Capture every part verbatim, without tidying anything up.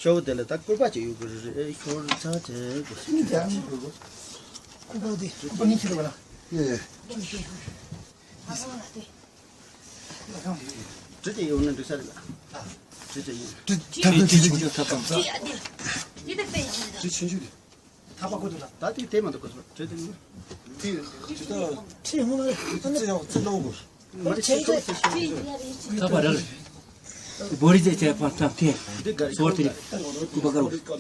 ཤོ་དེ་ལ་ད་སྐུད་པ་ཅིག་ཡོད་གི་རེད། ཤོར་ཚ་ཆེ་གི། ཤི་ནི་དེ་ཨ་ནི་ཤོར་གི། སྐུད་པ་དེ་སྐུད་པ་ནི་ཁྱེར་བ་ལ། ཡེ་ཡེ། གྲི་དེ་ཡོད་ན་འགྲིག་ས་རེད་ལ། གྲི་དེ་ཡོད། གྲི་ཐབ་ཐབ་གྲི་ཆུང་ཆུང་ཐབ་ཐབ། གྲི་ཆུང་ཆུང་དེ། ཐག་པ་ཁོ་ཐུག་ལ། ད་དེ་དེ་མ་གཏོགས་ཁོ་ཚོ་གྲི་དེ་ཡོད། ཁྲི་ངོ་མ་ཁྲི་ཡང་ཚེ་ལོ་གོ། མ་རེད་ཁྲི་ཚེ་ལོ་གོ། ཐག་པ་རལ། བོ་རི་ཚེ་ཚེ་ཕ་ཐག་ཐེ། འདི་ག་རེ་སོར་ཐེ་རེ། སྐུ་པ་དཀར་པོ།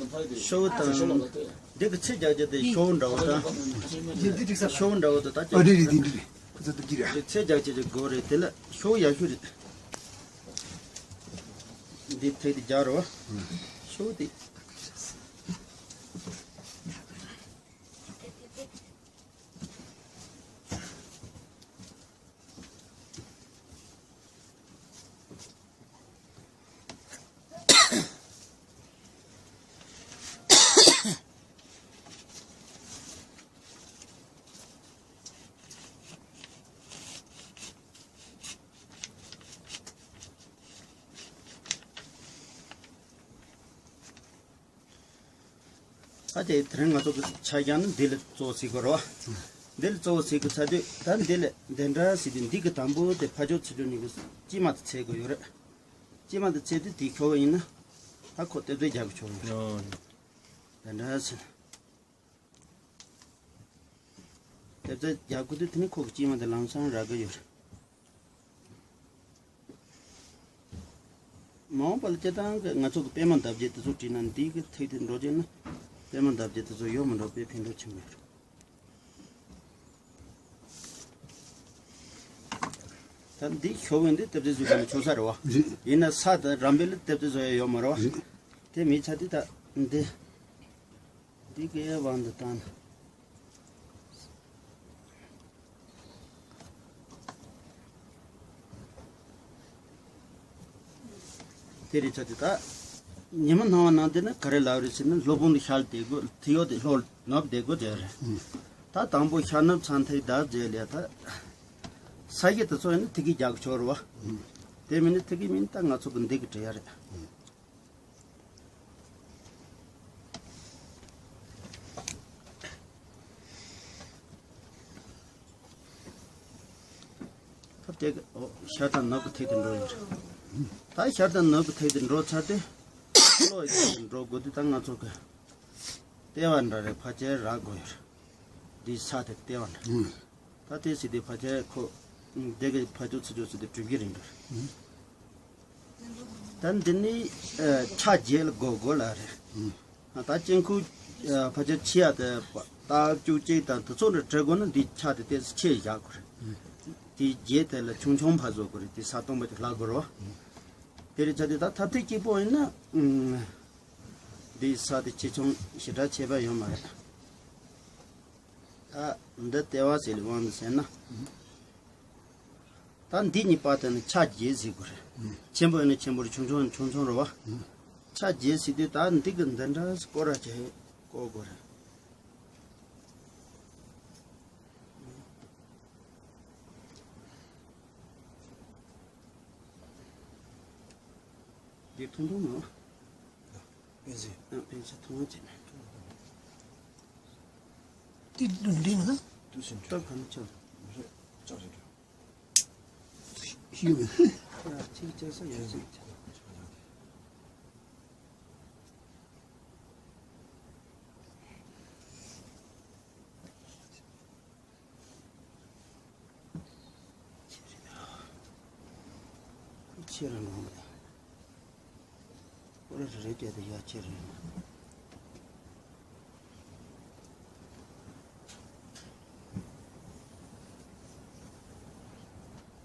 ཤོ་དང་། འདི་གི་ཚེ་རྒྱག་རྒྱུ་དེ་ཤོ་འདྲ་བོ་དང་། ཤོ་འདྲ་བོ་དང་ད་ཨ་རེད་རེད། འདི་འདི་རེད། ཁོ་ཚོ་འདི་འདི་རེད། འདི་ཚེ་རྒྱག་རྒྱུ་དེ་དགོས་རེད། དེ་ལ་ཤོ་ཡག་ཤོས་རེད། འདི་ཐེ་དེ་རྒྱག་རོགས། ཤོ་དེ། ད་དེ་དེ་རིང་ང་ཚོ་གི་ཆ་རྐྱེན་ནི་འདི་ལ་གཙོ་བོ་ཟེར་དགོས་རེད་བ། འདི་ལ་གཙོ་བོ་ཟེར་དགོས་ཚར་དུས་ད་འདི་ལ་འདི་འདྲ་ཟེར་དུས་འདི་གི་དང་པོ་དེ་ཕར་ཕྱོགས་ཚུར་ཕྱོགས་གཉིས་ཀྱི་དཀྱིལ་མ་དེ་ཚད་དགོས་ཡོད་རེད། དཀྱིལ་མ་དེ་ཚད་དུས་དེ་ཁྱོར་བ་ཡིན་ན་ད་ཁོ་ལྟེབ་རྩེག་རྒྱག་གི་ཆོག་ཡོད་རེད། འདི་འདྲ་ཟེར་ན། ལྟེབ་རྩེག་རྒྱག་དགོས་དུས་དེ་ནི་ཁོ་གི་དཀྱིལ་མ་དེ་ལམ་སང་རག་གི་ཡོད་རེད། མ་འོངས་པ་ལ་སྤྱིར་བཏང་གི་ང་ཚོ་གི་པད་མ་འདབ་བརྒྱད་དེ་ཚོ་བྲིས་ན་འདི་གི་ཐིག་དེ་འགྲོ་རྒྱུ་ན་པད་མ་འདབ་བརྒྱད་དེ་ཚོ་ཡོད་མི་འགྲོ་དཔེ་ཕན་ཐོགས་ཆེན་པོ་ཡོད་རེད། ད་འདི་ཤོ་བོ་འདི་ལྟེབ་རྩེག་བཟོས་པ་ནི་ཆོག་ས་རེད་བ། རེད། ཡིན་ན་ས་དང་རམ་བེ་ལ་ལྟེབ་རྩེག་བཟོ་ཡ་ཡོད་མ་རེད་བ། རེད། དེ་མི་ཚ་དེ་ད་འདི། འདི་གའི་དབང་དུ་བཏང་ན། དེ་རེད་ཆ་དེ་ད། ཉི་མ་སྣང་བ་ནང་དེ་ནི་ག་རེ་ལབ་རེད་ཟེར་ན་སློབ་དཔོན་དུ་ཤར་བསྡད་དགོས་ཐིག་ཡོག་དེ་ལྷོ་ནུབ་བསྡད་དགོས་དེ་རེད། ད་དང་པོ་ཤར་ནུབ་ཚང་ཐིག་འདབ་བརྒྱད་ལས་ད། ས་གཞི་དེ་ཚོ་ཡིན་ན་ཐིག་གི་རྒྱག་ཆོག་རེད་བ། དེ་མིན་ན་ཐིག་གི་མིན་ད་ང་ཚོ་གི་འདི་གི་བྲི་ཡ་རེད། ད་དེ་གི་འོ་ཤར་དང་ནུབ་ཀྱི་ཐིག་དེ་འགྲོ་ཡོད་རེད། ད་ཤར་དང་ནུབ་ཀྱི་ཐིག་དེ་འགྲོ་ཚར་དུས་ལྷོ་ཡི་ཐིག་དེ་འགྲོ་དགོས་དུས་ད་ང་ཚོ་གི་ལྟེ་བ་འདྲ་རེ་ཕར་ཆེར་རག་དགོས་ཡོད་རེད། འདི་ས་དེ་ལྟེ་བ་འདྲ། ད་དེ་ཟེར་དུས་ཕར་ཆེར་ཁོ། འདི་གི་ཕར་ཕྱོགས་ཚུར་ཕྱོགས་ཟེར་དུས་གྲུབ་ཀྱི་རེད་འདུག་ད་འདི་ནི་ཨ་ཕྱག་བརྒྱད་ལ་བགོ་དགོས་ལ་རེད། ཨ་ད་དཀྱིལ་འཁོར་ཨ་ཕལ་ཆེར་ཆེ་ཡ་དེ་རྟགས་བཅུ་གཅིག་དང་དེ་ཚོ་འདྲ་བྲི་དགོས་ན་འདི་ཕྱག་དེ་ཏོག་ཙམ་ཆེ་བཞག་དགོས་རེད། དེ་བརྒྱད་དེ་ལ་ཆུང་ཆུང་ཕར་བཟོ་དགོས་རེད། དེ་ས་སྟོང་པ་ཅིག་ལྷག་དགོས་རེད་བ། དེ་རེད་ཆ་དེ་ད་ཐ་ཐིག་གཅིག་པོ་ཡིན་ན་ཨུམ། འདིའི་ས་དེ་ཆེ་ཆུང་ཞེ་དྲག་ཁྱད་པར་ཡོད་མ་རེད། ད་འདི་ལྟེ་བ་ཟེར་ལས་དབང་དུ་ཟེར་ན། ད་འདི་གཉིས་པ་དེ་ནི་ཕྱག་བརྒྱད་ཟེར་དགོས་རེད། ཆེན་པོ་ཡིན་ན་ཆེན་པོ་རེད། ཆུང་ཆུང་ཡིན་ན་ཆུང་ཆུང་རེད་བ། ཕྱག་བརྒྱད་ཟེར་དུས་ད་འདི་གི་འདི་འདྲ་སྐོར་ར་བྱས་བཀོག་དགོས་རེད། འདི་ཐུང་ཐུང་མ། པེན་སི། ཨ་པེན་སི་ཐུང་བ་བྱས་ནས། འདི་འདི་མ་ན། ཏུ་སིན། སྟབས་ག་ནས་ཆགས། མ་རེད། ལྕགས་རེད་འདྲ། ཤི་བ། ཡ་ཅིག་ཅག་ས་ཡ་ཅིག་ཅག་ཁྱེད་རང་ངོ་། ཁོ་ར་རེ་རེ་བྱས་ཏེ་ཡ་ཁྱེད་རེ།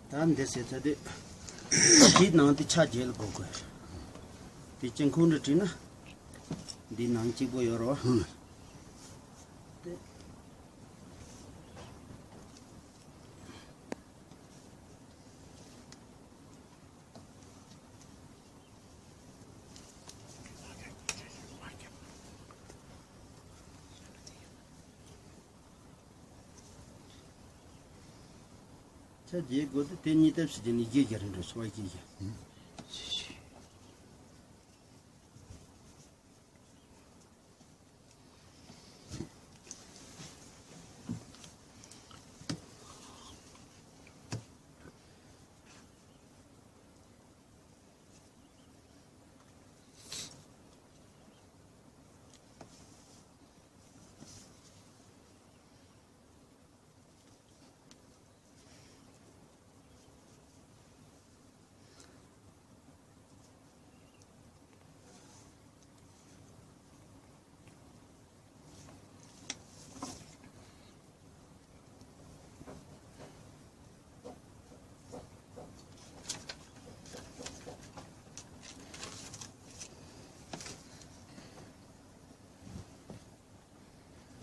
ད་འདི་ཟེར་ཚ་དུས། འདི་ནང་དེ་ཕྱག་བརྒྱད་ལ་གོ་དགོས། དེ་དཀྱིལ་འཁོར་འདྲ་བྲིས་ན། འདི་ནང་གཅིག་པོ་ཡོད་རེད་བ། ཆ་རྒྱས་དགོས་ཏེ་དེ་གཉིས་ལྟ་ཞིག་བྱས་ནས་རྒྱས་རྒྱ་རིང་འགྲོ་སོ་བ་རྒྱས་རྒྱ།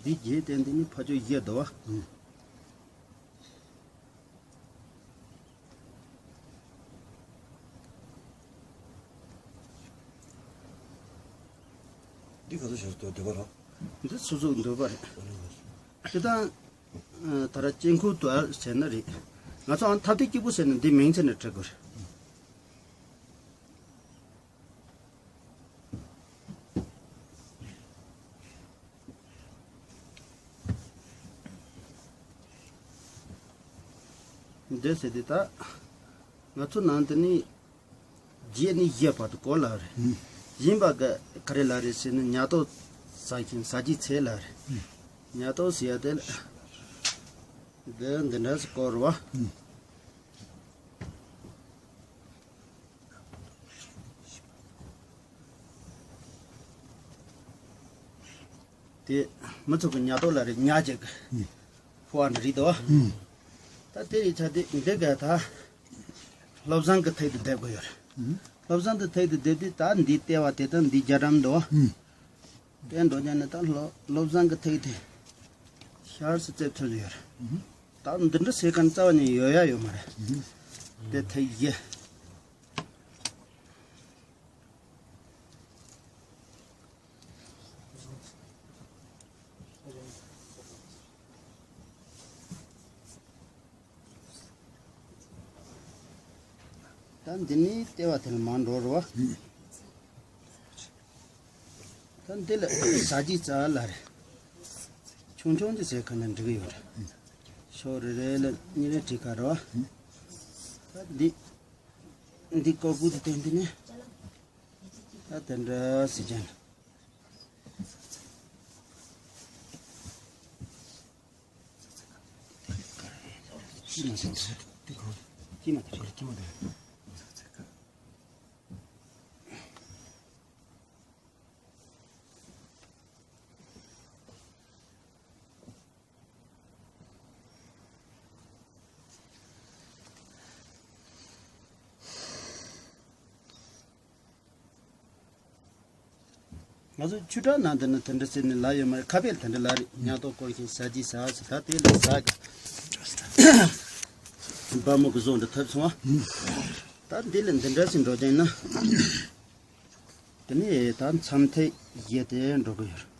འདི་བརྒྱད་དེ་འདི་ནི་ཕ་ཆོས་བཞི་འདུག་བ། འདི་ག་ཚོད་བྱས་སུ་འདོད་པ་རེད། འདི་སོ་སོ་འདོད་པ་རེད། དེ་དང་། ད་ར་དཀྱིལ་འཁོར་དུ་བྱས་ན་རེད། ང་ཚོ་ཨང་ཐབ་དེ་སྐྱིད་པོ་བྱས་ན་འདི་མིང་ཚད་ནས་བྲི་དགོས་རེད། འདི་ཟེར་དེ་ད། ང་ཚོ་ནང་དུ་ནི། བརྒྱད་ནས་བཞི་བར་དུ་སྐོར་ལ་རེད། ཡིན་པ་ག་ག་རེ་ལ་རེད་ཟེར་ན་ཉ་ཏོག་ཟ་ཞིང་ཟ་རྒྱུའི་ཚད་ལ་རེད། ཉ་ཏོག་ཟེར་ཡ་དེ་ལ། འདི་འདི་འདྲ་ཟེར་སྐོར་བ། དེ་མི་ཚོགས་ཀྱི་ཉ་ཏོག་ལ་རེད་ཉ་ཅིག་ཕོ་བ་འདྲ་རེད་དོ། ད་དེ་རེད་ཆ་དེ་འདི་ག་ད་བློ་བཟང་གི་ཐད་དུ་བསྡེབ་དགོས་ཡོད་རེད། བློ་བཟང་གི་ཐད་དུ་བསྡེབ་དུས་ད་འདི་ལྟེ་བ་དེ་དང་འདི་རྒྱ་གྲམ་དོ། དེ་འགྲོ་ཀྱང་ནི་ད་བློ་བློ་བཟང་གི་ཐད་དུ་ཤར་སུ་རྩེབ་ཐུབ་ཡོད་རེད། ད་འདི་འདྲ་ཟེར་མཁན་རྩ་བ་ནས་ཡོད་ཡ་ཡོད་མ་རེད། དེ་ཐད་ཡེ། ད་འདི་ནི་ལྟེ་བ་དེ་ལ་མར་འགྲོ་རོགས། ད་འདི་ལ་ཟ་རྒྱུའི་རྩ་ལ་རེད། ཆུང་ཆུང་འདི་ཟེར་ག་ན་འགྲིག་གི་ཡོད་རེད། ཤོག་རེ་རེ་ལ་གཉིས་རེ་བྲིས་ག་རོགས། ད་འདི་འདི་ཀོ་བུ་དེ་སྟེང་འདི་ནི། ད་དེ་འདྲ་ཟེར་ཀྱང་། ཅི་མ་ཟེར། ཅི་མ་ཟེར། ང་ཚོ་ཆོས་གྲྭ་ནང་དུ་ནི་དེ་འདྲ་ཟེར་ནས་ལབ་ཡོད་མ་རེད། ཁ་དཔེ་ལ་དེ་འདྲ་ལབ་རེད། ཉ་ཏོག་སྐོར་ཞིང་ཟ་རྒྱུའི་ཟ་ཟེར། ད་དེ་ལ་ཟ་གི་སྦ་མོ་གི་བཟོ་འདྲ་ཐོབ་སོང་བ། ད་འདི་ལ་འདི་འདྲ་ཞིག་འགྲོ་བྱས་ན། དེ་ནས་ད་མཚམས་ཐད་བཞི་དེ་འགྲོ་གི་ཡོད་རེད།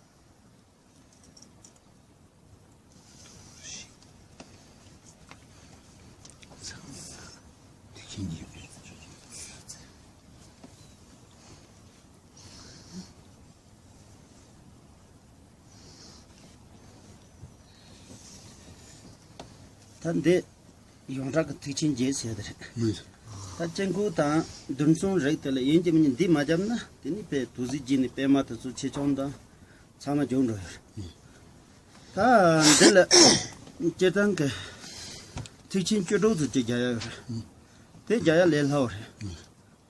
ད་འདི་ཡོངས་གྲགས་ཀྱི་ཐེག་ཆེན་བརྒྱད་ཟེར་དེ་རེད། ད་དཀྱིལ་འཁོར་དང་མདུན་སྲུང་རིགས་དེ་ལ་ཡིན་གྱི་མིན་གྱི་འདི་མ་བརྒྱབ་ན་དེ་ནི་དཔེ་དུ་ཟིག་བགྱིས་ནས་པད་མ་དེ་ཚོ་ཆེ་ཆུང་དང་ཚང་མ་འཇོག་འགྲོ་ཡོད་རེད། ད་འདི་ལ་སྤྱིར་བཏང་གི་ཐེག་ཆེན་བཅུ་དྲུག་ཚོ་གཅིག་རྒྱག་ཡོད་རེད། དེ་རྒྱག་ཡ་ལས་སླ་བོ་རེད།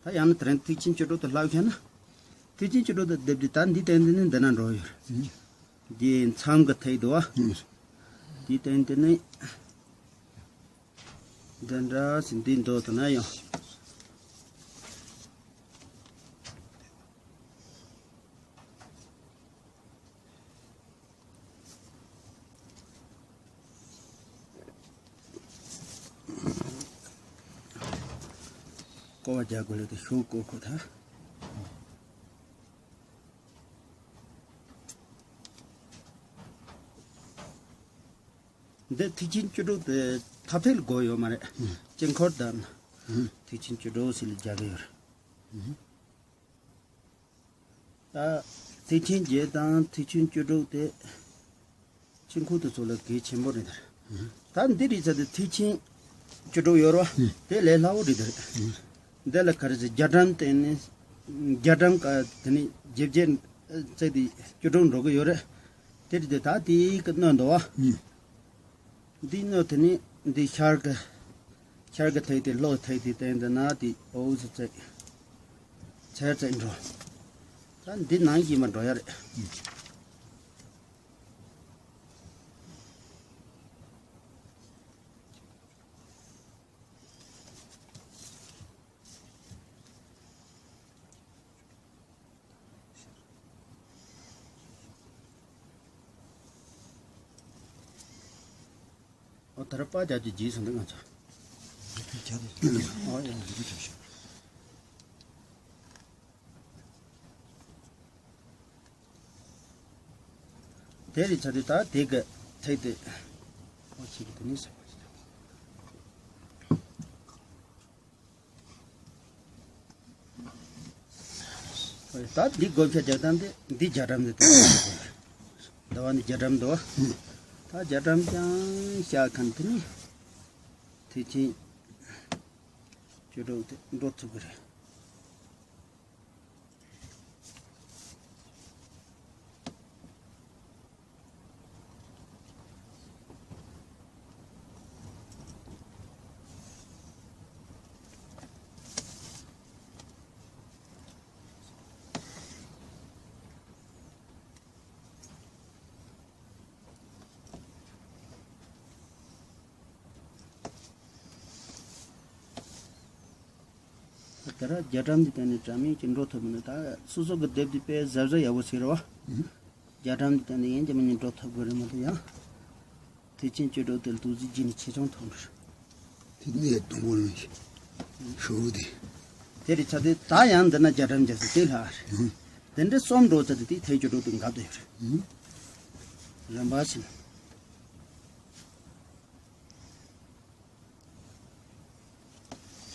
ད་ཡང་ན་དེ་རིང་ཐེག་ཆེན་བཅུ་དྲུག་དེ་ལྷག་ཤེས་ན། ཐེག་ཆེན་བཅུ་དྲུག་དེ་སྡེབ་དེ་ད་འདི་སྟེང་དེ་ནི་འདི་ན་འགྲོ་ཡོད་རེད། འདི་མཚམས་ཀྱི་ཐད་དུ་བ། འདི་སྟེང་དེ་ནི། འདི་འདྲ་ཟིན་འདི་མདོ་དུ་ན་ཡང་། ཀོ་བ་རྒྱག་དགོས་ལས་དེ་ཤོག་ཀོ་ཁོ་ཐ། འདི་ཐེག་ཆེན་བཅུ་དྲུག་དེ་ཐ་ཕེལ་དགོས་ཡོད་མ་རེད། དཀྱིལ་འཁོར་དང་། ཐེག་ཆེན་བཅུ་དྲུག་ཟེར་ལ་རྒྱག་གི་ཡོད་རེད། ད་ཐེག་ཆེན་བརྒྱད་དང་ཐེག་ཆེན་བཅུ་དྲུག་དེ་དཀྱིལ་འཁོར་དེ་ཚོ་ལ་གལ་ཆེན་པོ་རེད་ད། ད་འདི་རེད་ཟེར་དུས་ཐེག་ཆེན་བཅུ་དྲུག་ཡོད་རེད་བ། དེ་ལས་སླ་བོ་རེད་ད། འདི་ལ་ག་རེ་ཟེར་རྒྱ་གྲམ་བསྟན་ནས་རྒྱ་གྲམ་ཀ་དེ་ནས་བརྒྱད་བརྒྱད་བརྩེགས་དེ་བཅུ་དྲུག་འགྲོ་གི་ཡོད་རེད། དེ་རེད་དེ་ད་དེའི་ཀ་སྣོད་འདུག་བ། འདི་སྣོད་དེ་ནི་འདི་ཤར་གི་ཤར་གི་ཐད་དེ་ལྷོ་ཐད་དེ་སྟེང་དུ་ན་དེ་འོ་ཟེར་ཚད་ཚད་ཚད་འགྲོ། ད་འདི་ནང་བཞིན་མ་འགྲོ་ཡ་རེད། ཨོ་ད་ར་པ་རྒྱབ་ཀྱི་རྗེས་སུ་འདི་ང་ཚོ། ཨོ་ཡ། དེ་རེད་ཚ་དེ་ད་དེ་ག་ཐེག་དེ། ཨོ་ཆི་གི་དེ་ནི་ཟེར་བ་ཞིག་ད་འདི་བགོ་བཤའ་རྒྱག་སྟངས་དེ་འདི་རྒྱ་གྲམ་དེ་དང་། ཟླ་བ་འདི་རྒྱ་གྲམ་འདུག་ད་རྒྱ་གྲམ་ཀྱང་བཤའ་མཁན་དེ་ནི་དེ་ཕྱིན་ཅི་འགྲོ་དེ་འགྲོ་ཐུབ་ཀྱི་རེད། ད་ར་རྒྱ་གྲམ་འདི་བསྟན་ནས་གྲམ་ཡིན་གྱི་འགྲོ་ཐུབ་མིན་ད་སོ་སོ་གི་དེབ་འདི་དཔེ་གཟབ་གཟབ་ཡག་པོ་ཟེར་བ། རྒྱ་གྲམ་འདི་བསྟན་ནས་ཡིན་གྱི་མིན་འགྲོ་ཐུབ་དགོས་རེད་མ་གཏོགས་ཡང་། དེ་ཕྱིན་ཅི་འགྲོ་དེ་ལ་དུག་རྫས་རྒྱུ་ནི་ཆེ་ཆུང་མཐོང་གི་རེད། དེ་ནས་དང་པོ་ལོན་ཞིག་ཧྲུལ་པོ་དེ། དེ་རེད་ཚ་དེ་ད་ཡང་འདི་ན་རྒྱ་གྲམ་རྒྱ་ཟེར་དེ་ལྷག་རེད། དེ་འདྲ་གསུམ་འགྲོ་ཚ་དེ་དེ་ཐེག་ཅི་འགྲོ་དེ་འགབ་དེ་ཡོད་རེད། རིམ་པ་བཞིན།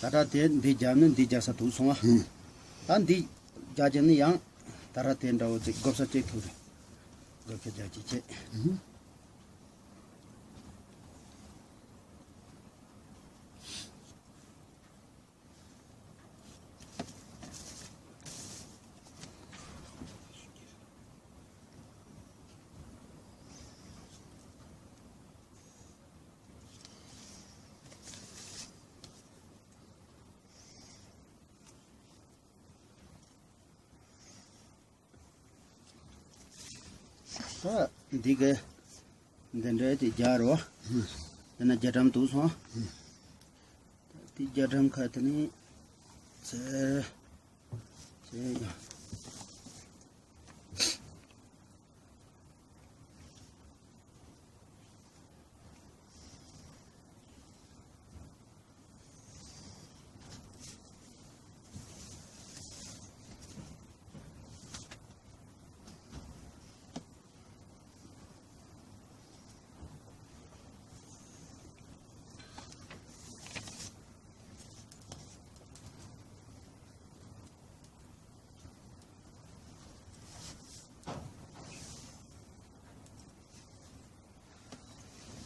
ད་ལྟ་དེ་འདི་རྒྱབ་ནི་འདི་རྒྱག་ས་ཐུག་སོང་བ། ད་འདི་རྒྱག་རྒྱུ་ནི་ཡང་ད་ལྟ་དེ་འདྲ་བོ་ཅིག་བགོ་བཤའ་ཅིག་ཐུག་རེད། བགོ་བཤའ་རྒྱག་ཅིག་བྱེད། ད་འདི་གི་འདི་འདྲའི་དེ་རྒྱག་རོགས། འདི་ན་རྒྱ་གྲམ་འདུག་སོང་། ད་དེ་རྒྱ་གྲམ་ཁ་དེ་ནི་ཚེ་ཚེ་ཡང་།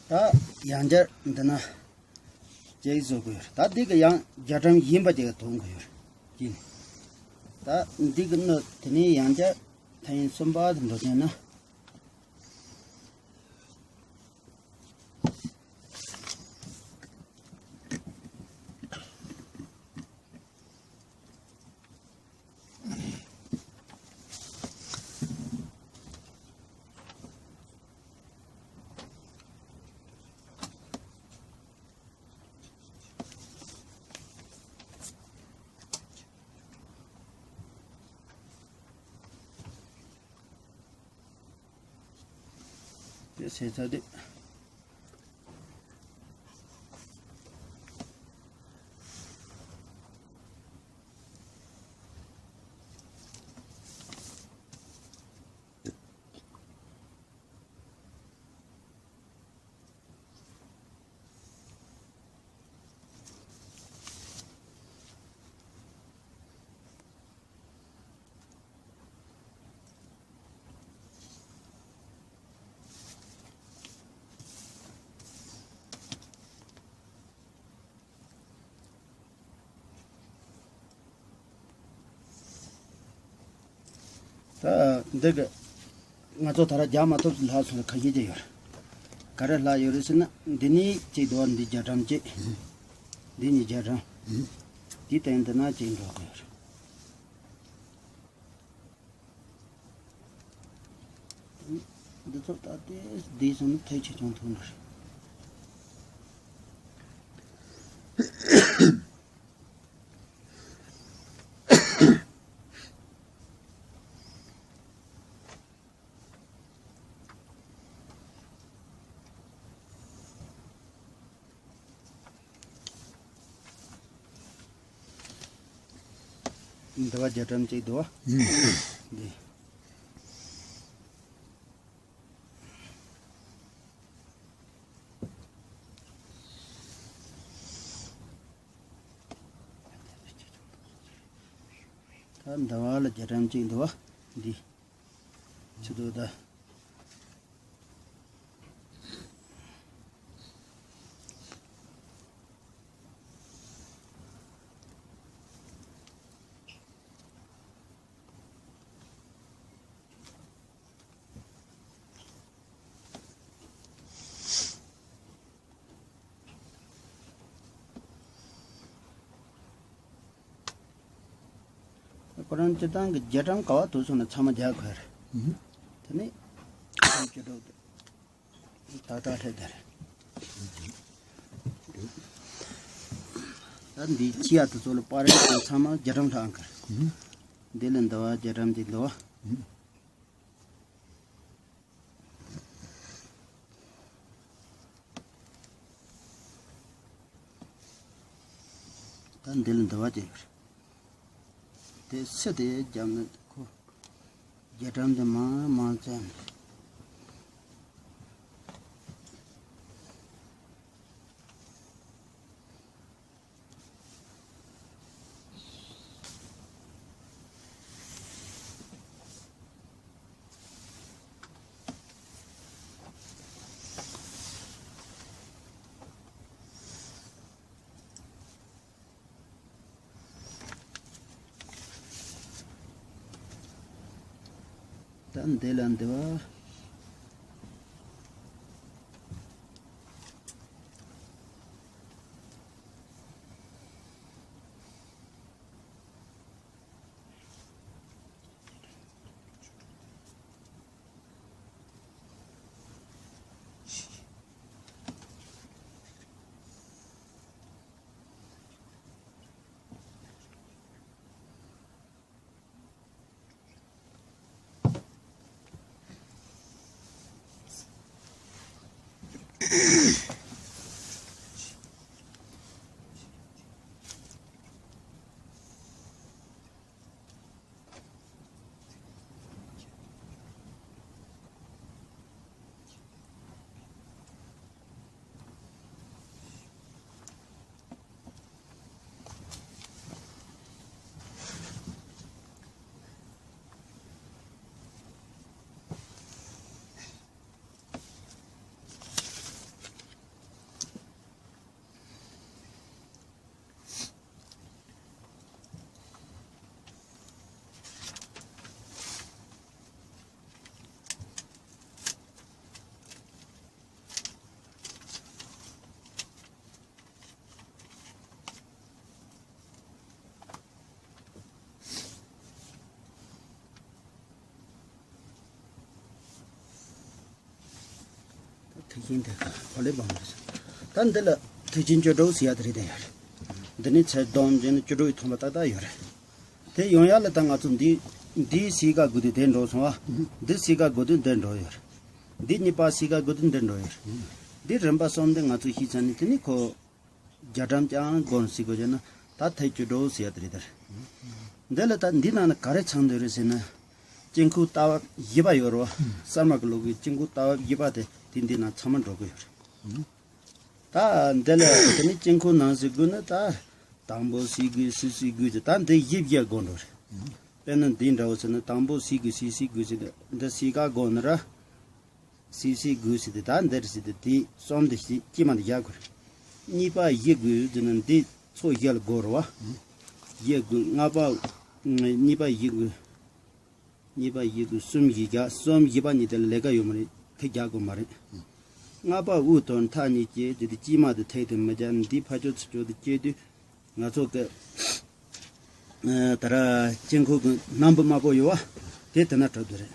ད་ཡང་བསྐྱར་འདི་ན་ཅིག་བཟོ་དགོས་ཡོད། ད་འདི་གི་ཡང་རྒྱ་གྲམ་ཡིན་པ་ཅིག་མཐོང་དགོས་ཡོད། ཡིན། ད་འདི་གི་ནི་དེ་ནས་ཡང་བསྐྱར་ཐེངས་གསུམ་པ་དུ་འགྲོ་བྱས་ན། དེ་ཟེར་ཚར་དུས། ད་འདི་གི་ང་ཚོ་ད་ར་རྒྱག་མ་ཐུབ་ལྷག་སོང་ཁ་ཤས་ཀྱི་ཡོད་རེད། ག་རེ་ལྷག་ཡོད་རེད་ཟེར་ན་འདི་ནི་གཅིག་འདུག་འདི་རྒྱ་གྲམ་གཅིག་འདི་ནི་རྒྱ་གྲམ། དེའི་སྟེང་འདི་ན་གཅིག་འགྲོ་གི་ཡོད་རེད། འདི་ཚོ་ད་ལྟའི་འདི་ཚོ་ནི་ཐེག་ཆེ་ཆུང་མཐོང་འདྲ་རེད། འདི་བ་རྒྱ་གྲམ་གཅིག་འདུག་བ། འདི། ད་འདི་བ་ལ་རྒྱ་གྲམ་གཅིག་འདུག་བ། འདི། ཆུ་དོ་ད། ཁོ་རང་སྤྱིར་བཏང་གི་རྒྱ་གྲམ་ག་བ་དུ་སོང་ན་ཚང་མ་རྒྱག་དགོས་རེད། དེ་ནས་ཁོང་ཅི་འགྲོ་འདུག་ད་ལྟ་ལྷད་དེ་རེད། ད་འདི་ཅི་ཡ་དུ་ཚོ་ལ་པར་རེད་ཚང་མ་རྒྱ་གྲམ་ལྷག་གི་རེད། འདི་ལ་འདི་བ་རྒྱ་གྲམ་འདི་འདི་བ། ད་འདི་ལ་འདི་བ་ཅིག་ཡོད་རེད། དེ་སུ་དེ་རྒྱབ་ནས་ཁོ་རྒྱ་གྲམ་དེ་མང་མང་བཙལ་ནས། ད་འདི་ལ་འདི་བ། ཐེག་ཆེན་དེ་ག་ལེ་བང་རེད། ད་འདི་ལ་ཐེག་ཆེན་བཅུ་དྲུག་ཟེར་ཡ་དེ་རེད་དེ་ཡ་རེད། འདི་ནི་ཚེ་སྡོམ་བྱས་ནས་བཅུ་དྲུག་གི་ཐོག་མ་ཏག་ཏག་ཡོད་རེད། དེ་ཡོང་ཡ་ལ་ད་ང་ཚོ་འདི་འདིའི་སའི་ཀ་དགུ་དེ་དེ་འགྲོ་སོང་བ། འདི་སའི་ཀ་དགུ་དེ་འདི་འགྲོ་ཡོད་རེད། འདི་གཉིས་པ་སའི་ཀ་དགུ་དེ་འདི་འགྲོ་ཡོད་རེད། འདི་རིམ་པ་གསུམ་དེ་ང་ཚོ་ཤེས་ཚར་ནས་དེ་ནི་ཁོ། རྒྱ་གྲམ་རྐྱང་སྒོར་ཟེར་དགོས་ཀྱི་ན་ད་ཐེག་བཅུ་དྲུག་ཟེར་ཡ་དེ་རེད་དར། འདི་ལ་ད་འདི་ནང་ན་ག་རེ་ཚང་འདོད་རེད་ཟེར་ན། དཀྱིལ་འཁོར་ལྟ་བ་བཞི་པ་ཡོད་རོ། གསར་མ་གི་ལུགས་ཀྱི་དཀྱིལ་འཁོར་ལྟ་བ་བཞི་པ་དེ་དེ་འདི་ནང་ཚང་མ་འགྲོ་གི་ཡོད་རེད། ད་འདི་ལ་དེ་ནི་དཀྱིལ་འཁོར་ནང་ཟེར་དགོས་ན་ད་དང་པོ་སའི་དགུ་སི་སའི་དགུ་ཟེར་ད་འདི་བཞི་བཞི་སྒོར་འགྲོ་རེད། དཔེར་ན་འདི་འདྲ་བོ་ཟེར་ན་དང་པོ་སའི་དགུ་སི་སའི་དགུ་ཟེར་འདི་སའི་ཀ་སྒོར་ན་ར། སི་སི་དགུ་ཟེར་ཏེ་ད་འདིར་ཟེར་ཏེ་དེ་གསུམ་དེ་ཞིག་དཀྱིལ་མ་དེ་བཞག་དགོས་རེད། གཉིས་པ་བཞི་དགུ་ཟེར་ན་འདི་ཚོ་བཞི་ལ་སྒོར་བ། བཞི་དགུ་ལྔ་པ། གཉིས་པ་བཞི་དགུ། གཉིས་པ་བཞི་དགུ་གསུམ་བཞི་བརྒྱ་གསུམ་བཞི་པ་གཉིས་དེ་ལ་ལས་ཀ་ཡོད་མ་རེད་ཐེག་རྒྱག་དགོས་མ་རེད། ལྔ་པ་དབུས་དོར་མཐའ་གཉིས་སྐྱེས་ཟེར་ཏེ་དཀྱིལ་མ་དེ་ཐེག་དེ་མི་རྒྱག་འདི་ཕ་ཆོས་ཚུ་ཆོས་དེ་སྐྱེས་དུས། ང་ཚོ་གི་ཨ་ད་ར་དཀྱིལ་འཁོར་གི་སྣམ་བུ་དམར་པོ་ཡོད་བ། དེ་དེ་ན་གྲུབ་དུ་རེད།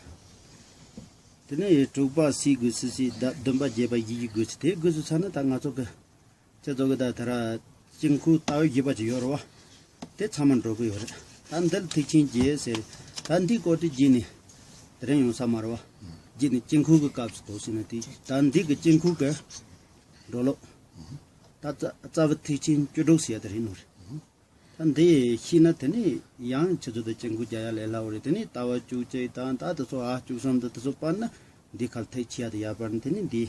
དེ་ནས་དྲུག་པ་སི་དགུ་སི་སི་ད་བདུན་པ་བརྒྱད་པ་བཞི་བཞི་དགུ་སི་དེ་དགུ་སི་ཚ་ན་ད་ང་ཚོ་གི་ཁྱེད་ཚོ་གི་ད་ད་ར་དཀྱིལ་འཁོར་ལྟ་བ་བཞི་པ་ཅིག་ཡོད་རེད་བ། དེ་ཚང་མ་འགྲོ་གི་ཡོད་རེད། ད་འདི་ལ་ཐེག་ཆེན་བརྒྱད་ཟེར། ད་འདི་སྐོར་དེ་རྗེས་ནས་དེ་རིང་ཡོང་ས་མ་རེད་བ། རྗེས་ནས་དཀྱིལ་འཁོར་གི་སྐབས་སུ་དོ་ཟེར་ན་དེ་ད་འདི་གི་དཀྱིལ་འཁོར་གི་འགྲོ་ལུགས། ད་རྩ་རྩ་བ་ཐེག་ཆེན་བཅུ་དྲུག་ཟེར་ཡ་དེ་རེད་ནོ་རེད། ད་ འདི་ཤེས་ན་དེ་ནི་ཡང་ཁྱེད་ཚོ་དང་སྤྱན་ཁུག་རྒྱག་ཡ་ལས་སླ་བོ་རེད། དེ་ནི་ལྟ་བ་བཅུ་གཅིག་དང་ད་དེ་ཚོ་ཨ་བཅུ་གསུམ་དང་དེ་ཚོ་སྤར་ན་འདི་ཁར་ཐེག་ཆེ་ཡ་དེ་ཡར་སྤར་ན་དེ་ནི་འདི་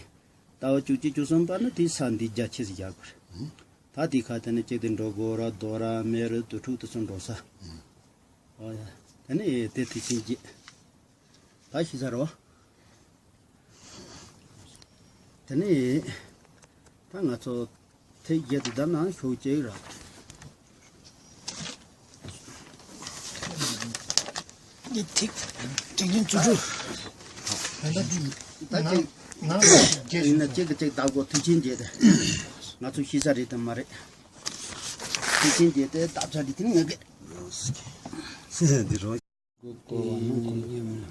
ལྟ་བ་བཅུ་གཅིག་བཅུ་གསུམ་སྤར་ན་དེ་ས་འདི་རྒྱ་ཆེ་ཟིག་རྒྱག་དགོས་རེད། ད་དེ་ཁ་དེ་ནི་གཅིག་དེ་འགྲོ་དགོས་ར་རྡོ་ར་མེ་རུ་དུ་ཕྲུག་དེ་ཚོ་འགྲོ་ས། ཨོ་ཡ། དེ་ནི་དེ་ཐེག་ཆེན་བརྒྱད། ད་ཤེས་ཚར་རོ། དེ་ནི་ད་ང་ཚོ་ཐེག་བརྒྱད་དེ་ད་ནང་ཤོག་ཅིག་ར། འདི་ཐིག་ཐིག་ཅན་བཅུ་དྲུག་ད་ཅིག་ནང་ནང་བརྒྱད་ཡིན་ན་ཅིག་གི་ཅིག་བདག་པོ་ཐེག་ཆེན་བརྒྱད་དེ་ང་ཚོ་ཤེས་ས་རེད་དམ་མ་རེད། ཐེག་ཆེན་བརྒྱད་དེ་བདག་ཆ་འདི་དེ་ནི་ངེས་གི། འདི་རོ། གོ་བ་ནང་གོ་ཡ་མེད།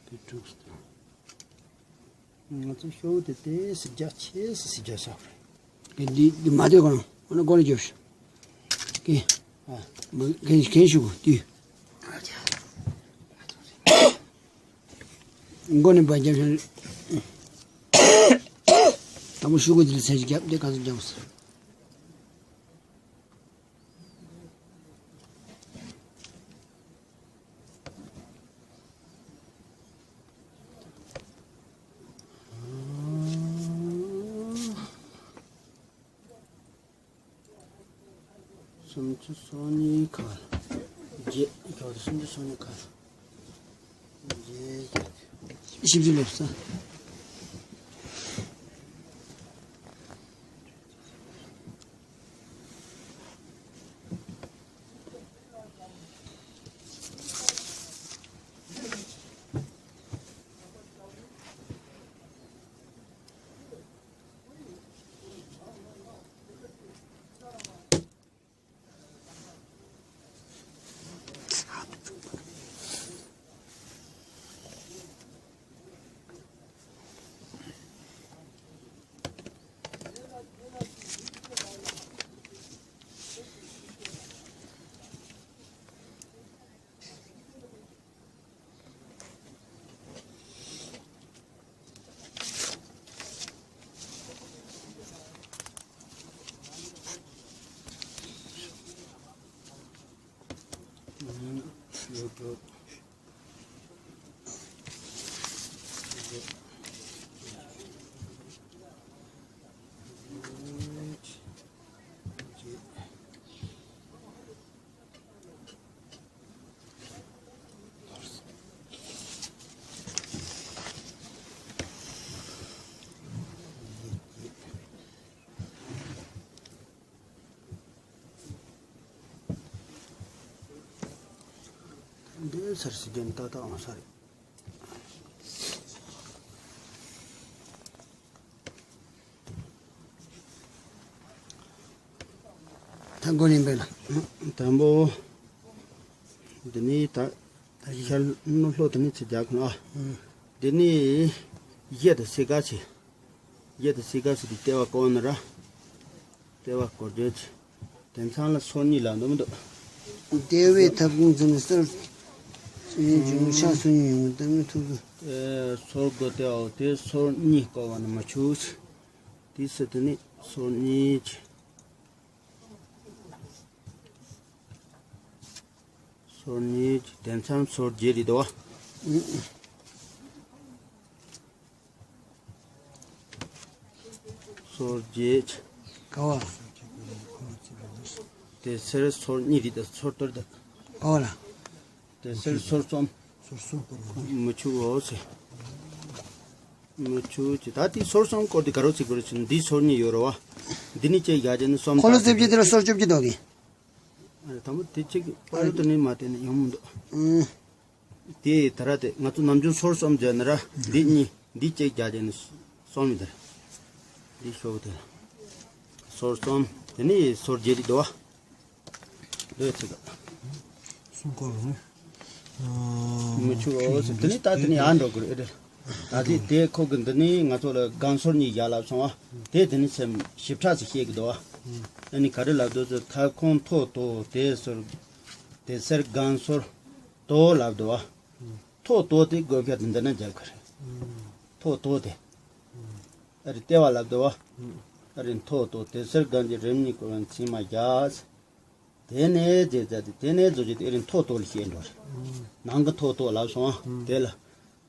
དེ་དྲུག་སྟོང་། ང་ཚོ་ཤོག་དེ་དེ་སི་རྒྱ་ཆེ་སི་སི་རྒྱ་ཤག་རེད། འདི་འདི་མ་དེ་གོ་ན་འོ་ན་གོ་ལ་རྒྱོབ་ཤི། ཀེ། ཨ། མ་གན་གན་ཤུ་གུ་དུས། མགོ་ནས་པ་རྒྱབ་ཤི། དང་པོ་ཤུ་གུ་དེ་ལ་ཚད་ཅིག་རྒྱབ་དེ་ག་ཚོད་རྒྱབ་སོང་། སུམ་ཅུ་སོ་གཉིས་ཁ། བརྒྱད་ཁ་སུམ་ཅུ་སོ་གཉིས་ཁ། བཞི་བཅུ་ལོ་ས། འདི་སར་སི་རྒྱན་ཏག་ཏག་འོང་ས་རེད། ད་མགོ་ནས་འབད་ལ། དང་པོ། འདི་ནི་ད་ཤར་ནུབ་ལྷོ་དེ་ནི་ཚེ་རྒྱག་ཁོ་ན། འདི་ནི་གཡས་དང་སེ་ཀ་ཆེ། གཡས་དང་སེ་ཀ་སུ་དེ་ལྟེ་བ་བསྐོར་ན་ར། ལྟེ་བ་བསྐོར་རྒྱུ་ཆེ། དེ་མཚམས་ལ་སོར་གཉིས་ལ་འདུག་མི་འདུག་ལྟེ་བའི་ཐབ་ཁུང་ཙམ་ནས་སོར། ཡུང་ཤ་སོ་གཉིས་ཡོང་དེ་མི་ཐུག་གི། ཨེ། སོར་དགུ་ལྟེ་བ་དེ་སོར་གཉིས་བསྐོར་བ་ནི་མི་ཆུག་དེ་སྲིད་དུ་ནི་སོར་གཉིས་ཀྱི། སོར་གཉིས་ཀྱི་དེ་མཚམས་སོར་བརྒྱད་རེད་དོ། སོར་བརྒྱད། ག་བ། དེ་སེར་སོར་གཉིས་རེད་དོ། སོར་གཏོར་དོ། ག་བ་ལ། དེ་སེར་སོར་གསུམ། སོར་གསུམ་བསྐོར་བ། མི་ཆུག་འོ་ཟེར། མི་ཆུག་ཅི་ད་དེ་སོར་གསུམ་བསྐོར་དེ་ག་རོ་ཚིག་དགོས་རེད་ཟེར་ན་འདི་སོར་གཉིས་ཡོད་རེད་བ། འདི་ནི་ཅེས་བཞག་རྒྱུ་ནི་གསུམ་འཁོར་ལོ་དང་རྩིབས་བརྒྱད་དེ་ལ་སོར་བཅོ་བརྒྱད་འདུག་གི། ཨ་རེ་དང་པོ་དེ་གཅིག་པ་རུ་དུ་ནི་མ་བལྟས་ནས་ཡོང་མི་འདུག་ཨུམ། དེ་ད་ར་དེ་ང་ཚོ་ནམ་རྒྱུན་སོར་གསུམ་བརྗོད་ནི་ར་འདི་གཉིས་འདི་གཅིག་བརྒྱབ་བྱས་ནི་གསུམ་ཡིན་ད་ར། འདི་ཤོག་དེ་ལ་སོར་གསུམ་དེ་ནི་སོར་བརྒྱད་རེད་འདུག་བ། འདི་ཚིག་གསུམ་སྐོར་རུང་། མི་ཆུག་འོ་ཟེར་དེ་ནི་ད་དེ་ནི་ཨ་འགྲོ་དགོས་རེད། ད་དེ་དེ་ཁོ་གི་འདི་ནི་ང་ཚོ་ལ་སྒང་སོར་གཉིས་བཞག་ལབ་སོང་བ། དེ་དེ་ནི་སེམས་ཞིབ་ཕྲ་ཞིག་བཤད་གི་འདུག་བ། ཨ་ནི་ག་རེ་ལབ་འདུག་ཟེར་ཐབ་ཁུང་ཐོག་ཏུ་དེ་སོར། དེ་སེར་སྒང་སོར་དོ་ལབ་འདུག་བ། ཐོག་ཏུ་དེ་དགོས་ཁ་དེ་འདི་ན་རྒྱབ་ཁ་རེད། ཐོག་ཏུ་དེ། ཨ་རེ་ལྟེ་བ་ལབ་འདུག་བ། ཨ་རེ་ཐོག་ཏུ་དེ་སེར་སྒང་གི་རིམ་གཉིས་བསྐོར་བའི་མཚན་མ་བཞག་དེ་ནས་དེ་ད་དེ་ནས་རྫོགས་རྒྱུ་དེ་རིང་ཐོ་ཏོ་ལ་བཤད་འགྲོ་རེད། ནང་གི་ཐོ་ཏོ་ལབ་སོང་། དེ་ལ་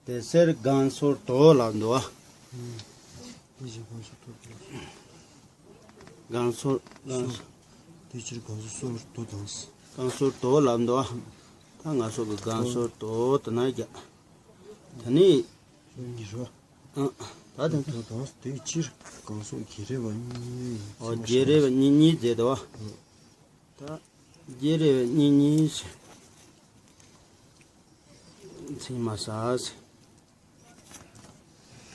དེ་སེར་སྒང་སོར་དོ་ལབ་འདུག་བ། དེ་ཕྱིར་སྒང་སོར་དོ་དང་། སྒང་སོར་དོ་ལབ་འདུག་བ། ད་ང་ཚོ་གི་སྒང་སོར་དོ་དེ་ན་རྒྱ། ད་ནི་ཨ་ད་དེ་དེ་ཕྱིར་སྒང་སོར་བརྗེ་རེས་པ་གཉིས། ཨོ་བརྗེ་རེས་པ་གཉིས་གཉིས་མཛད་འདུག་བ། ད་བརྗེ་རེས་པ་གཉིས་གཉིས་ཚིག་མ་ཟ།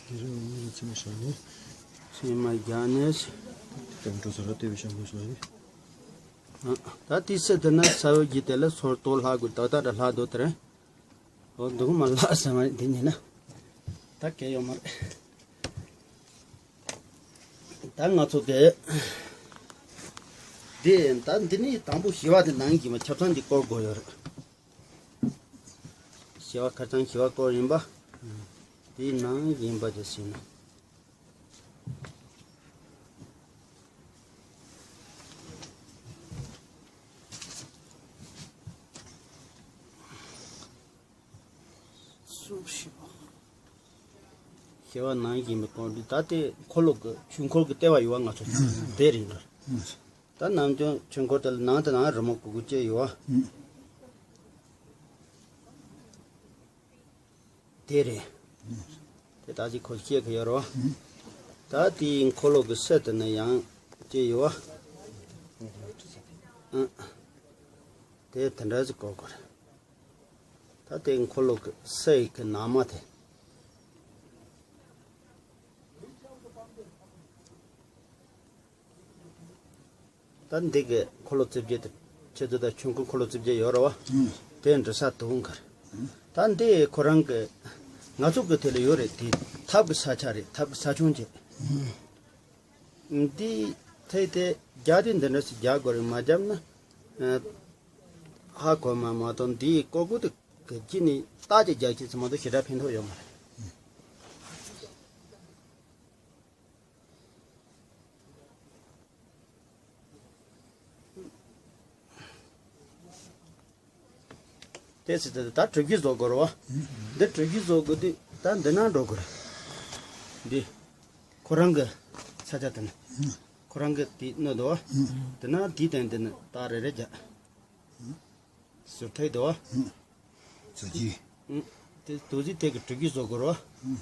བརྗེ་རེས་པ་གཉིས་ཚིག་མ་ཟ་ནི། ཚིག་མ་རྒྱག་ནས། ཀམ་ཀྲོ་ས་ར་ལྟེ་བའི་ཤམ་བུ་ཟ་ནི། ད་དེ་སེ་དེ་ན་ས་བོད་ཀྱི་དེ་ལ་སོར་དོ་ལྷག་དགོས། ཏག་ཏག་ཏག་ལྷག་དོ་དེ་རེད། འོ་འདུག་མ་ལགས་ཟེར་མ་རེད། འདི་ཉིན་ན་ད་གལ་ཡོད་མ་རེད། ད་ང་ཚོ་གི་འདི་ད་འདི་ནི་དང་པོ་ཞི་བ་དེ་ནང་གི་མ་ཆབ་ཚང་འདི་སྐོར་དགོས་ཡོད་རེད། ཞི་བ་ཁ་ཚང་ཞི་བ་སྐོར་ཡིན་པ། དེའི་ནང་ཡིན་པ་དེ་ཟིན་ན། སུ་ཞི་བ། ཞི་བ་ནང་བཞིན་པའི་སྐོར་འདི་ད་ལྟའི་འཁོར་ལོ་གི་ཆོས་འཁོར་གྱི་ལྟེ་བ་ཡོད་པ་ང་ཚོ་དེ་རེད་འགྲོ། ད་ནམ་རྒྱུན་ཆོས་འཁོར་དེ་ལ་ནང་དུ་ནང་རི་མོ་གུག་གུག་བཅས་ཡོད་པ། དེ་རེད། དེ་ད་ཅིག་ཁོ་བཤད་གི་ཡོད་རོ། ད་དེའི་འཁོར་ལོ་གི་སྲས་དེ་ནི་ཡང་བཅས་ཡོད་པ། ཨ། དེ་དེ་འདྲ་ཅིག་གོ་དགོས་རེད། ད་དེ་འཁོར་ལོ་གི་སྲས་ཀྱི་ནང་མ་དེ། ད་འདི་གི་འཁོར་ལོ་རྩིབས་བརྒྱད་དེ། ཁྱེད་ཚོ་ད་ཆོས་འཁོར་འཁོར་ལོ་རྩིབས་བརྒྱད་ཡོད་རེད་བ། དེ་འདྲ་ས་དུང་གར། ད་འདི་ཁོ་རང་གི་ང་ཚོ་གི་དེ་ལ་ཡོད་རེད། དེ་ཐབ་གི་ས་ཆ་རེད། ཐབ་གི་ས་ཆུང་ཅིག་འདི་ཐད་དེ་རྒྱག་དུས་འདི་འདྲ་ཞིག་རྒྱག་དགོས་རེད། མ་བརྒྱབ་ན་ཧ་གོ་མ་མ་གཏོགས་འདིའི་ཀོ་ཀུ་དེ་གི་ཅི་ནི་རྟགས་ཅིག་རྒྱག་ཁྱེད་ཚོ་མ་གཏོགས་ཞེ་དྲག་ཕན་ཐོགས་ཡོད་མ་རེད། དེ་ཚེ་ད་ད་གྲུ་བཞི་བཟོ་དགོས་རེད་བ། འདི་གྲུ་བཞི་བཟོ་དགོས་དུས་ད་འདི་ནང་འགྲོ་དགོས་རེད། འདི་ཁོ་རང་གི་ས་ཆ་དེ་ནི་ཁོ་རང་གི་དེ་གནོད་དོ། དེ་ན་དེ་དང་དེ་ནི་ད་རེ་རེ་རྒྱ། ཟུར་ཐེག་དོ། ཟུར་གྱི། དེ་དུ་ཟི་དེ་གི་གྲུ་བཞི་བཟོ་དགོས་རེད་བ།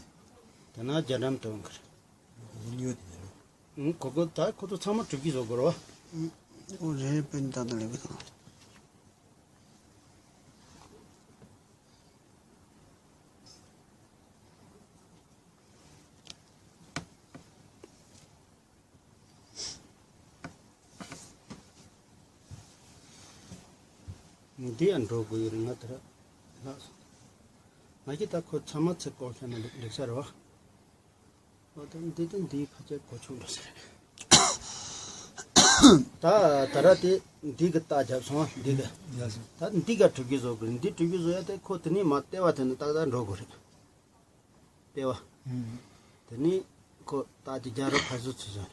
དེ་ན་རྒྱ་འགྲམ་དུ་འོང་གི་རེད། ཨུ་ཉོ་དེ་རོ། ཨུ་ཁོ་ཁོ་ད་ཁོ་ཚོ་ཚང་མ་གྲུབ་ཀྱི་བཟོ་དགོས་རོ། ཨུ་རེད་པན་ད་ད་ལེ་བི་ཁང་། འདི་ཡང་འགྲོ་དགོས་ཡོད་རེད། ང་དེ་ར་ལགས་སོ། ང་གིས་ད་ཁོ་ཚང་མ་ཚེ་སྐོར་ཤ་ན་འགྲིག་ས་རེད་བ། འོ་ད་འདི་དང་འདིའི་ཁ་ཆེ་གོ་ཆུང་འགྲོ་ས་རེད། ད་ད་ར་དེ་འདི་གི་རྟགས་བརྒྱབ་སོང་བ་འདི་གི། ཡ་སོ། ད་འདི་ག་གྲུབ་ཀྱི་བཟོ་དགོས་རེད། འདི་གྲུབ་ཀྱི་བཟོ་ཡ་དེ་ཁོ་དེ་ནས་མ་ལྟེ་བ་དེ་ནས་ཏག་ཏག་འགྲོ་དགོས་རེད། ལྟེ་བ། དེ་ནས་ཁོ་རྟགས་ཀྱི་རྒྱ་རོ་ཕར་ཚུར་ཚུར་བཟོ།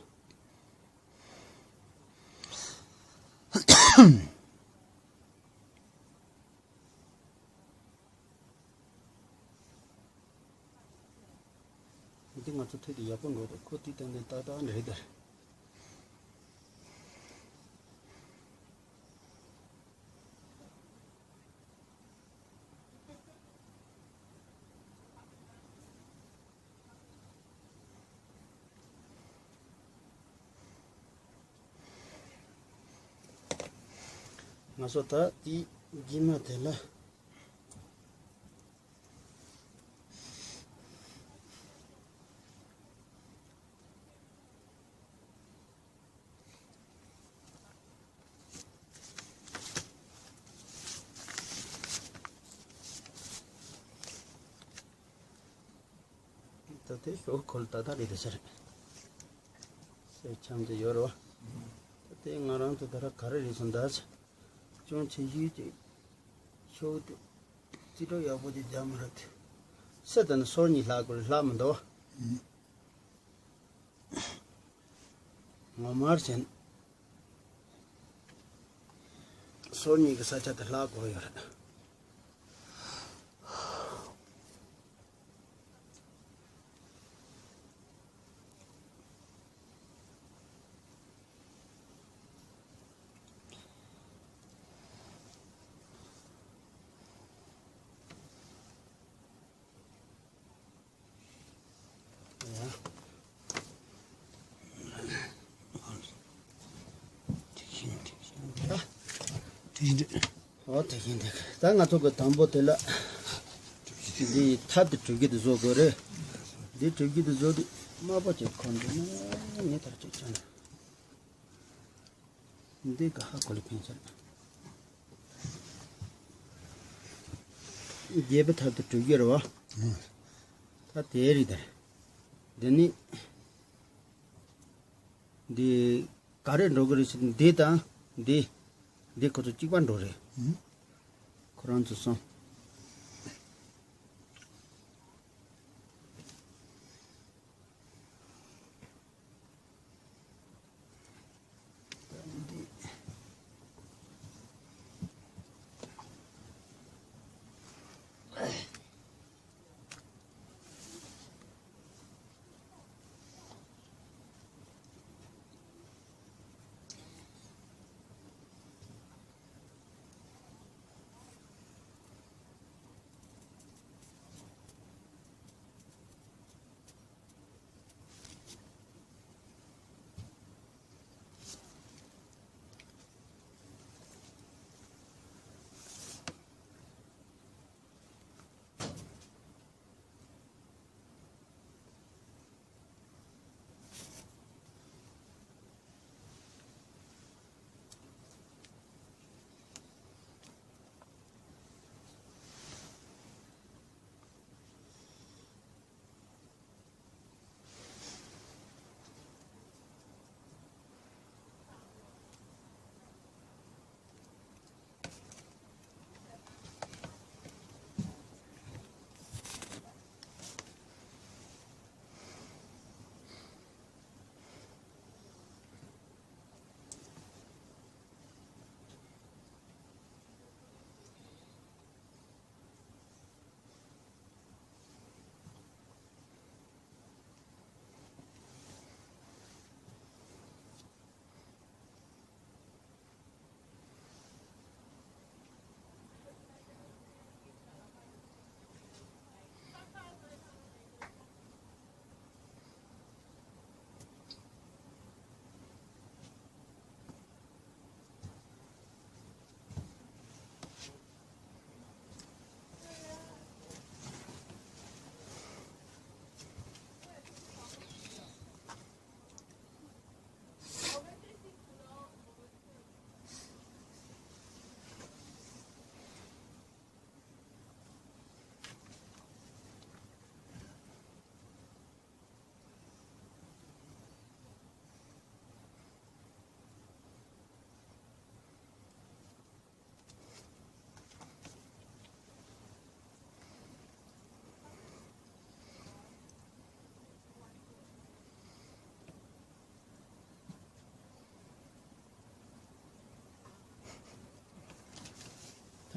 འདི་ང་ཚོ་ཐད་དུ་ཡག་པོ་འགྲོ་འདུག་ཁོ་དེ་ཏན་ཏན་ཏག་ཏག་འདྲ་རེད་དར། ང་ཚོ་ད་དེ་རྗེས་མ་དེ་ལ། ད་དེ་ཤོག་ཁོལ་ད་ད་རེད་དེ་ཆ་རེད། སེ་ཆམ་དེ་ཡོད་རོ། ད་དེ་ང་རང་ཚོ་ད་ར་ག་རེ་རེད་སོང་ད་ཆ། ཅུང་ཆེ་ཤོས་ཀྱི་ཤོག་དེ་རྩིས་སྤྲོད་ཡག་པོ་ཅིག་རྒྱག་མ་རེད། སེ་ད་ནི་སོར་གཉིས་ལྷག་དགོས་ལྷག་མི་འདུག་ངོ་མར་ཟིན། སོར་གཉིས་ཀྱི་ས་ཆ་དེ་ལྷག་དགོས་ཡོད་རེད། ཨོ་དེ་བཞིན་དེ། ད་ང་ཚོ་གི་དང་པོ་དེ་ལ། འདི་ཐབ་དེ་གྲུབ་ཀྱི་དེ་བཟོ་དགོས་རེད། འདི་གྲུབ་ཀྱི་དེ་བཟོ་དུས་དམའ་པོ་ཅིག་འཁོར་འདུག་ན་ངས་ཐག་གཅོད་བྱས་ན། འདི་ག་ཧ་གོ་ལ་ཕན་ཆད། རྒྱས་པའི་ཐབ་དེ་གྲུབ་ཀྱི་རེད་བ། ད་དེའི་རིགས་དེ་རེད། འདི་ནི། འདི་ག་རེ་འགྲོ་གི་རེད་ཟེར་ན། འདི་དང་འདི། འདི་ཁོ་ཚོ་གཅིག་པ་འགྲོ་རེད། ཁོ་རང་ཚོ་སོང་།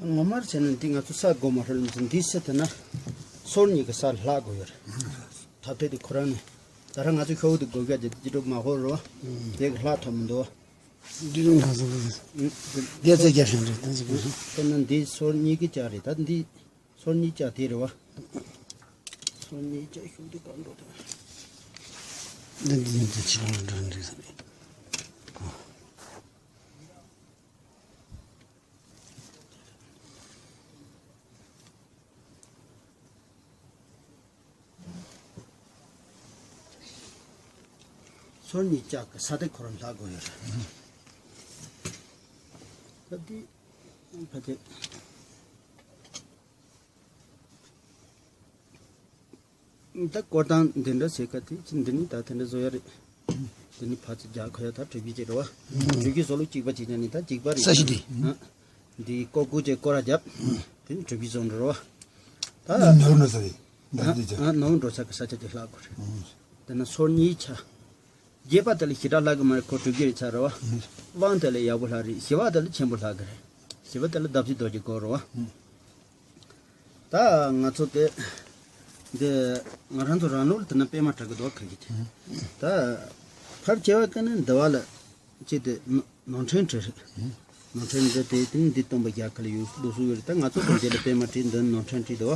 ད་ངོ་མར་བྱས་ན་འདི་ང་ཚོ་ས་སྒོ་མ་ཧྲོལ་མི་ཚེ་འདི་སེ་ཐ་ན་སོར་གཉིས་ཀྱི་ས་ལྷག་དགོས་ཡོད་རེད། ཐབ་ཐེ་དེ་ཁོ་རང་ནས་ད་ར་ང་ཚོ་ཤོག་དེ་སྒོ་རྒྱ་དེ་ཅི་འགྲོ་མ་ཧོ་རོ། དེ་གི་ལྷག་ཐོབ་མི་འདུག་འདི་རུང་ཁ་སང་དེ་ཚོ་རྒྱ་ཆེན་རེད། ད་ཅི་གི་ཁོ་ན་འདི་སོར་གཉིས་ཀྱི་ལྕགས་རེད། ད་འདི་སོར་གཉིས་ལྕགས་དེ་རེད་བ། སོར་གཉིས་ལྕགས་ཤོག་དེ་གང་འགྲོ་དང་། འདི་འདི་འདི་ཕྱི་ལོགས་ལ་འགྲོ་འདྲི་ས་རེད། སོར་གཉིས་ལྕགས་ཀྱི་ས་དེ་ཁོ་རང་ལྷག་དགོས་ཡོད་རེད། ད་འདི་ཕ་དེ། ད་སྐོར་སྟངས་འདི་འདྲ་བྱེད་ཀ་དེ་ཅི་འདི་ནི་ད་དེ་འདྲ་བཟོ་ཡ་རེད། དེ་ནི་ཕར་ཚུར་རྒྱག་ཁོ་ཡ་ད་གྲུ་བཞི་ཅིག་རེད་བ། གྲུ་བཞི་བཟོ་ལུགས་གཅིག་པ་གཅིག་རྐྱང་ནི་ད་གཅིག་པ་རེད། ས་གཞི་འདི། ཨ། འདི་ཀོ་ཀུ་ཅེ་སྐོར་ར་རྒྱབ། དེ་ནི་གྲུ་བཞི་བཟོ་འགྲོ་རེད་བ། ད་ནོར་ནོར་ས་རེད། ད་འདི་ཅི། ཨ་ནོར་འགྲོ་ས་གི་ས་ཆ་དེ་ལྷག་དགོས་རེད། དེ་ན་སོར་གཉིས་ཆ། རྒྱས་པ་དེ་ལ་ཞེ་དྲག་ལྷག་གི་མ་རེད། ཁོ་གྲུ་བཞི་རེ་ཆགས་རེད་བ། དབང་དེ་ལ་ཡག་པོ་ལྷག་རེད། ཞི་བ་དེ་ལ་ཆེན་པོ་ལྷག་གི་རེད། བྱས་པ་དེ་ལ་བརྡབ་གསིག་རྡོ་རྗེ་སྐོར་རོ། ད་ང་ཚོ་དེ་འདི་ང་རང་ཚོ་རང་ལུགས་ལ་དེ་ན་པད་མ་བྲག་གི་རྡོ་ཁ་གི་དེ། ད་ཕར་བྱས་པ་དེ་ནི་འདི་བ་ལ་ཅི་དེ་ནོར་ཕྲེང་བྲིས་རེད། ནོར་ཕྲེང་འདི་དེ་དེ་ནི་འདི་སྟོན་པ་རྒྱ་གར་ལ་ཡོད་ལུགས་སྲོལ་ཡོད་རེད། ད་ང་ཚོ་དེ་འདི་ལ་པད་མ་བྲིས། འདི་ནོར་ཕྲེང་བྲིས་འདུག་བ།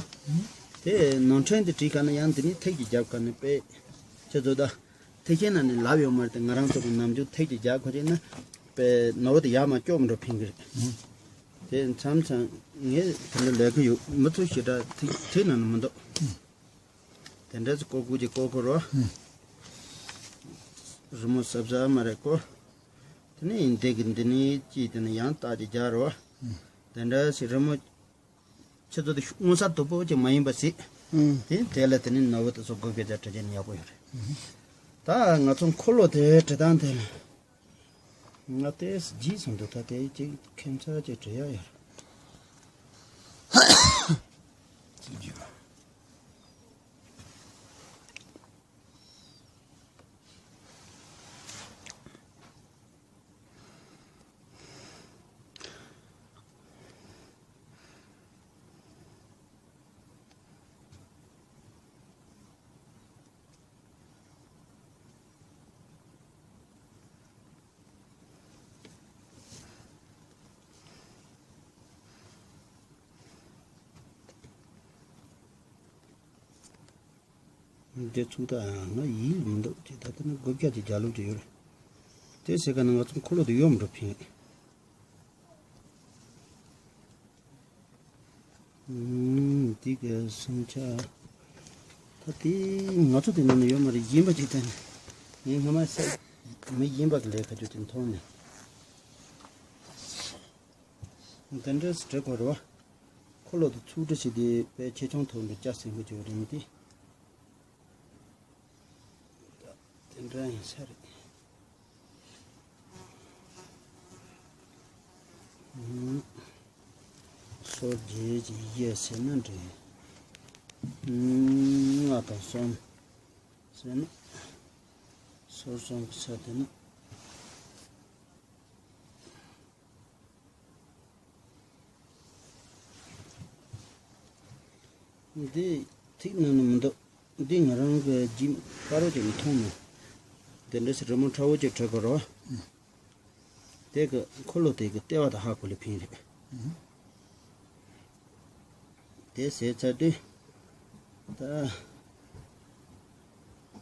དེ་ནོར་ཕྲེང་དེ་བྲིས་ག་ན་ཡང་དེ་ནི་ཐིག་གིས་རྒྱབ་ག་ན་པད་ཁྱེད་ཚོ་ད། ཐེག་ཆེན་ནང་ནས་ལབ་ཡོད་མ་རེད་དེ། ང་རང་ཚོ་གི་ནམ་རྒྱུན་ཐིག་གིས་རྒྱག་ཁོ་རེད་ན་པའི་ནོར་བུ་དེ་ཡར་མར་སྐྱོག་འགྲོ་ཕིང་གི་རེད། དེ་མཚམས་མཚམས་ངས་དེ་འདྲ་ལས་ཀ་ཡོད། མི་ཚོ་ཞེ་དྲག་ཐིག་ཐིག་ནང་ནས་མི་འདུག་དེ་འདྲ་ཚོ་ཀོ་ཀུ་ཅིག་ཀོ་ཀུ་རོ། རི་མོ་གཟབ་གཟབ་མ་རེད་ཀོ། དེ་ནས་འདི་གི་འདི་ནས་ཅིག་དེ་ནས་ཡང་རྟགས་ཅིག་རྒྱག་རོ། དེ་འདྲ་ཞིག་རི་མོ། ཁྱེད་ཚོ་དེ་མངོན་གསལ་དོད་པོ་ཅིག་མ་ཡིན་པ་ཟིག་ཨུམ། དེ་དེ་ལ་དེ་ནི་ནོར་བུ་དེ་ཚོ་དགོས་གལ་ཆེ་དྲི་རྒྱུ་ནི་ཡག་པོ་ཡོད་རེད། ད་ང་ཚོ་འཁོར་ལོ་དེ་བྲི་སྟངས་དེ་ང་ཏོག་ཙམ་བརྗེད་སོང་འདུག་ད་དེ་ཅིག་ཁྱད་མཚར་ཅིག་བྲི་ཡ་ཡོད་རེད། འདི་ཚུགས་ད་ང་ཡིད་མི་འདུག་ཅེས། ད་ལྟ་ནི་དགུ་བརྒྱ་གི་རྒྱ་ལོ་ཅིག་ཡོད་རེད། དེ་ཟེར་ག་ན་ང་ཚོ་འཁོར་ལོ་དེ་ཡོད་མི་འགྲོ་ཕིང་། ཨུམ། འདི་གི་སུམ་ཆ། ད་དེ་ང་ཚོ་དེ་ནང་ནས་ཡོད་མ་རེད། གཞན་པ་ཅིག་ད་ནི་ངས་སྔ་མ་ས་མི་གཞན་པ་གི་ལས་ཀ་རྒྱུ་དེ་མཐོང་ནས། འདི་འདྲས་སུ་བྲི་དགོས་རེད་བ། འཁོར་ལོ་དེ་ཚུགས་འདྲ་ཞིག་དེ་དཔེ་ཆེ་ཆུང་ཐོག་འདི་ལྕགས་སེང་གེ་ཅིག་རེད་མི་དེ། དེ་འདྲ་ཡིན་ས་རེད། ཨུམ། སོར་བརྒྱད་ཀྱི་གཡས་ཟེར་ན་འགྲིག་ཨུམ། ལྔ་དང་གསུམ་ཟེར་ན། སོར་གསུམ་གྱི་ས་དེ་ནི། འདི་ཐིག་ནང་ནས་མི་འདུག་འདི་ང་རང་གི་ཇིམ་དཔའ་རོ་ཅིག་མཐོང་ནས། འདི་འདྲ་ཞིག་རི་མོ་ཁྲ་བོ་ཅིག་བྲི་དགོས་རོ། དེ་གི་འཁོར་ལོ་དེ་གི་ལྟེ་བ་དང་ཧ་གོ་ལེ་ཕིང་རེད། དེ་ཟེར་ཚར་དུས།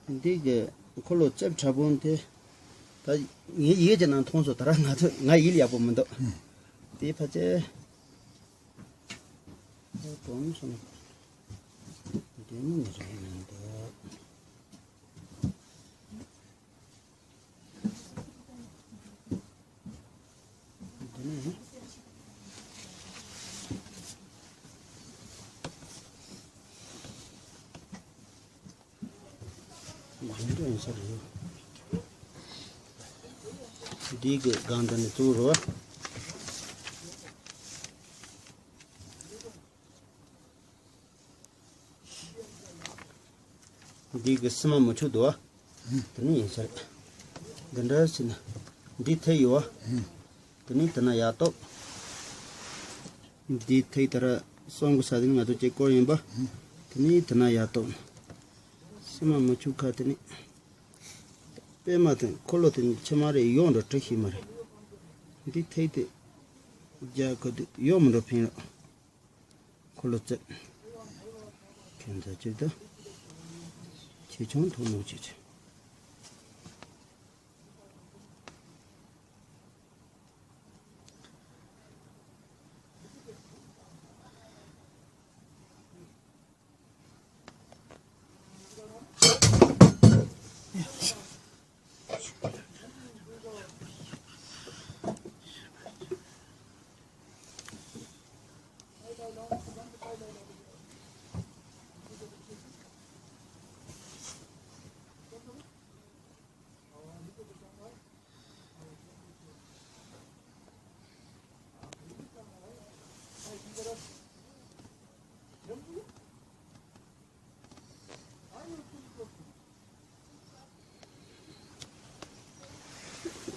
ད། འདི་གི་འཁོར་ལོ་རྩིབས་ཕྲ་བོ་དེ། ད་ངའི་ཡིད་ཀྱི་ནང་མཐོང་སོང་། ད་ར་ང་ཚོ་ང་ཡིད་ཡག་པོ་མི་འདུག་དེ་ཕལ་ཆེར། ད་གོང་སོང་། དེ་ནི་མི་རེད་མི་འདུག་འདི་ནི། འདི་གི་སྒང་དེ་ནི་གཙོ་བོ་རེད་བ། འདི་གི་སི་མ་མུ་ཆུ་དུ་བ། དེ་ནི་ཡིན་ས་རེད། འདི་འདྲ་ཟེར་ན། འདི་ཐེ་ཡོད་བ། དེ་ནི་དེ་ན་ཡ་ཏོག་འདི་ཐེ་ད་ར་སོང་གི་ས་དེ་ནི་ང་ཚོ་ཅེ་སྐོར་ཡིན་པ། དེ་ནི་དེ་ན་ཡ་ཏོག་སི་མ་མུ་ཆུ་ཁ་དེ་ནི། པད་མ་དང་འཁོར་ལོ་དེ་ནི་ཕྱི་མ་རེད། ཡོང་འགྲོ་བྲི་ཤེས་མ་རེད། འདི་ཐེ་དེ། རྒྱ་གོ་དེ་ཡོང་མི་འགྲོ་ཕིང་རོགས། འཁོར་ལོ་རྩིབས། ཁྱོད་ཚོ་ཅིག་ད། ཆེ་ཆུང་ཐུང་ནུ་ཅིག་ཅིག་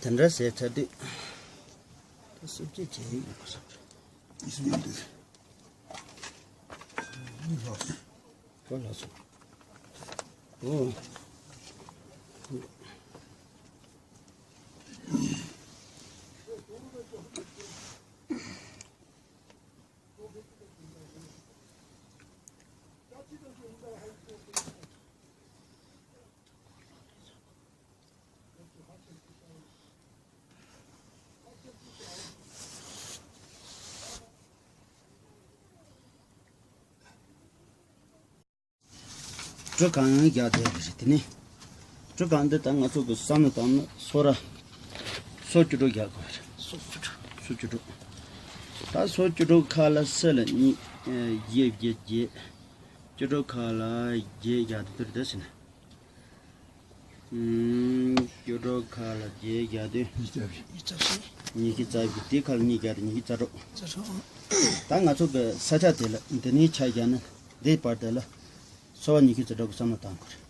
དེ་འདྲ་ཟེར་ཚར་དུས། ད་སུབ་ཅིག་བྱས་ཡིན་པ་བསམ་རེད། ཡིན་འདུག་ཁོ་ལ་སོ། ཨོ། གྲུ་གང་རྒྱག་བསྡད་པ་རེད། དེ་ནས་གྲུ་གང་འདི་ད་ང་ཚོ་གི་བསམ་བློ་བཏང་ན་སོ་ར་སོ་བཅུ་དྲུག་རྒྱག་དགོས་རེད། སོ་བཅུ་དྲུག་སོ་བཅུ་དྲུག་ད་སོ་བཅུ་དྲུག་ཁ་ལ་སི་ལ་གཉིས། བཞི་བརྒྱད་བརྒྱད། བཅུ་དྲུག་ཁ་ལ་བརྒྱད་རྒྱག་དུས་དེར་འདི་ཟིན། ཨུམ། བཅུ་དྲུག་ཁ་ལ་བརྒྱད་རྒྱག་དུས། ཉི་ཤུ་རྩ་བཞི། ཉི་ཤུ་རྩ་བཞི། དེ་ཁ་ལ་གཉིས་རྒྱག་དུས་ཉི་ཤུ་རྩ་དྲུག་རྩ་དྲུག་ད་ང་ཚོ་གི་ས་ཆ་དེ་ལ་འདི་ནས་ཆ་བཞག་ན་འདིའི་བར་དེ་ལ་སོ་བ་ཉི་ཤུ་རྩ་དྲུག་གི་བསམ་བློ་བཏང་དགོས་རེད།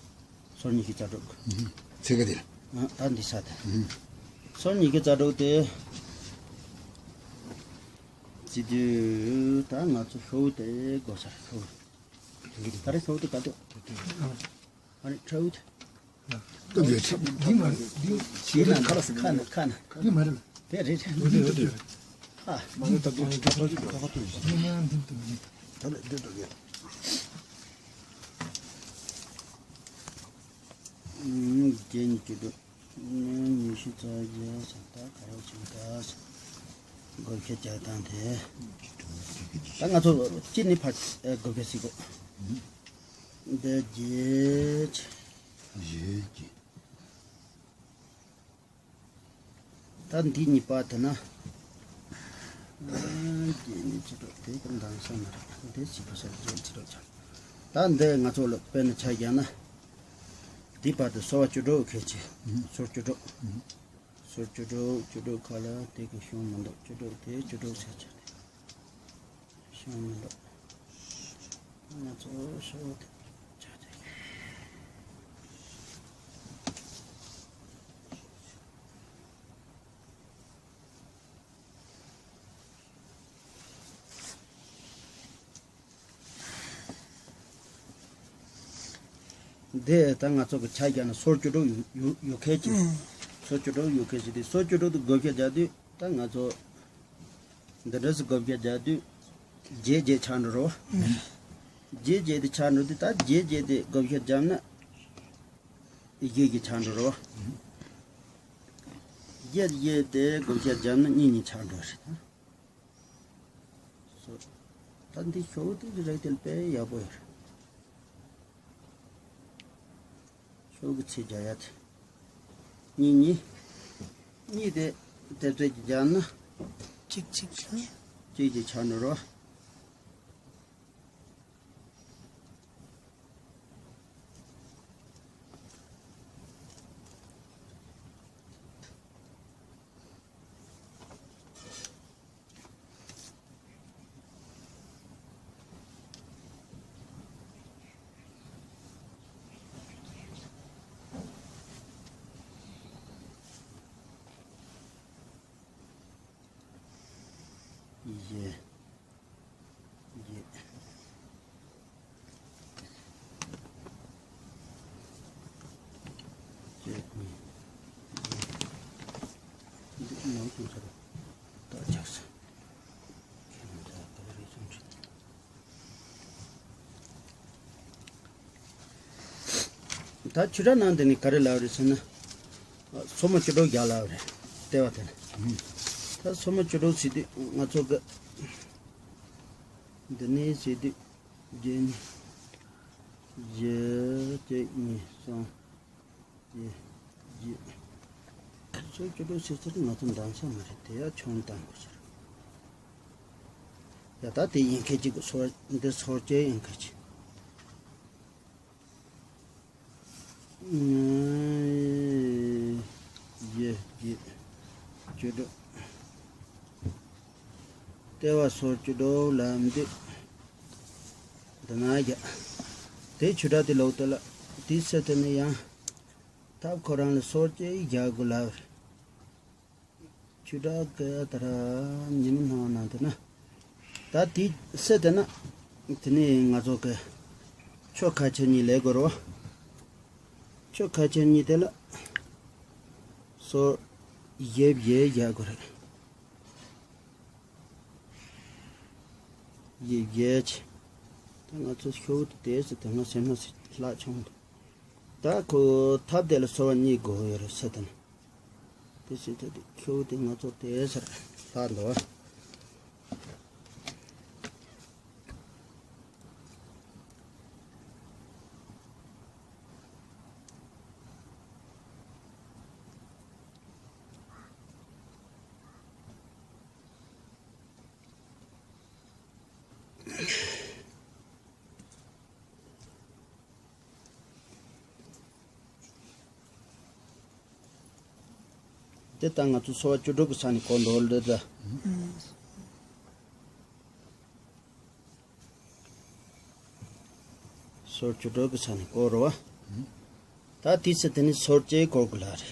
སོ་ཉི་ཤུ་རྩ་དྲུག་ཚིག་ག་དེ་ལ། ཨ། ད་འདི་ས་དེ། སོ་ཉི་ཤུ་རྩ་དྲུག་དེ། བྱེད་དུས་ད་ང་ཚོ་ཤོག་དེ་དགོས་ས་རེད། ཤོག་ད་རེས་ཤོག་དེ་ག་དུས། ཨ་ནི་ཁྲའུ་ཏི། ཏུ་ཡོད་ཆེ། འདི་མ་རེད། འདི་ཁ་ན་ཁ་ན་ཁ་ན། འདི་མ་རེད། དེ་རེད། འདི་འདི་འདི། ཨ། མ་ནི་ད་དུང་ཁ་ཁ་ཏུ་ཡོད། ད་ལ་འདི་ཏུ་ཡོད། ཨུམ། རྒྱན་གྱི་འདུག་ཉི་ཤུ་རྩ་བརྒྱད་ཟེར་ད་ག་རེ་བྱུང་ད་ཟེར། བགོ་བཤའ་རྒྱག་སྟངས་དེ། ད་ང་ཚོ་གཅིག་ནི་ཕར་བགོ་བཤའ་བྱེད་དགོས། འདི་བརྒྱད། བཞི་བརྒྱད། ད་འདི་གཉིས་པ་དེ་ན། བརྒྱད་ནི་བཅུ་དྲུག་དེ་ཀྱང་འདང་ས་མ་རེད། འདི་བྱིས་པ་སར་བརྒྱད་བཅུ་དྲུག་ཆགས། ད་འདི་ང་ཚོ་ལ་དཔེར་ན་ཆ་བཞག་ན། འདི་བར་དུ་སོ་བ་བཅུ་དྲུག་ཁེལ་ཆེ། སོ་བཅུ་དྲུག་སོ་བཅུ་དྲུག་བཅུ་དྲུག་ཁ་ལ་དེ་གི་ཤོང་མི་འདུག་བཅུ་དྲུག་དེ་བཅུ་དྲུག་ཟེར་ཆ་དེ། ཤོང་མི་འདུག་ང་ཚོ་ཤོག་དེ་ཆ་དེ། འདི་ད་ང་ཚོ་གི་ཆ་བཞག་ན་སོ་བཅུ་དྲུག་ཡོད་ཡོད་ཡོད་ཁེལ་ཆེ། སོ་བཅུ་དྲུག་ཡོད་ཁེལ་ཆེ་དེ་སོ་བཅུ་དྲུག་དེ་བགོ་བཤའ་རྒྱག་དུས་ད་ང་ཚོ་འདི་འདྲ་ཟིག་བགོ་བཤའ་རྒྱག་དུས་བརྒྱད་བརྒྱད་ཆགས་འགྲོ་རོ། བརྒྱད་བརྒྱད་དེ་ཆགས་འགྲོ་དུས་ད་བརྒྱད་བརྒྱད་དེ་བགོ་བཤའ་བརྒྱབ་ན་བཞི་བཞི་ཆགས་འགྲོ་རོ། བརྒྱད་བརྒྱད་དེ་བགོ་བཤའ་བརྒྱབ་ན་གཉིས་གཉིས་ཆགས་འགྲོ་རེད། སོ། ད་འདི་ཤོག་དེ་གི་རིགས་དེ་དཔེ་ཡག་པོ་ཡོད་རེད། ཤོག་གི་ཚད་རྒྱག་ཡ་དེ། གཉིས་གཉིས། གཉིས་དེ་དེབ་ཚད་ཀྱི་རྒྱག་ན། གཅིག་གཅིག་ཆགས། གཅིག་གཅིག་ཆགས་འགྲོ་རོ། བཞི། བརྒྱད། བཅུ་གཉིས། བརྒྱད། འདི་ནང་དུ་ཚར། ད་ཆགས་སོང་། ཁྱེད་རང་ཚོ་ག་རེ་རེད་གསུངས་དྲན། ད་ཆོས་གྲགས་ནང་འདི་ནས་ག་རེ་ལབ་རེད་ཟེར་ན། སོར་མོ་བཅུ་དྲུག་རྒྱག་ལབ་རེད། ལྟེ་བ་དེ་ནས། ད་སོར་མོ་བཅུ་དྲུག་ཟེར་དུས་ང་ཚོ་གི་འདི་ནས་ཟེར་དུས་བརྒྱད། བཞི། གཅིག་གཉིས་གསུམ། བརྒྱད། བརྒྱད། སོར་བཅུ་དྲུག་ཟེར་ཚུལ་ང་ཚོ་འདང་ས་མ་རེད། དེ་ཡང་ཆུང་བཏང་དགོས་ཟེར། ཡ་ད་དེ་ཡིན་ཁེལ་གཅིག་སོར་འདི་སོར་བཅད་ཡིན་ཁེལ་གཅིག་བཞི། བརྒྱད། བཅུ་དྲུག་ལྟེ་བ་སོར་བཅུ་དྲུག་ལབ་འདི། འདི་ན་རྒྱག་དེ་ཆོས་གྲགས་དེ་ལོག་དེ་ལ། དེའི་ཚེ་དེ་ནས་ཡང་། ཐབས་ཁོ་རང་ལ་སོར་བཅད་རྒྱག་དགོས་ལབ། ཆོས་གྲགས་ཀྱི་ད་ར་ཉི་མ་སྣང་བ་ནང་དུ་ན། ད་དེ་སེ་དེ་ན། དེ་ནས་ང་ཚོ་གི་ཕྱོགས་ཁ་ཕྱིར་གཉིས་ལས་དགོས་རོ། ཕྱོགས་ཁ་ཕྱིར་གཉིས་དེ་ལ་སོར་ཡེབ་ཡེ་ཡ་དགོས་རེད། ཡེབ་ཡེ་ཆེ། ད་ང་ཚོ་ཤོག་དེ་སེ་དེ་ང་སེམས་ན་སེ་ལྷག་ཆུང་འདུག་ད་ཁོ་ཐབ་དེ་ལ་སོར་བ་གཉིས་དགོས་ཡོད་རེད་སེ་དེ་ན། དེ་བྱེད་ཐབས་དེ་ཁྱོད་དེ་ང་ཚོ་དེ་སར་ལྷག་འདུག་དེ་ལྟར་ང་ཚོ་སོ་བ་བཅུ་དྲུག་གི་ས་ནས་གོ་འདོད་ལ། སོར་བཅུ་དྲུག་གི་ས་ནས་གོ་རོ་བ། ད་དེ་ཚེ་དེ་ནི་སོར་བཅུའི་སྐོར་གི་ལ་རེད།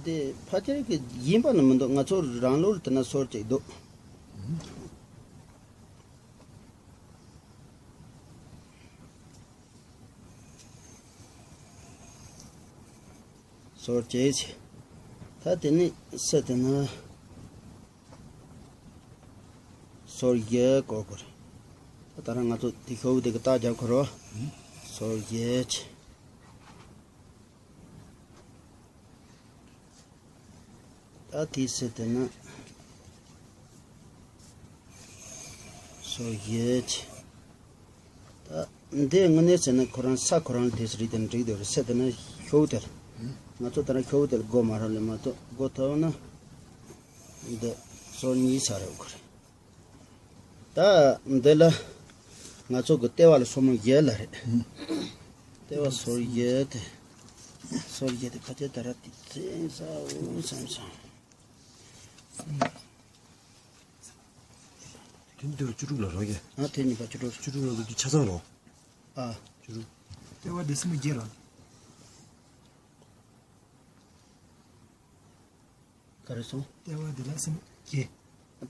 འདི་ཕལ་ཆེར་གི་ཡིན་པ་ནི་མི་འདུག་ང་ཚོ་རང་ལུགས་དེ་ན་སོར་གཅིག་འདུག་སོར་བཅད་ཚེ། ད་དེ་ནི་སེ་དེ་ན། སོར་བཞི་བཀོད་དགོས་རེད། ད་ད་རང་ང་ཚོ་དེ་ཤོག་དེ་གི་རྟགས་རྒྱབ་ཁོ་རོ། སོར་བཞི་ཆེ། ད་དེའི་ཚེ་དེ་ན་སོར་བཞི་ཆེ། ད་འདི་དངོས་གནས་ཟེར་ན་ཁོ་རང་ས་ཁོ་རང་ལ་དེ་ཚེ་རིགས་དེ་འགྲིག་འདུག་རེད་ཟེར་དེ་ན་ཤོག་དེར། ང་ཚོ་ད་རང་ཤོག་དེར་སྒོ་མ་རག་ལས་མ་གཏོགས་སྒོ་ཐོག་ན་འདི་སོར་གཉིས་ས་རེད་དགོས་རེད། ད་འདི་ལ་ང་ཚོ་གི་ལྟེ་བ་ལ་སོར་མོ་བཞི་ལ་རེད། ལྟེ་བ་སོར་བཞི་དེ། སོར་བཞི་དེ་ཕལ་ཆེར་ད་ར་དེ་བཙན་ས་འོ་བསམ་སོང་། དེ་འདིར་བཅུ་དྲུག་ལ་རོགས་ཀྱི། ཨ་དེ་གཉིས་པ་བཅུ་དྲུག་བཅུ་དྲུག་ལ་འདི་ཆ་ཚང་རོགས། ཨ། བཅུ་དྲུག་ལྟེ་བ་འདི་སོར་མོ་བརྒྱད་རོགས། ག་རེ་སོང་། ལྟེ་བ་འདི་ལ་སོར་མོ་བརྒྱད།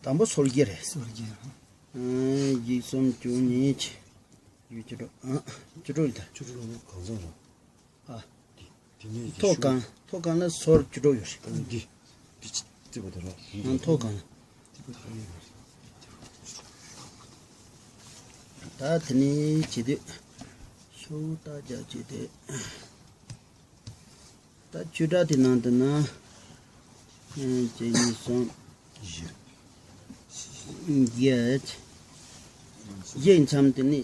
དང་པོ་སོར་བརྒྱད་རེད། སོར་བརྒྱད། ཨ། བཞི་གསུམ་བཅུ་གཉིས་ཆེ། བཅུ་དྲུག་ཨ། བཅུ་དྲུག་ཡིན་ད། བཅུ་དྲུག་ལ་གང་ཚང་རོགས། ཨ། དེ་ནས་ཐོག་གང་ཐོག་གང་ལ་སོར་བཅུ་དྲུག་ཡོད་རེད། འདི་འདི་ཅི་བརྩིས་པ་དེ་རོགས། ཨ། ཐོག་གང་། ད་དེ་ནས་བྱེད་དུས་ཤོག་རྟགས་རྒྱག་བྱེད་དེ། ད་བཅུ་དྲུག་དེ་ནང་དུ་ན། ཨ། གཅིག་གཉིས་གསུམ། བཞི། བརྒྱད། བཞི་མཚམས་དེ་ནི་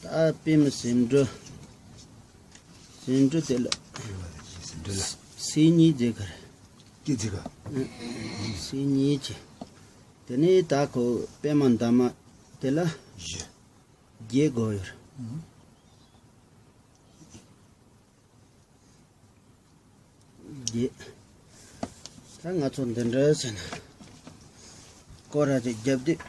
ད་པད་མ་ཟེའུ་འབྲུ། ཟེའུ་འབྲུ་དེ་ལ། ཟེའུ་འབྲུ་ལ། སེ་གཉིས་རྫས་ཀར། སྐྱེ་རྫས་ཀ། སེ་གཉིས་ཀྱི། དེ་ནི་ད་ཁོ་པད་མ་འདབ་མ་དེ་ལ། བཞི། བརྒྱད་དགོས་ཡོད། བརྒྱད། ད་ང་ཚོ་འདི་འདྲ་བྱས་ན། སྐོར་ར་ཅིག་རྒྱབ་དུས།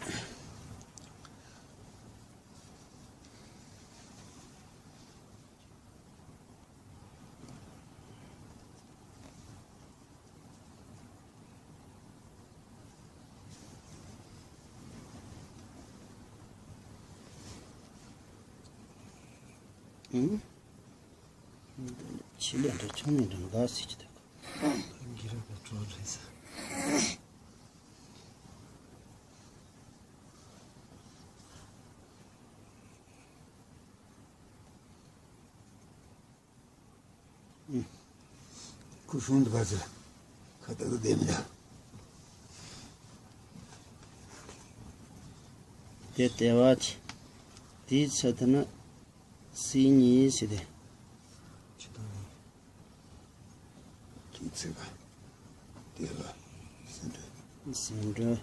ཨང་། ཆེད་ལས་འདྲ་ཆུང་ནས་འདྲ་འགའ་ཟེར་གྱི་འདུག་འགྱུར་བ་གྲོགས་རེད་ཟེར། ཁུ་སུམ་དུ་ག་ཚོད་ཁ་ཏག་ཏག་བསྡད་མི་འདུག་དེ་ལྟེ་བ་ཆེ། དེའི་ཚད་དེ་ན་སེ་གཉིས་ཟེར་ཏེ། ཁྱི་དང་ནི། དེའི་ཚད་ཀ་དེ་ལ་ཟེའུ་འབྲུ། ཟེའུ་འབྲུ།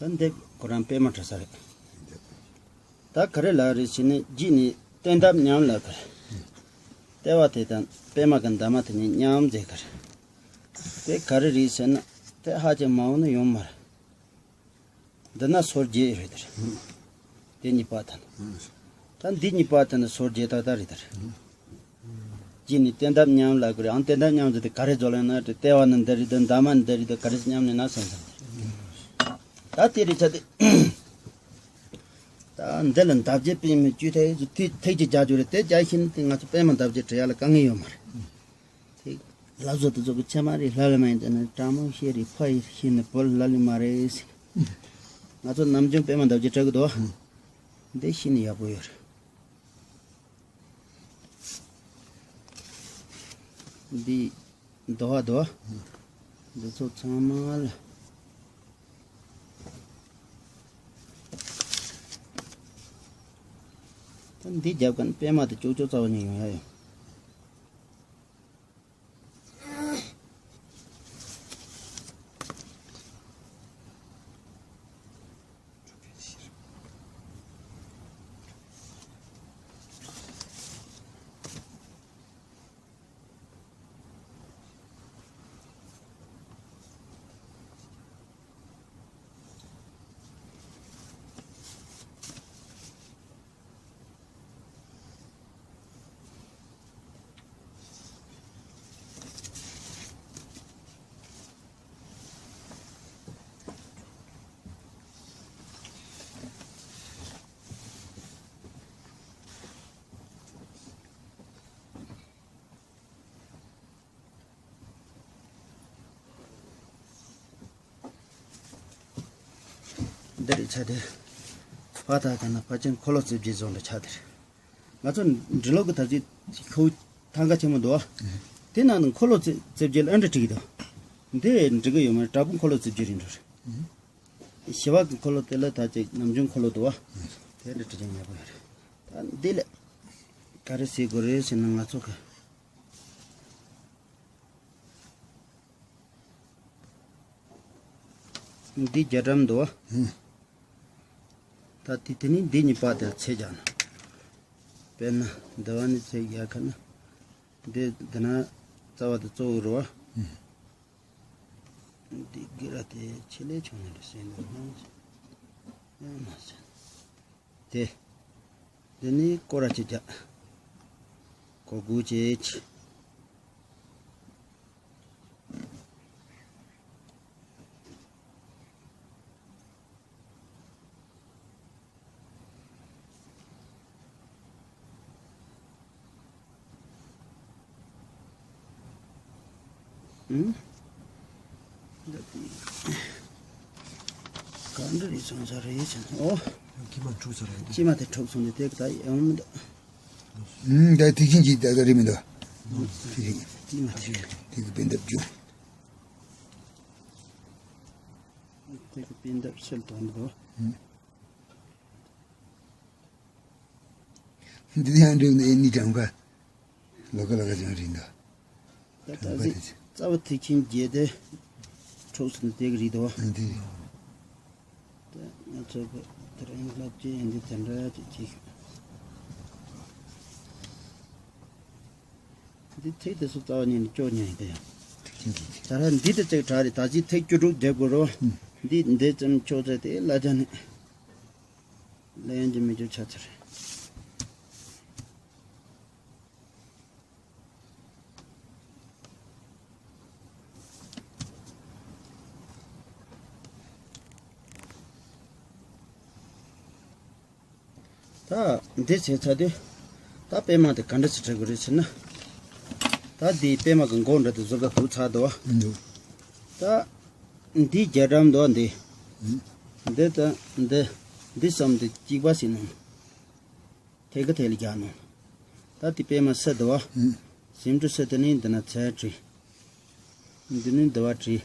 ད་འདི་ཁོ་རང་པད་མ་འདྲ་ས་རེད། ད་ག་རེ་ལ་རེད་ཟེར་ནས་རྗེས་ནས་སྟོན་ཐབས་མཉམ་ལ་ག་རེ། ལྟེ་བ་དེ་དང་པད་མ་གི་འདབ་མ་དེ་ནས་མཉམ་མཛེས་ག་རེ། དེ་ག་རེ་རེད་ཟེར་ན་དེ་ཧ་ཅང་མང་བོ་ནི་ཡོང་མ་རེད། འདི་ན་སོར་བརྒྱད་རེད་དེ་རེད། དེ་གཉིས་པ་དང་། ད་འདི་གཉིས་པ་དེ་ནི་སོར་བརྒྱད་ཏག་ཏག་རེད་དར། གཅིག་ནི་བསྟན་ཐབས་ཉམས་ལ་དགོས་རེད། ཨང་བསྟན་ཐབས་ཉམས་ཟེར་དེ་ག་རེ་བཟོ་ལེན་ན་རེད། ལྟེ་བ་ནི་འདི་རེད་དོ། འདབ་མ་ནི་འདི་རེད་དོ། ག་རེ་ཉམས་ནས་ན་སོང་ཙང་། ད་དེ་རེད་ཆ་དེ། ད་འདི་ལ་འདབ་བརྒྱད་པད་མའི་བཅུད་ཐེག་ཐེག་ཅིག་རྒྱག་རྒྱུ་རེད། དེ་རྒྱག་ཤེས་ན་དེ་ང་ཚོ་པད་མ་འདབ་བརྒྱད་བྲི་ཡ་ལ་དཀའ་ངལ་ཡོད་མ་རེད། དེ་ལབ་བཟོ་དེ་ཚོ་གི་ཕྱེ་མ་རེད། ལྷ་ལ་མ་ཡིན་ཙང་ན་དྲང་མོ་ཤེས་རེད། ཕ་ཡིས་ཤེས་ནས་བོད་ལ་ལི་མ་རེད་ཟེར། ང་ཚོ་ནམ་རྒྱུན་པད་མ་འདབ་བརྒྱད་བྲི་གི་འདུག་འདི་ཤེས་ནས་ཡག་པོ་ཡོད་རེད། འདི་རྡོ་བ་རྡོ། འདི་ཚོ་ཚང་མ་ལ། ད་འདི་རྒྱབ་ཀ་ནས་པད་མ་དེ་ཅོག་ཅོག་རྩ་བ་ཉིད་ཡོང་ཡ་ཡོད། འདི་རེད་ཆ་དེ། ཕ་ད་ག་ན་ཕ་ཆེན་འཁོར་ལོ་རྩིབས་བརྒྱད་བཟོ་འདྲ་ཆ་དེ་རེད། ང་ཚོ་འབྲི་ཀློག་གི་ཐབས་ཇུས་ཁོ་ཐང་ག་ཆེན་མོ་འདུག་བ། དེ་ནང་ནས་འཁོར་ལོ་རྩིབས་བརྒྱད་ལ་ཨ་འདྲ་བྲིས་ཀྱི་འདུག་འདི་འགྲིག་གི་ཡོད་མ་རེད། དྲག་པོ་འཁོར་ལོ་རྩིབས་བརྒྱད་རེད་འགྲོ་རེད། ཞི་བ་གི་འཁོར་ལོ་དེ་ལ་ད་ཅིག་ནམ་རྒྱུན་འཁོར་ལོ་འདུག་བ། དེ་འདྲ་བྲིས་ཀྱང་ཉེ་པོ་ཡོད་རེད། ད་འདི་ལ་ག་རེ་ཟེར་དགོས་རེད་ཟེར་ན། ང་ཚོ་གི་འདི་རྒྱ་གྲམ་འདུག་བ། ད་དེ་དེ་ནི་འདི་གཉིས་པ་དེར་ཚད་རྒྱག་ན། དཔེར་ན་འདི་བ་ནི་ཚད་རྒྱག་ཁ་ན། འདི་འདི་ན་རྩ་བ་དེ་གཙོ་བོ་རེད་བ། འདི་སྒེར་ར་དེ་ཆེ་ལས་ཆུང་ནས་རེད་ཟེར་འདུག་ན། ཡང་མ་ཟེར། དེ། འདི་ནི་སྐོར་ར་ཅིག་རྒྱག་གོ་དགུ་ཅེ་ཆི། ཨུམ། ག་འདྲ་རེད་སོང་ས་རེད་ཟེར་ན། ཨོ། ཀྱི་མ་འཁྲུག་ས་རེད། ཀྱི་མ་དེ་འཁྲུག་སོང་ནས་དེ་ད་ཡོང་མི་འདུག་ཨུམ། ད་དེ་བཞིན་གྱི་ད་ག་རེད་མི་འདུག་དེ་བཞིན། ཀྱི་མ་དེ། དེ་གི་བེན་འདབ་རྒྱུ། དེ་གི་བེན་འདབ་སེལ་དོན་འདུག་འདི་ཡང་འགྲིག་ནས་ནི་གྲངས་ཀ་ལོ་ཀ་ལ་ཀ་ཅང་རིང་ད། ད་ད་གཟིགས་རྩ་བ་ཐིག་ཆེན་བརྒྱད་དེ་འཁྲུགས་སུ་དེ་གི་རིགས་དོ། འདི་ད་ང་ཚོ་གི་དེ་རིང་སློབ་ཆེན་འདི་དེ་འདྲ་ཅིག་ཅིག་འདི་ཐིག་དེ་སུ་རྩ་བ་ཉིད་ནས་སྐྱོ་ཉན་ཡིན་ད་ཡང་། ད་ར་འདི་དེ་ཅིག་གྲ་རེད། ད་གཟིགས་ཐིག་བཅུ་དྲུག་བསྡེབ་དགོས་རོ། འདི་འདི་ཙམ་ཆོག་ཚད་དེ་ལ་ཅང་ནས། ལན་གྱི་མི་འགྱུར་ཆ་ཚར། ད་འདི་བྱས་ཚར་དུས། ད་པད་མ་དེ་ག་འདྲ་ཞིག་བྲི་དགོས་རེད་ཟེར་ན། ད་འདི་པད་མ་གི་མགོ་འདྲ་དེ་ཟུར་ག་ཧུ་ཚར་འདུག་བ། ད་འདི་རྒྱ་གྲམ་འདུག་འདི། འདི་ད་འདི། འདི་གསུམ་དེ་གཅིག་པ་ཟིན་ནོ། ཐད་ཀ་ཐད་ལ་རྒྱག་ནོ། ད་དེ་པད་མ་སེ་འདུག་བ། ཟིམ་ཀྲུ་སེ་དེ་ནི་འདི་ན་ཚལ་བྲིས། འདི་ནི་འདི་བ་བྲིས།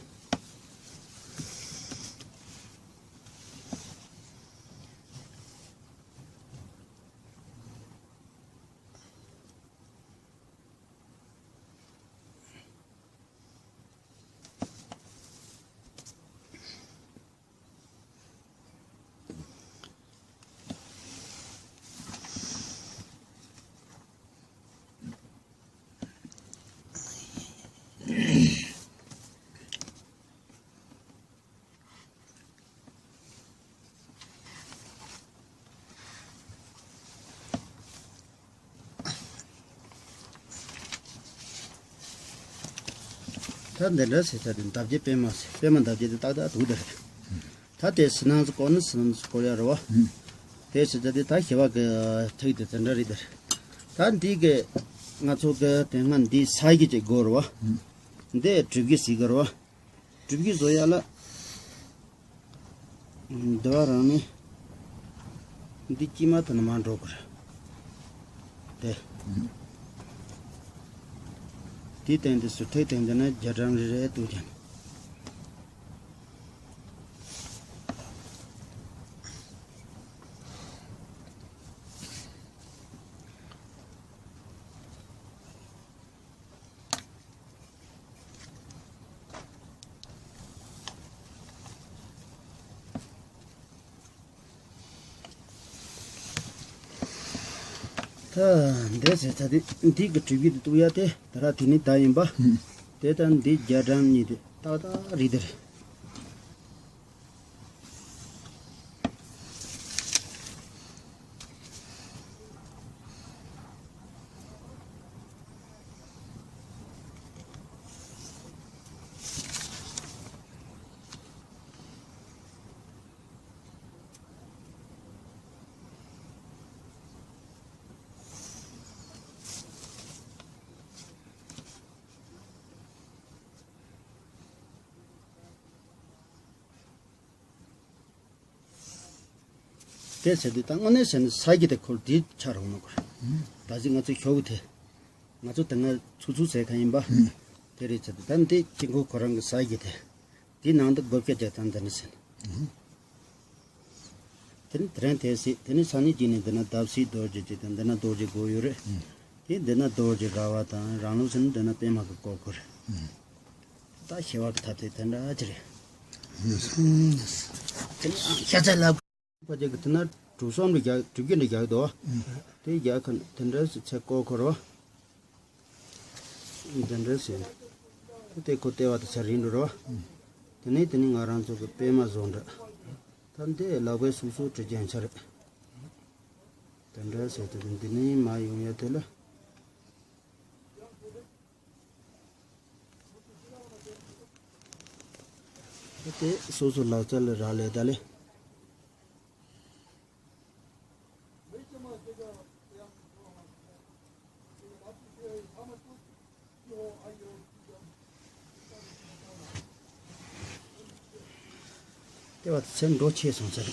ད་འདི་འདྲ་ཟེར་ཚར་དུས་འདབ་བརྒྱད་པད་མ་ཟེར། པད་མ་འདབ་བརྒྱད་དེ་ཏག་ཏག་འདུག་དེ་རེད། ད་དེ་ཟི་ནང་ཚོ་བསྐོར་ན་ཟི་ནང་ཚོ་བསྐོར་ཡ་རེད་བ། དེ་ཟེར་ཚར་དུས་ད་ཞི་བ་གི་ཐིག་དེ་དེ་འདྲ་རེད་དེ་རེད། ད་འདི་གི་ང་ཚོ་གི་དེ་སྔ་འདི་ས་གི་ཅིག་དགོས་རེད་བ། འདི་གྲུབ་ཀྱི་ཟིག་གི་རེད་བ། གྲུབ་ཀྱི་བཟོ་ཡ་ལ། འདི་བ་རང་ནི། འདི་དཀྱིལ་མ་དེ་ནི་མ་འགྲོ་གི་རེད། དེ། དེའི་སྟེང་དུ་ཟུར་ཐིག་སྟེང་དུ་ནི་རྒྱ་གྲམ་རེ་རེ་གཏུབ་ཀྱང་། ད་འདི་ཟེར་ཚར་དུས་འདི་གི་གྲུབ་ཀྱི་འདུག་ཡ་དེ་ད་ར་དེ་ནི་ད་ཡིན་པ། དེ་ལྟར་འདི་རྒྱ་གྲམ་གཉིས་དེ་ཏག་ཏག་རེད་དེ་རེད། དེ་ཟེར་དུས་ད་དངོས་གནས་ཟེར་ན་ས་གི་དེ་ཁོལ་དེ་ཆ་རུང་མ་གོ་རེད། ད་གཟིག་ང་ཚོ་ཞོག་གི་དེ། ང་ཚོ་དེ་སྔ་ཚུགས་ཚུགས་ཟེར་མཁན་ཡིན་པ། དེ་རེད་ཟེར་དུས་ད་འདི་དཀྱིལ་འཁོར་ཁོ་རང་གི་ས་གི་དེ། དེའི་ནང་དུ་སྒོ་ཕྱེ་རྒྱག་སྟངས་འདི་ནི་ཟེར། དེ་ནི་དེ་རིང་དེ་སྲིད་དེ་ནི་སང་ཉིན་གཅིག་ནས་འདི་ན་བརྡབ་གསིག་རྡོ་རྗེ་གཅིག་དང་འདི་ན་རྡོ་རྗེ་སྒོ་ཡོད་རེད། དེ་འདི་ན་རྡོ་རྗེ་ར་བ་དང་རང་ལུགས་ཟེར་ན་འདི་ན་པད་མ་གི་སྐོར་སྐོར་རེད། ད་ཞི་བ་གི་ཐབས་དེ་དེ་འདྲ་ཅི་རེད། དེ་ནི་ཤ་ཚ་ལབ། ཕ་ཅག་གི་དེ་ན་གྲུ་གསུམ་རེ་རྒྱག་གྲུ་བཞི་རེ་རྒྱག་འདུག་དེ་རྒྱག་མཁན་དེ་འདྲ་ཟེར་ཚེ་སྐོར་སྐོར་རོ། འདི་འདྲ་ཟེར། དེ་ཁོ་ལྟེ་བ་དེ་ཚར་རིང་འགྲོ་རོ། དེ་ནས་དེ་ནས་ང་རང་ཚོ་གི་པད་མ་བཟོ་འདྲ། ད་འདི་ལག་པའི་སུག་སུག་བྲི་རྒྱན་ཆ་རེད། དེ་འདྲ་ཟེར་དེ་འདི་ནས་མ་ཡོང་ཡ་དེ་ལ། དེ་སོ་སོ་ལག་རྩལ་ལ་རག་ལས་ད་ལས། དེ་བ་ཚེ་འགྲོ་ཆེ་སོང་ཟེར།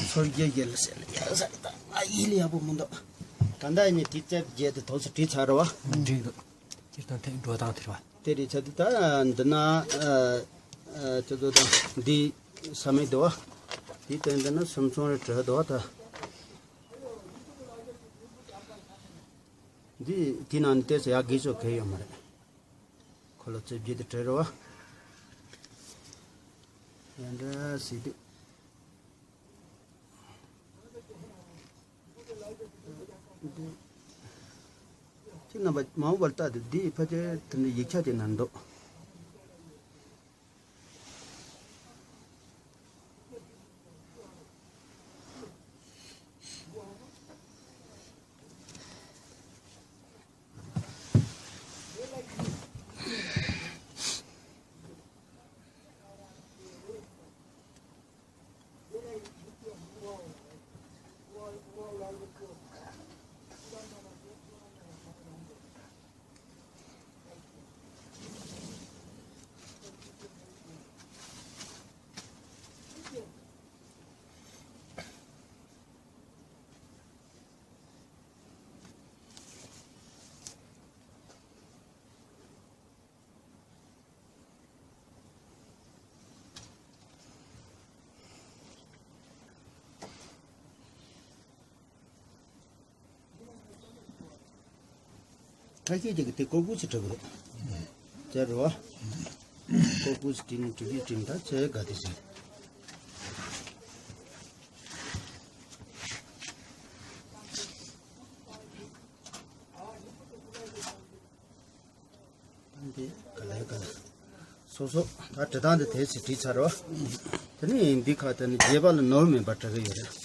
ཚོར་རྒྱལ་རྒྱལ་ལ་ཟེར་ལ་ཡག་ཟེར་ད་ང་ཡིད་ལ་ཡག་པོ་མི་འདུག་ད་ལྟ་ཡིན་ནི་དེ་ཚེ་རྒྱལ་དུ་ཐོག་སུ་བྲིས་ཚར་བ། འགྲིག་འདུག་སྤྱིར་བཏང་ཐེངས་འགྲོ་སྟངས་དེ་རེད་བ། དེ་རེད་ཚ་དུས་ད་འདི་ན་ཨ་ཨ་ཅི་ཚོ་དང་འདི་ས་མེད་དོ། དེའི་སྟེང་འདི་ན་སུམ་ཚོང་རེ་བྲོས་དོ་ད། འདི་དེ་ནང་ནས་ལྟས་ཚེ་ཡག་གི་ཚོ་གས་ཡོད་མ་རེད། ཁོ་ལ་རྩེ་བརྒྱད་དུ་བྲོས་རེད་བ། ཡང་འདྲ་སྲིད་དུས། ཁྱེད་རྣམ་པ་མ་འོངས་པར་ལྟ་དུས་འདིའི་ཕལ་ཆེར་དེ་འདྲའི་ཡིག་ཆ་དེ་ན་འདུག་ཁ་ཤས་ཀྱིས་དེ་ཀོ་ཀུ་སི་བྲི་གི་རེད། དེ་རེད་བ། ཀོ་ཀུ་སི་བྲིས་ནས་བྲིས་བྲིས་བྲིས་ད་ཚེ་ག་དེ་ཟིན། འདི་ག་ལེ་ག་ལེ། སོ་སོ་ད་བྲི་སྟངས་འདི་དེ་ཚེ་བྲིས་ཚར་རོ། དེ་ནས་འདི་ཁ་དེ་ནི་རྒྱས་པ་ལ་ནོར་མེད་པར་བྲི་གི་ཡོད་རེད།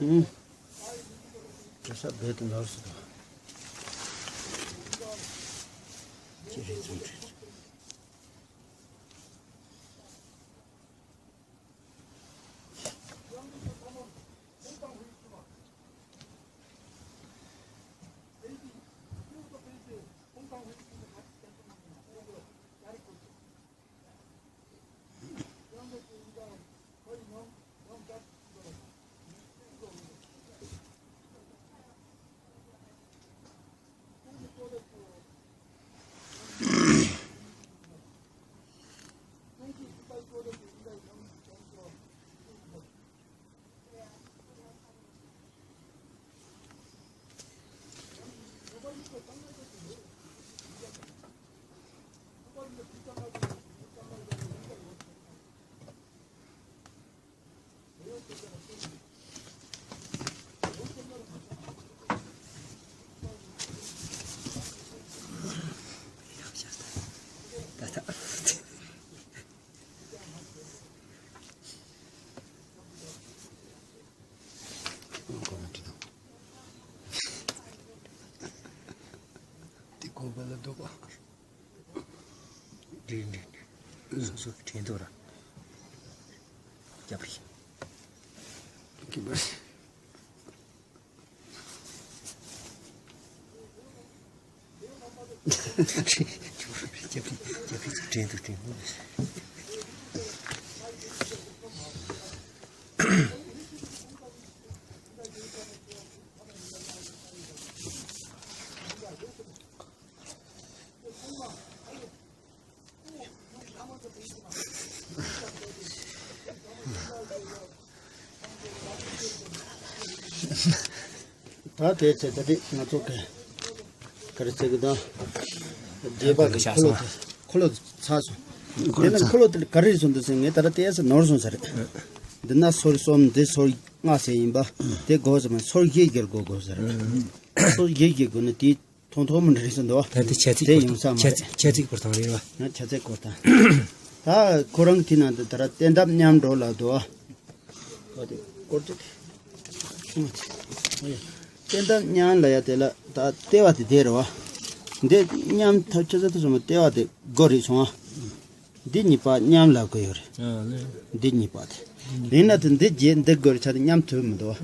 ཨུ། ཁ་ས་རྦད་དེ་ནོར་སོང་། ཅི་རེད་ཙམ་རེད། དེ་དགོན་པ་ལ་འདུག་པ། འདྲེ་འདྲེ་འདྲེ། སོ་སོ་དྲན་ཐོག་ར། རྒྱབ་རི། རྒྱབ་རི། རྒྱབ་རི་རྒྱབ་རི་དྲན་འདུག་དྲན་འདུག་ད་དེ་ཚེ་ད་དེ་ང་ཚོ་གི་ག་རེ་ཟེར་གི་ད། རྗེས་དཔག་གི་འཁོར་ལོ་དེ་འཁོར་ལོ་ཚར་སོང་། དེ་ནས་འཁོར་ལོ་དེ་ག་རེ་སོང་འདུག་ཟེར། ངས་ད་ལྟ་ལྟས་ས་ནོར་སོང་ཟེར། འདི་ན་སོར་གསུམ་འདི་སོར་ལྔ་ཟེར་ཡིན་པ། དེ་དགོས་ཟེར་མ། སོར་བཞི་བརྒྱབ་དགོས་དགོས་ཟེར། སོར་བཞི་བརྒྱབ་དགོས་ན་དེ། ཐུང་ཐུང་མི་འདྲ་ཞིག་འདུག་ད་དེ་ཆ་ཚིག་དེ་སྐོར་ཡོང་ས་མ་ཆ་རེད། ཆ་ཚིག་སྐོར་དང་རེད་བ། ཡང་ཆ་ཚིག་སྐོར་དང་། ད་ཁོ་རང་དེ་ནང་དུ་ད་ར་བསྟན་ཐབས་མཉམ་འགྲོ་ལ་འདུག་ད་དེ་སྐོར་ཚིག་བསྟན་ཐབས་མཉམ་ལ་ཡ་དེ་ལ་ད་ལྟེ་བ་དེ་དེ་རེད་བ། འདི་མཉམ་ཐབས་ཆ་ཚིག་ཐུབ་སོང་བ། ལྟེ་བ་དེ་སྒོ་རེད་སོང་ཨ། འདི་གཉིས་པ་མཉམ་ལབ་དགོས་ཡོད་རེད། ཨ་ལེ། འདི་གཉིས་པ་དེ། ཡིན་ན་དེ་འདི་བརྒྱད་འདི་དགོས་རེད། ཆ་དེ་མཉམ་ཐུབ་མི་འདུག་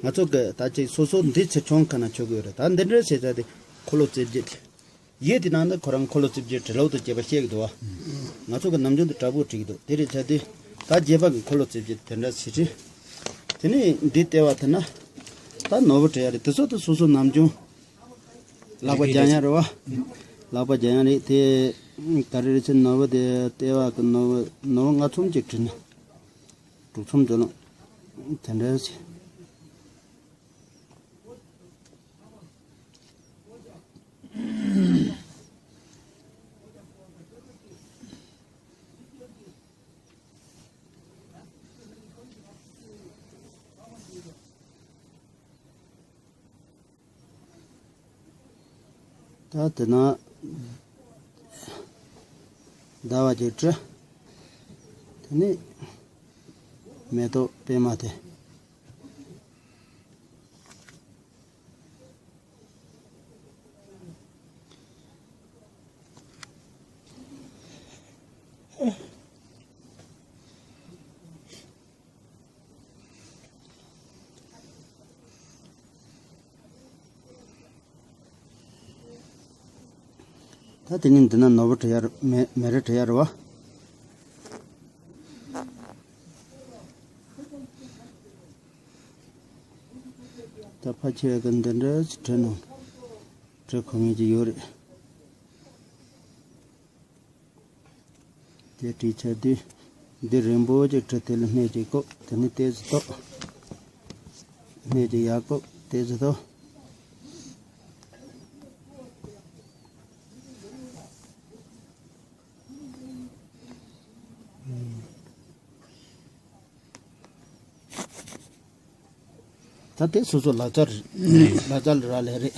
ང་ཚོ་གི་ད་ཅིག་སོ་སོ་འདི་ཚེ་ཆུང་ཁ་ན་ཆོག་གི་ཡོད་རེད། ད་འདི་འདྲ་བྱས་ཚར་དེ་འཁོར་ལོ་རྩིབས་བརྒྱད་དེ། ཡིད་དེ་ནང་དུ་ཁོ་རང་འཁོར་ལོ་རྩིབས་བརྒྱད་བྲི་ལོག་ཏུ་བྱེད་པ་བཤད་གི་འདུག་བ། ང་ཚོ་གི་ནམ་རྒྱུན་དུ་དྲག་པོ་བྲིས་གི་འདུག་དེ་རེད་ཚར་དེ། ད་རྗེས་དཔག་གི་འཁོར་ལོ་རྩིབས་བརྒྱད་དེ་འདྲ་ཞིག་བྲིས། དེ་ནས་འདི་ལྟེ་བ་དེ་ན། ད་ནོར་བུ་བྲི་ཡ་རེད། དེ་ཚོ་དེ་སོ་སོ་ནམ་རྒྱུན། ལག་པ་རྒྱག་ཡ་རེད་བ། ལག་པ་རྒྱག་ཡ་རེད་དེ། ད་རེས་རེ་ཚེ་ནོར་བུ་དེ་ལྟེ་བ་གི་ནོར་བུ་ནོར་བུ་ལྔ་ཚོམ་ཅིག་བྲིས་ན། དྲུག་ཚོམ་བྲིས་ན། དེ་འདྲ་ཞིག་ད་དེ་ན་ཟླ་བ་གཅིག་བྲི། དེ་ནས་མེ་ཏོག་པད་མ་དེ། ད་དེ་ནས་འདི་ན་ནོར་བུ་བྲི་ཡ་རེད། མེ་མེ་རི་བྲི་ཡ་རེད་བ། ད་ཕལ་ཆེར་གི་འདི་འདྲ་ཞིག་བྲི་ནོ། བྲི་ཁོ་ངེས་ཀྱི་ཡོད་རེད། དེ་བྲིས་ཚར་དུས། འདི་རིང་པོ་ཅིག་བྲིས། དེ་ལ་སྣེ་གཅིག་བཀོག་དེ་ནས་ཏོག་ཙམ་གཏོགས། སྣེ་གཅིག་ཡར་བཀོག་ཏོག་ཙམ་གཏོགས། ད་དེ་སོ་སོ་ལག་རྩལ་རེད། ལག་རྩལ་ར་ལས་རེད།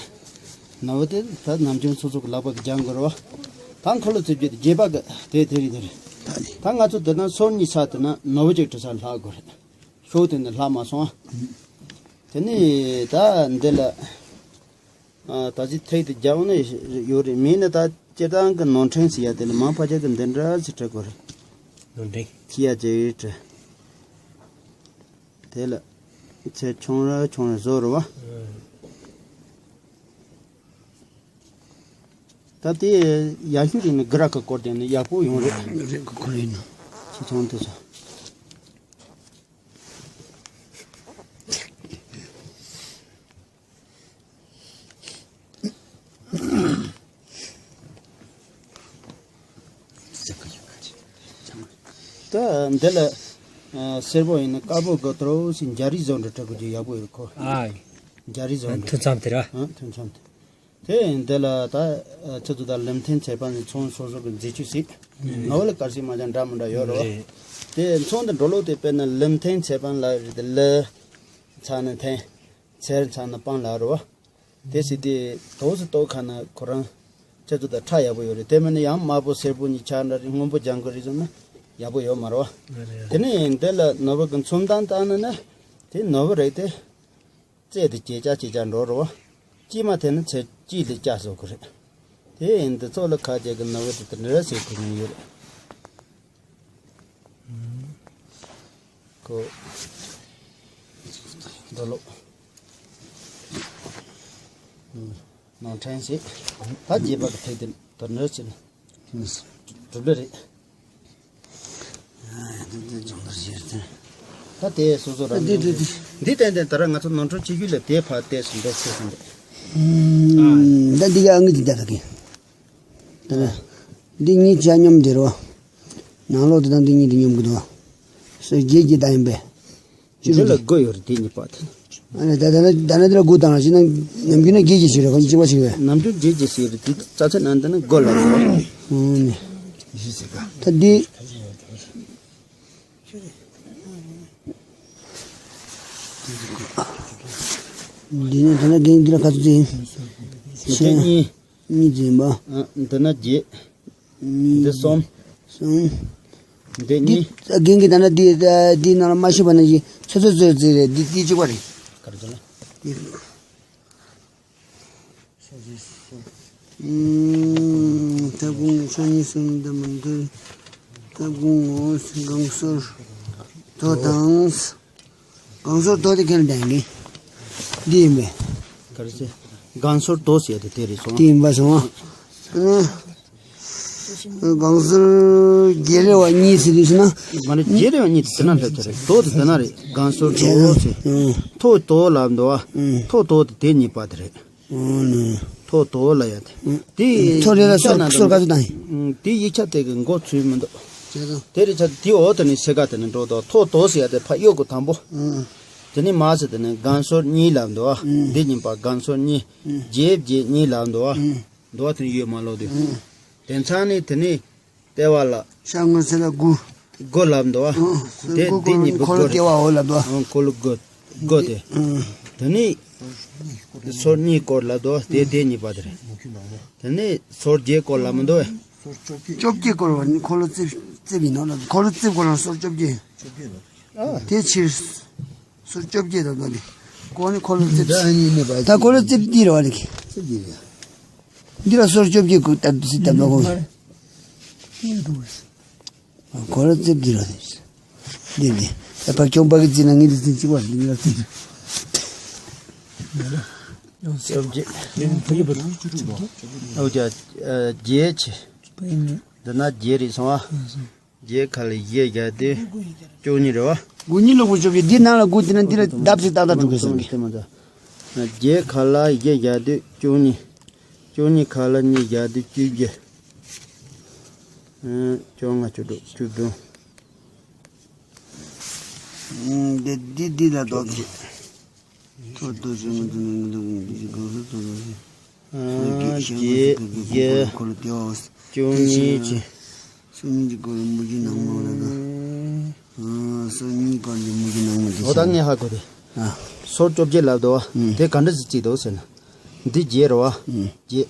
ནོར་བུ་དེ་ད་ནམ་རྒྱུན་སོ་སོ་གི་ལག་པ་གི་སྦྱང་དགོས་རེད་བ། ད་འཁོར་ལོ་རྩིབས་བརྒྱད་དེ་རྗེས་དཔག་གི་དེ་དེ་རེད་དེ་རེད། ད་ང་ཚོ་དེ་ན་སོར་གཉིས་ཚར་དེ་ན་ནོར་བུ་གཅིག་བྲི་ས་ལྷག་དགོས་རེད། ཤོག་དེ་ནི་ལྷག་མ་སོང་ཨ། དེ་ནས་ད་འདི་ལ་ཨ་ད་ཅི་ཐེག་དེ་རྒྱག་ནས་ཡོད་རེད། མིན་ན་ད་སྤྱིར་བཏང་གི་ནོར་འཁྲུལ་ཟེར་ཡ་དེ་ལ་མང་ཕལ་ཆེར་གི་འདི་འདྲ་ཞིག་འཁྲིད་དགོས་རེད། ནོར་འཁྲུལ། ཁྱི་ཡ་ཅེ་ཡི་ཁྲི། དེ་ལ་ཚེ་ཆུང་ར་ཆུང་ར་བཟོ་རུ་བ། ད་དེ་ཡ་ཤུ་རིགས་ནི་གི་ར་གི་སྐོར་དེ་ནི་ཡག་པོ་ཡོང་རེད། རེད་གི་ཁོ་རེད་ན། ཆེ་ཆུང་དེ་ཚོ། ད་འདི་ལ་ཨ་སེར་པོ་ཡིན་ན་དཀར་པོ་གོ་ཏྲོ་སི་འཇའ་རིས་བཟོ་འདྲ་འཁྲབ་དགོས་ཀྱི་ཡག་པོ་ཡོད་ཁོ། ཨ་འཇའ་རིས་བཟོ་འདྲ། ཐུན་མཚམས་དེ་ར། ཨ་ཐུན་མཚམས་དེ། དེ་འདི་ལ་ད་ཨ་ཆུ་ཚོད་ད་ལམ་ཐེན་ཚེ་པན་ཚོང་སོ་སོ་གི་མཛེས་ཆུ་སྲིད། ནོ་བལ་དཀར་སྲིད་མ་ཅང་འདྲ་མི་འདྲ་ཡོད་རོ། རེད། དེ་ཚོང་དེ་འགྲོ་ལོ་དེ་དཔེར་ན་ལམ་ཐེན་ཚེ་པན་ལ་རེད་དེ་ལ་ཚ་ན་ཐེན། ཚེར་ཚ་ན་པང་ལ་རོ། དེ་སྲིད་དེ་དོགས་སུ་ལྟོགས་ཁ་ན་ཁོ་རང་ཆུ་ཚོད་ད་ཁྲ་ཡག་པོ་ཡོད་རེད། དེ་མིན་ན་ཡང་དམར་པོ་སེར་པོ་གཉིས་ཆ་འདྲ་རེད། སྔོན་པོ་ལྗང་གུ་རེད་སོང་ན་ཡག་པོ་ཡོད་མ་རོ། རེད། དེ་ནས་འདི་ལ་ནོ་བལ་གི་ཚོང་སྟངས་བཏང་ན་ན་དེ་ནོ་བལ་རེད་དེ། རྩེ་དེ་ཇེ་ལྕགས་ཇེ་ལྕགས་འགྲོ་རོ། དཀྱིལ་མ་དེ་ནི་ཚེ་དཀྱིལ་དེ་ལྕགས་བཟོ་གི་རེད། དེ་ཡིན་དུས་ཚོགས་ལ་ཁ་ཅིག་གི་ནོར་བུ་དེ་དེ་འདྲ་ཟེར་གི་ནི་ཡོད་རེད། ཁོ་འགྲོ་ལོ། ནང་ཕྲན་ཞིག་ད་རྒྱས་པ་གི་ཐད་དེ་དེ་འདྲ་ཟེར་ནི། གྲུབ་ལེ་རེད། ད་དེ་སོ་སོ་རང་འདི་འདི་འདི་འདི་ཏན་ཏན་ད་ར་ང་ཚོ་ནོར་འཁྲུལ་ཆེ་ཤོས་ལ་དེ་ཕར་བལྟས་སུ་འདོགས་ཆོག་གི་འདུག་ད་འདི་ག་ཨང་ཀི་འདི་ལྟ་གི། ད་འདི་གཉིས་ཆ་སྙོམས་འདི་རོ། ནང་ལོགས་དེ་དང་འདི་གཉིས་དེ་སྙོམས་གི་འདུག་སོ་རྒྱས་ཀྱི་ད་ཡིན་པས། ཅི་འདི་ལ་རུ་དགོས་ཡོད་རེད། དེ་གཉིས་པ་དེ། ཨ་ནི་ད་ད་ད་ད་ནི་དེ་ལ་དགུ་དང་ཞིག་ན་ནམ་རྒྱུན་ན་བརྒྱད་ཀྱི་ཞིག་རེད། ཁོ་གཉིས་གཅིག་པ་ཞིག་རེད། ནམ་རྒྱུན་བརྒྱད་ཀྱི་ཞིག་རེད། དེ་རྩ་ཚད་ནང་དེ་ནི་དགུ་ལ་རེད། ཨོ་ནི། ད་འདི། འདི་ནི་ད་ནི་རྒན་འདི་ལ་ག་ཚོད་ཡིན། དེ་གཉིས། གཉིས་འཛིན་པ། ཨ་འདི་ན་བརྒྱད། གཉིས། འདི་གསུམ། གསུམ། འདི་འདི་གཉིས། རྒན་གྱིས་ད་ནི་འདི་འདི་ནང་ལ་མ་ཤེས་པ་ནང་བཞིན་ཚོད་ཚོད་ཚོད་ཚོད་རེད། འདི་འདི་གཅིག་པ་རེད། ག་རེ་ཟེར་ན། འདི། ཨུམ། ཐབ་ཁུང་ཆ་གཉིས་གསུམ་དུ་མི་འདུག་ཐབ་ཁུང་ངོ་སྒང་ཟུར་དོ་དང་། སྒང་ཟུར་དོ་དེ་ཁྱེར་འདྲ་ཡིན་གི། འདི་ཡིན་པས། ག་རེ་ཟེར། སྒང་ཟུར་དོ་ཟེར་དེ་དེ་རེད་སོང་། དེ་ཡིན་པ་སོང་ཨ། སྒང་ཟུར་བརྒྱད་རེ་བ་གཉིས་ཟེར་དུས་ཟེར་ན། མ་རེད། བརྒྱད་རེ་བ་གཉིས་དེ་དེ་ན་སླེབས་ཚར་རེད། དོ་དེ་དེ་ན་རེད། སྒང་ཟུར་དོ་ཟེར། ཨང་། ཐོ་དོ་ལབ་འདུག་ཨ། ཨང་། ཐོ་དོ་དེ་དེ་གཉིས་པ་དེ་རེད། ཨང་ནི། ཐོ་དོ་ལ་ཡ་དེ། ཨང་། དེ་ཐོ་རེ་ལ་ཡིག་ཆ་སོར་ནང་སོར་དུ་ག་ཚོད་བཏང་ཡིན། ཨང་། དེ་ཡིག་ཆ་དེ་གི་མགོ་ཚོས་མི་འདུག་བྱས་ཙང་། དེ་རེད་ཆ་དེ་འོག་དེ་ནས་སེ་ག་དེ་ནས་འགྲོ་དོ། ཐོ་དོ་ཟེར་ཡ་དེ་ཕ་གཡོག་གི་དང་པོ། ཨང་། དེ་ནས་མ་ཟེར་དེ་ནས་སྒང་ཟུར་གཉིས་ལབ་འདུག་ཨ། ཨང་། འདི་གཉིས་པ་སྒང་ཟུར་གཉིས། ཨང་། བརྒྱད་བརྒྱད་གཉིས་ལབ་འདུག་ཨ། ཨང་། འདུག་ཨ། དེ་ནས་ཡོད་མ་ལོག་དུས། ཨང་། དེ་ཚང་ནས་དེ་ནས། ལྟེ་བ་ལ། ཤར་ངོས་ཚེ་ལ་དགུ། དགུ་ལབ་འདུག་ཨ། ཨང་། དེ་དགུ་དེ་གཉིས་པོ་འཁོར་ལོ་དགུ་ལྟེ་བ་འོག་ལ་འདུག་ཨ། ཨང་། འཁོར་ལོ་དགུ། དགུ་དེ། ཨང་། དེ་ནས་ཟུར་གཉིས་སྐོར་ལབ་འདུག་ཨ། དེ་དེ་གཉིས་པ་དེ་རེད། དེ་ནས་ཟུར་བརྒྱད་སྐོར་ལབ་མི་འདུག་ཨེ། བཅོ་བརྒྱད་སྐོར་བ་ནི་འཁོར་ལོ་རྩིབས་རྩིབས་ཡིན་ནོ་ལ། འཁོར་ལོ་རྩིབས་སྐོར་ན་ཟུར་བཅོ་བརྒྱད། ཨ། དེ་ཕྱིར། ཟུར་བཅོ་བརྒྱད་དང་ལྡན་པའི་སྒོ་ནི་འཁོར་ལོ་རྩིབས། འདི་ཨ་གཉིས་མེད་པ། ད་འཁོར་ལོ་རྩིབས་འདི་རེད་བ་ལེགས། རྩིབས་འདི་རེད། འདི་ལ་ཟུར་བཅོ་བརྒྱད་ཀྱི་སྟབས་སུ་སྟབས་ལ་གོ། འཁོར་ལོ་རྩིབས་འདི་རེད། འདི་འདི། ད་ཕར་ཁྱོད་པ་གི་རྩིབས་ན་ངས་འདི་རྩིབས་གཅིག་པ་འདི་ལ་རྩིབས། བཅོ་བརྒྱད། ཨོ་ཅག་བརྒྱད་ཆེ། འདི་ན་བརྒྱད་རེད་སོང་ཨ། བརྒྱད་ཁ་ལ་བཞི་བཞག་དུས་བཅུ་གཉིས་རེད་བ། དགུ་གཉིས་ལོག་པོ་བཅོ་བརྒྱད། འདི་ནང་ལ་དགུ་དེ་ན་འདི་ལ་ལྡབ་ཅིག་ཏག་ཏག་འགྲོ་དགོས་སོང་གི། བརྒྱད་ཁ་ལ་བཞི་བཞག་དུས་བཅུ་གཉིས། བཅུ་གཉིས་ཁ་ལ་གཉིས་བཞག་དུས་བཅུ་བཞི། ཨང་། བཅོ་ལྔ། བཅུ་དྲུག། བཅུ་བདུན། ཨང་། འདི་འདི་འདི་ལ་ལྡོག་གི། ཐོ་ཐོ་ཞེས་མི་འདུག་ནས་ངི་འདུག་ངི་འདུག་ཅེས་གང་སར་ཐོ་ཐོ་ཞེས། ཨ། བརྒྱད། བརྒྱད། འཁོར་ལོ་ལྟེ་བ། བཅུ་གཉིས་ཀྱི། སུམ་གཉིས་ཀྱི་སྐོར་ལ་མུ་གེ་ནག་མོ་ལ་དང་། ཨ། སུམ་གཉིས་སྐོར་ལ་མུ་གེ་ནག་མོ་དེ། འོ་ད་ངས་ཧ་གོ་དེ། ཨ། ཟུར་བཅོ་བརྒྱད་ལབ་འདུག་བ། ཨུམ། དེ་ག་འདྲ་ཞིག་བརྩིས་འདུག་ཟེར་ན། འདི་བརྒྱད་རེད་བ། ཨུམ། བརྒྱད།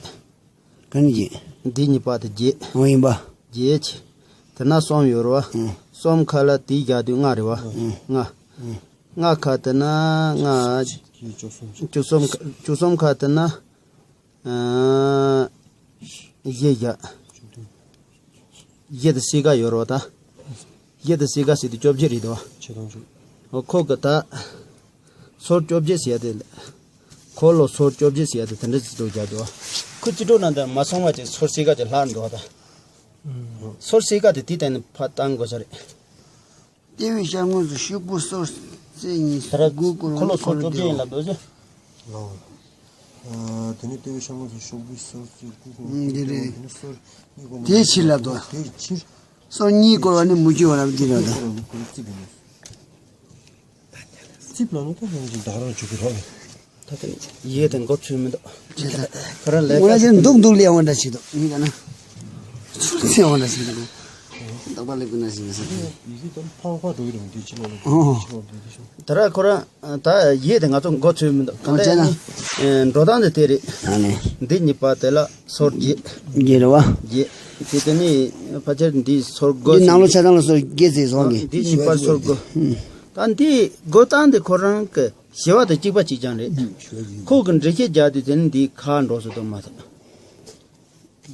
ག་ནས་བརྒྱད། འདི་གཉིས་པ་དེ་བརྒྱད། འོ་ཡིན་པ། བརྒྱད་ཆེ། དེ་ན་གསུམ་ཡོད་རེད་བ། ཨུམ། གསུམ་ཁ་ལ་དེའི་རྒྱག་དུས་ལྔ་རེད་བ། ཨུམ། ལྔ། ཨུམ། ལྔ་ཁ་དེ་ན་ལྔ། བཅུ་གསུམ་བཅུ་གསུམ་བཅུ་གསུམ་ཁ་དེ་ན། ཨ། གཞས་བཞག་གཞས་དེ་སྲིད་ཀ་ཡོད་རོགས་ད། གཞས་དེ་སྲིད་ཀ་ཟེར་དུས་བཅོ་བརྒྱད་རེད་དོ། ཆེ་ཐང་ཆུ། ཨོ་ཁོ་གི་ད། སོར་བཅོ་བརྒྱད་ཟེར་ཡ་དེ། འཁོར་ལོ་སོར་བཅོ་བརྒྱད་ཟེར་ཡ་དེ་དེ་འདྲ་ཟེར་དུ་བཞག་དོ། ཁོ་སྤྱི་སྒྲོག་ནང་དུ་མ་སོང་བ་ཅིག་སོར་སྲིད་ཀ་ཅིག་ལྷག་འདུག་ད། སོར་སྲིད་ཀ་དེ་དེ་སྟེང་ནས་ཕར་བཏང་དགོས་ས་རེད། ལྟེ་བའི་ཤར་ངོས་སུ་ཤོག་བུ་སོར་རྩེ་གཉིས་དེ་ར་དགུ་བསྐོར་བ་འཁོར་ལོ་ནི་སོར་འཁོར་ལོ་བཅོ་བརྒྱད་ཡིན་ལབ་འདུག་ཟེར། ལའོ། ཨ། དེ་ནས་ལྟེ་བའི་ཤར་ངོས་སུ་ཤོག་བུའི་སོར་རྩེ་དགུ་བསྐོར་བ་ཨང་། འདི་རེད། དེ་ནས་སོར་གཉིས་བསྐོར་བ་དེའི་ཕྱིར་ལབ་དོ། དེའི་ཕྱིར། སོར་གཉིས་བསྐོར་བ་ནི་མུ་བཅོ་བ་ལབ་འདི་རེད་དོ། སྐོར་བ་ནི་སྐོར་རྩིབ་ཡིན་ནོ། རྩིབ་ལ་ནི་ད་ནང་བཞིན་བདག་རང་བཅུག་གི་རོགས་རེད། ད་དེ་ཡས་དེ་མགོ་ཚོས་མི་འདུག་ཁོ་རང་ལས་ཀ་ང་ཚོ་འདུག་འདུག་ལས་འོང་འདྲ་ཞིག་འདུག་ཡིན་ག་ན། ཚུར་ཚེ་འོང་འདྲ་ཞིག་འདུག་རྟག་པར་ལས་ཀུན་ན་ཞིག་ཟེར། ཡིག་གཟུགས་དང་ཕར་ཕར་འགྲོ་གི་རེད་འདི་ཕྱི་ལོགས་ལ། ཨོ། ཕྱི་ལོགས་འདི་འདི་ཤོག་ད་ར་ཁོ་རང་ད་ཡས་དེ་ང་ཚོ་མགོ་ཚོས་མི་འདུག་གང་ལྟར་ནི་འགྲོ་སྟངས་དེ་དེ་རེད། ཨ་ནི། འདི་གཉིས་པ་དེ་ལ་སོར་བརྒྱད། བརྒྱད་རེད་བ། བརྒྱད། དེ་དེ་ནི་ཕལ་ཆེར་འདི་སོར་དགུ་འདི་ནང་ལོགས་ཆ་ཚང་ལ་སོར་བརྒྱད་ཟེར་སོང་གི་འདི་གཉིས་པ་སོར་དགུ། ད་འདི་བགོ་སྟངས་དེ་ཁོ་རང་གི་ཞི་བ་དང་གཅིག་པ་གཅིག་རྐྱང་རེད། ཁོ་གི་འགྲེལ་བཤད་རྒྱག་དུས་དེ་ནི་འདི་ཁ་འགྲོ་སོ་དོ་མ་ཐག་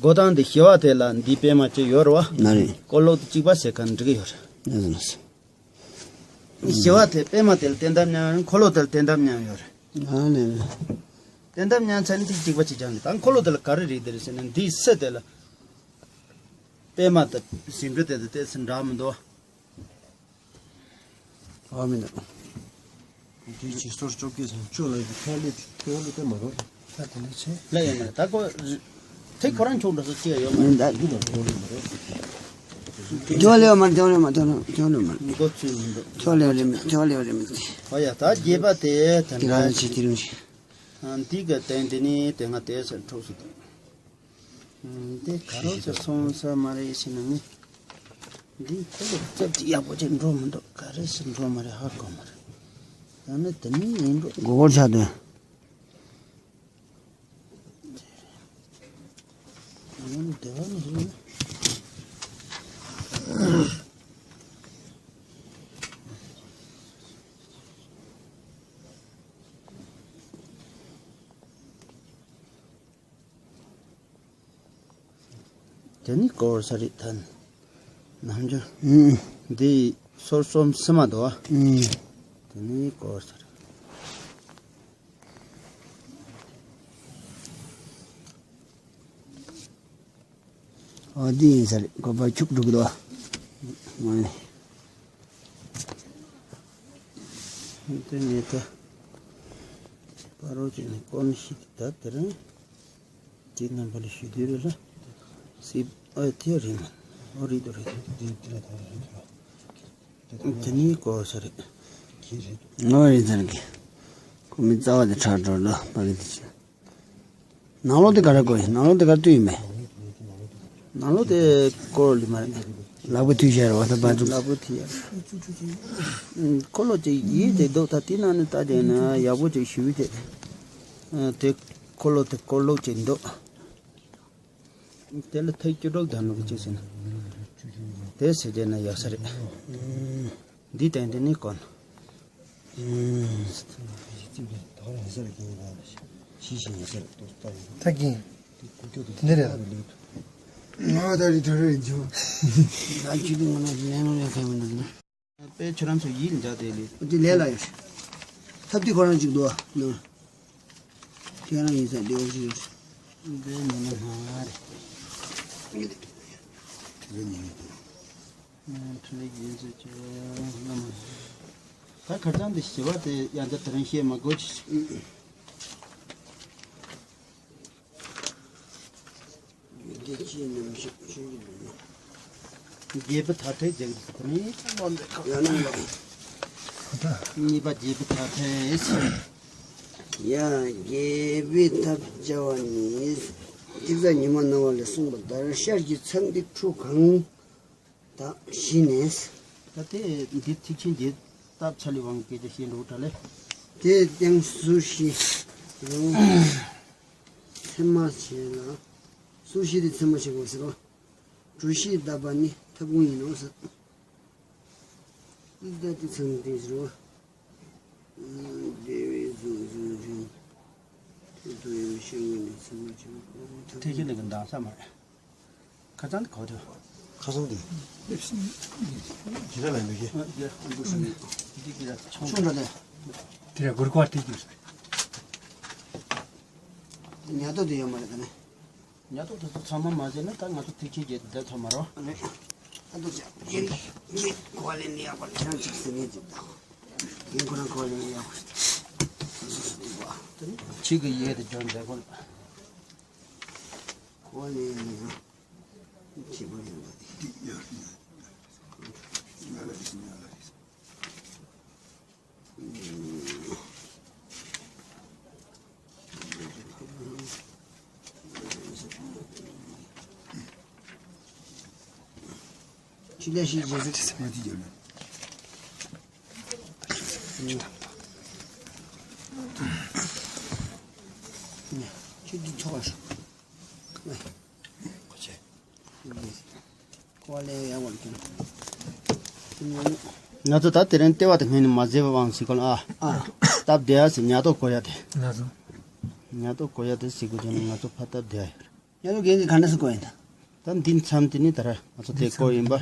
བགོ་སྟངས་འདི་ཞི་བ་དེ་ལ་འདི་པད་མ་ཅིག་ཡོད་རེད་བ། ན་རེད། འཁོར་ལོ་དང་གཅིག་པ་ཟེར་ག་འགྲིག་གི་ཡོད་རེད། ན་རེད་ན་རེད། ཞི་བ་དེ་པད་མ་དེ་ལ་བསྟན་ཐབས་མཉམ་ཡོད་རེད། འཁོར་ལོ་དེ་ལ་བསྟན་ཐབས་མཉམ་ཡོད་རེད། ཨ་ནི། བསྟན་ཐབས་མཉམ་ཚར་ནི་དེ་གཅིག་པ་གཅིག་རྐྱང་རེད། ད་འཁོར་ལོ་དེ་ལ་ག་རེ་རེད་དེ་རེད་ཟེར་ན་འདིའི་སྲིད་དེ་ལ། པད་མ་དང་ཟེའུ་འབྲུ་དེ་དང་དེ་ཚོ་འདྲ་མི་འདུག་ཨ་མི་འདུག་དེའི་ཕྱིར་སོར་བཅོ་བརྒྱད་ཟེར་བཅོ་ལ་ཡི་ཁ་ལེ་ཁ་ལེ་དེ་མ་རོ། ད་དེ་ནས་ཆེ། ལ་ཡོད་མ་རེད་ད་ཁོ། དེ་ཁོ་རང་ཁྱོག་འགྲོ་ས་ཅི་ཡང་ཡོད་མ་རེད། མི་འདུག་དེ་ལ་ཁྱོག་ལེ་མ་རེད། ཁྱོག་ལེ་མ་རེད། ཁྱོག་ལེ་མ་རེད། མགོ་ཚོས་མི་འདུག་ཁྱོག་ལེ་རེད་མི་ཁྱོག་ལེ་རེད་མི་འདུག་ཨོ་ཡ་ད་རྒྱས་པ་དེ་དེ་འདྲ་ག་ཆེ་དེ་རིང་ཞིག་འདི་ག་བསྟན་དེ་ནི་དེ་སྔ་དེ་ཚོ་འཁྲུགས་སུ་འདུག་འདི་ག་རོ་ཚོ་སོང་ས་མ་རེད་ཤི་ན་ནི། འདི་ཁོ་ལ་རྩབ་ཅིག་ཡག་པོ་ཅིག་འགྲོ་མི་འདུག་ག་རེ་ཞིག་འགྲོ་མ་རེད་ཧ་གོ་མ་རེད། ད་ནི་དེ་ནི་ཡིན་འགྲོ། མགོ་སྐོར་ཆགས་དོན། ཡང་བདེ་བ་ནི་ཞིག་ཡིན། དེ་ནི་སྐོར་ས་རེད་ད། ནམ་རྒྱུན། ཨུམ། འདི་སོར་གསུམ་སི་མ་དོ། ཨུམ། དེ་ནི་སྐོར་ས་རེད། ཨོ་འདི་ཡིན་ས་རེད་ཁོ་པ་ཁྱུག་འགྲོ་གི་འདུག་ཨ། དེ་ནས་ད། པ་རོ་ཅན་ནི་ཀོན་ཤིག་ད་དེ་རིང་། དེ་རྣམ་པ་ལ་ཞུ་དུས་རེ་ལ། སི་ཨ་དེ་རེད་མ། ཨོ་རེད་དོ་རེད་དོ། དེ་དེ་ལ་ད་རེད་དོ། དེ་ནི་ཀོ་ས་རེད། དེ་རེད་དོ། ཨོ་རེད་ས་རེད། ཁོ་མི་རྩ་བ་དེ་ཁྲག་འགྲོ་ལ་པ་གི་དེ་ཆེ། ནང་ལོགས་དེ་ག་རེ་དགོས་ཡིན། ནང་ལོགས་དེ་ག་རེ་བཏུས་ཡིན་པས། ནང་ལོགས་དེ་སྐོར་ལི་མ་རེད། ལག་པ་མཐུད་བྱས་རེད་བ་ད་བ་འདུག་ལག་པ་མཐུད་ཡ། འཁོར་ལོ་ཅིག་ཡིད་དེ་འདུག་ད་དེ་ནང་ནས་ལྟ་བྱས་ན་ཡག་པོ་ཅིག་ཞུ་བྱས། དེ་འཁོར་ལོ་དེ་སྐོར་ལོག་ཅིག་འདུག་དེ་ལ་ཐིག་བཅུ་དྲུག་དང་ནུབ་ཅིག་ཟེར་ན། དེ་ཟེར་བྱས་ན་ཡག་ས་རེད། འདི་དེ་འདི་ནི་དཀོན། ད་གིན། དེ་འདྲ་རེད། ང་ད་རི་ཐོ་རེ་འཇུ། ད་ཅི་དུ་ང་ན་ལན་ལོ་ཡ་ཁ་མི་འདུག་ན། དཔེ་ཁྱོད་རང་ཚོ་ཡིད་འཇགས་དེ་ལས། འོ་དེ་ལས་ལ་ཡོད། ཐབས་དེ་ཁོ་རང་ཅིག་འདུག་ཨ། ཁྱོད་རང་ཡིན་ས་བདེ་བོ་ཞིག་ཡོད། འདི་ཉི་མ་སྣང་བ་རེད། འདི་ཉི་མ་སྣང་། ཁྲིད་ལས་རྒྱན་ཚོས་ཀྱི་བླ་མ། ད་ཁ་རྩང་འདི་ཞི་བ་དེ་ཡང་ད་དེ་རིང་བཤད་མ་དགོས་ཅི། རྒྱལ་སྤྱིའི་ནང་བཞིན་ཆོས་ཀྱི་ལུགས་ན། རྒྱལ་པོ་ཐ་དད་རྒྱལ་པོ་ཐ་དད་ཡོད་ན་ལ། གཉིས་པ་རྒྱལ་པོ་ཐ་དད། ཡ་རྒྱལ་པོའི་ཐབས་བྱ་བ་ནི། ཐིག་རྩ་ཉི་མ་སྣང་བ་ལས་གསུངས་པ་ལྟར་ཤར་གྱི་ཚངས་ཐིག་ཁྲུ་གང་། དག་བཞི་ནས། ད་དེ་འདིར་ཐེག་ཆེན་རྒྱས་བཏབ་ཚར་ལས་དབང་གི་སྐད་ཆ་བཤད་འགྲོ་གྲ་ལས། དེའི་སྟེང་ཟུར་བཞི་རུ་མཚན་མ་བྱས་ལ། ཟུར་བཞི་དེ་མཚན་མ་བྱེད་དགོས་ཟེར་རོ། གྲུ་བཞི་བརྡབས་པ་ནི་ཐབ་ཁུང་ཡིན་ནོ་ཟེར། ད་དེ་ཚང་དེ་ཟེར་རོ། བདེ་བའི་ ཐེག་ཆེན་ལས་ཀྱི་འདང་ས་མ་རེད། ཁ་སང་དེ་གོ་ཐོས། ཁ་སང་དེ། ཇི་ལྟར་ལ་འདུག་གི། འདི་འདི་འདི་ཆུང་འདྲ་ནས། དེ་ར་གུར་ཀ་བ་དེ་གྱུར། ཉ་ཐོ་དེ་ཡོད་མ་རེད་ད་ནི། ཉ་ཐོ་དེ་ཚོ་ཚང་མ་མ་བྱས་ན་ད་ང་ཚོ་ཐེག་ཆེན་བརྒྱད་དེ་བསྡད་ཐུབ་མ་རེད། རེད། ཨ་ཏོ་ཅག་ཡིན་ཡིན་གོ་ལེ་ནི་ཡག་པ་ལ་ཁྱེད་རང་ཅིག་ཟེར་ངེས་ཅིག་དང་། ཡིན་ཁོ་རང་གོ་ལེ་ནི་ཡག་པོ་ཞིག་སོ་སོ་སོ་སྟེ་བ། ཕྱི་གི་ཡས་དེ་འཇོན་མཛད་ཁོ་ལ། གོ་ལེ་ནི་ཡང་ཁྱི་པོ་ཡིན་པ་དེ། ཆུ་ལས་ཤིག་རྗེས་སུ། ཆུ་འདི་ཆོག་པ་ཞིག་ཀོ་ལེ་ཡ་བར་གྱུར། ང་ཚོ་ད་དེ་རིང་ལྟེ་བ་དེ་སྔོན་ནས་མ་བཟོས་པའང་ཟིག་གོ་ལ་ཨ། ཨ། སྟབས་བདེ་ཡ་ཟིག་ཉ་ཐོ་བསྐོར་ཡ་དེ། ང་ཚོ། ཉ་ཐོ་བསྐོར་ཡ་དེ་ཟིག་གོ་བྱུང་ན་ང་ཚོ་ཕ་སྟབས་བདེ་ཡ་ཡོད་རེད། ཉ་ཐོ་རྒན་གྱིས་ག་འདྲ་ཟིག་བསྐོར་ཡིན་ད། ད་འདི་མཚམས་དེ་ནི་ད་ར་ང་ཚོ་དེ་བསྐོར་ཡིན་པ།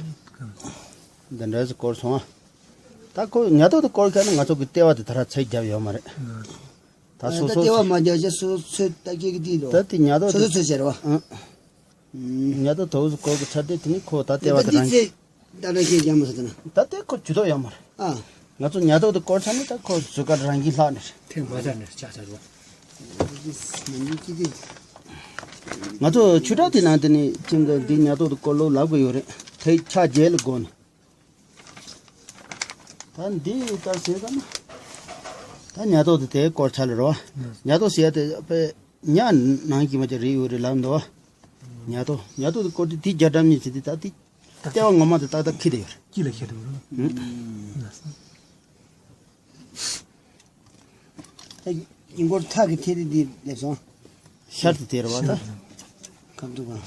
འདི་འདྲ་ཟིག་བསྐོར་སོང་ཨ། ད་ཁོ་ཉ་ཐོ་དེ་བསྐོར་ཁ་ན་ང་ཚོ་གི་ལྟེ་བ་དེ་ད་ར་ཚད་རྒྱབ་ཡོད་མ་རེད། ད་སོ་སོ་ལྟེ་བ་མ་རྒྱབ་ཅེ་སོ་སོའི་ལྟ་སྐྱེ་གི་དེ་རོ། ད་དེ་ཉ་ཐོ་སོ་སོ་དེ་ཚོད་བྱེད་རོ། ཨང་། ཉ་ཐོ་དོག་སུ་བསྐོར་གི་ཚར་ཏེ་དེ་ནི་ཁོ་ད་ལྟེ་བ་དེ་རང་། ད་ལྟ་ཁྱེད་རྒྱ་མ་ས་དེ་ན། ད་ལྟེ་ཁོ་ཇུས་གཏོགས་ཡོད་མ་རེད། ཨ། ང་ཚོ་ཉ་ཐོ་དེ་བསྐོར་ཚར་ནི་ད་ཁོ་ཟུར་ཀ་རང་གིས་ལྷག་ནི་རེད། ཐེངས་མ་ཚར་ནི་ཆ་ཚར་རོ། ང་ཚོ་ཆུ་བྲག་དེ་ནང་དེ་ནི་ཁྱིམ་དུ་འདི་ཉ་ཐོ་དེ་བསྐོར་ལོ་ལབ་གི་ཡོད་རེད། དེ་ཆ་རྒྱལ་ལ་དགོས་ནི། ད་འདི་ལྟར་བྱས་ཙང་ན། ད་ཉ་ཐོ་དེ་དེ་བསྐོར་ཚར་ལ་རོ། ཉ་ཐོ་ཟེར་ཡ་དེ་དཔེ་ཉ་ནང་གི་མ་ཅིག་རེད་ཡོད་རེད་ལབ་འདུག་ཉ་ཐོ་ཉ་ཐོ་དེ་བསྐོར་དུས་དེ་རྒྱ་གྲམ་གཉིས་ཟེར་དུས་ད་དེ་ལྟེ་བ་ངོ་མ་དེ་ཏག་ཏག་འཁྱེར་དེ་ཡོད་རེད། དཀྱིལ་ལ་འཁྱེར་དེ་ཡོད་རེད། ད་ཡིན་སྐོར་ཐག་གི་ཐད་དེ་འདི་སླེབས་སོང་། ཤར་དུ་དེ་རེད་བ་ད། ཁ་ཐུག་ག་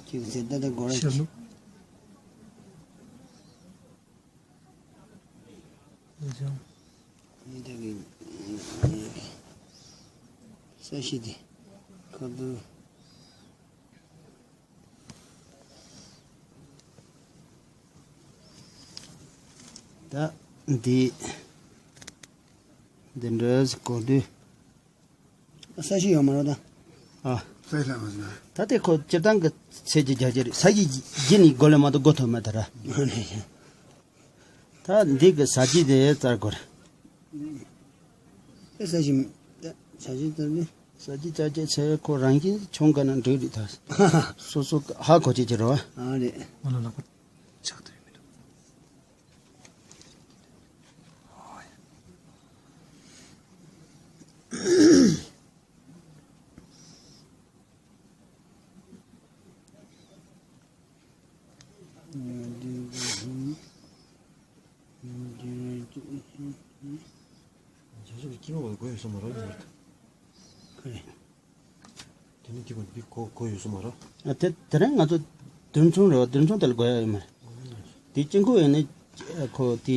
ཅིག་ཟེར་ད་ད་སྒོ་ར་ཤར་ནུབ། ཡིན་ད་གི་ས་གཞི་དེ་ཁ་ཐུག་ད་འདི་འདི་འདྲ་ཞིག་གོ་དུས། ས་གཞི་ཡོད་མ་རེད་ད། ཨ། ས་གཞི་ལ་མ་ཟིན་ན། ད་དེ་ཁོ་སྤྱིར་བཏང་གི་ཚད་ཀྱི་རྒྱ་ཆེ་རེད། ས་གཞི་རྒྱུ་ནི་སྒོ་ལས་མ་གཏོགས་སྒོ་ཐོབ་མེད་ད་ར། ད་འདི་གི་ས་གཞི་དེ་རྩར་གོ་རེད། ཨེ་ས་གཞི་ས་གཞི་རྩར་ནི། ས་གཞི་རྩར་བྱས་ཚེ་ཁོ་རང་བཞིན་གྱིས་ཆུང་ག་ན་འགྲིག་རེད་ད། སོ་སོ་ཧ་གོ་ཆེ་ཆེ་རེད་བ། ཨ་རེད། ང་ལ་ལག་པ་ཆག་ཐུབ་མི་འདུག་རྒྱ་ཤོག་གི་སྐྱིད་པོ་བ་དགོས་ཡོད་ས་མ་རེད། ཁོ་རེད། དེ་ནི་སྐྱིད་པོ་འདི་གོ་གོ་ཡོད་ས་མ་རེད། ཨ་དེ་དེ་རིང་ང་ཚོ་དུས་མཚུངས་རེད་བ། དུས་མཚུངས་དེ་ལ་དགོས་ཡ་ཡོད་མ་རེད། དེ་དཀྱིལ་འཁོར་ཡིན་ནི་ཁོ་དེ་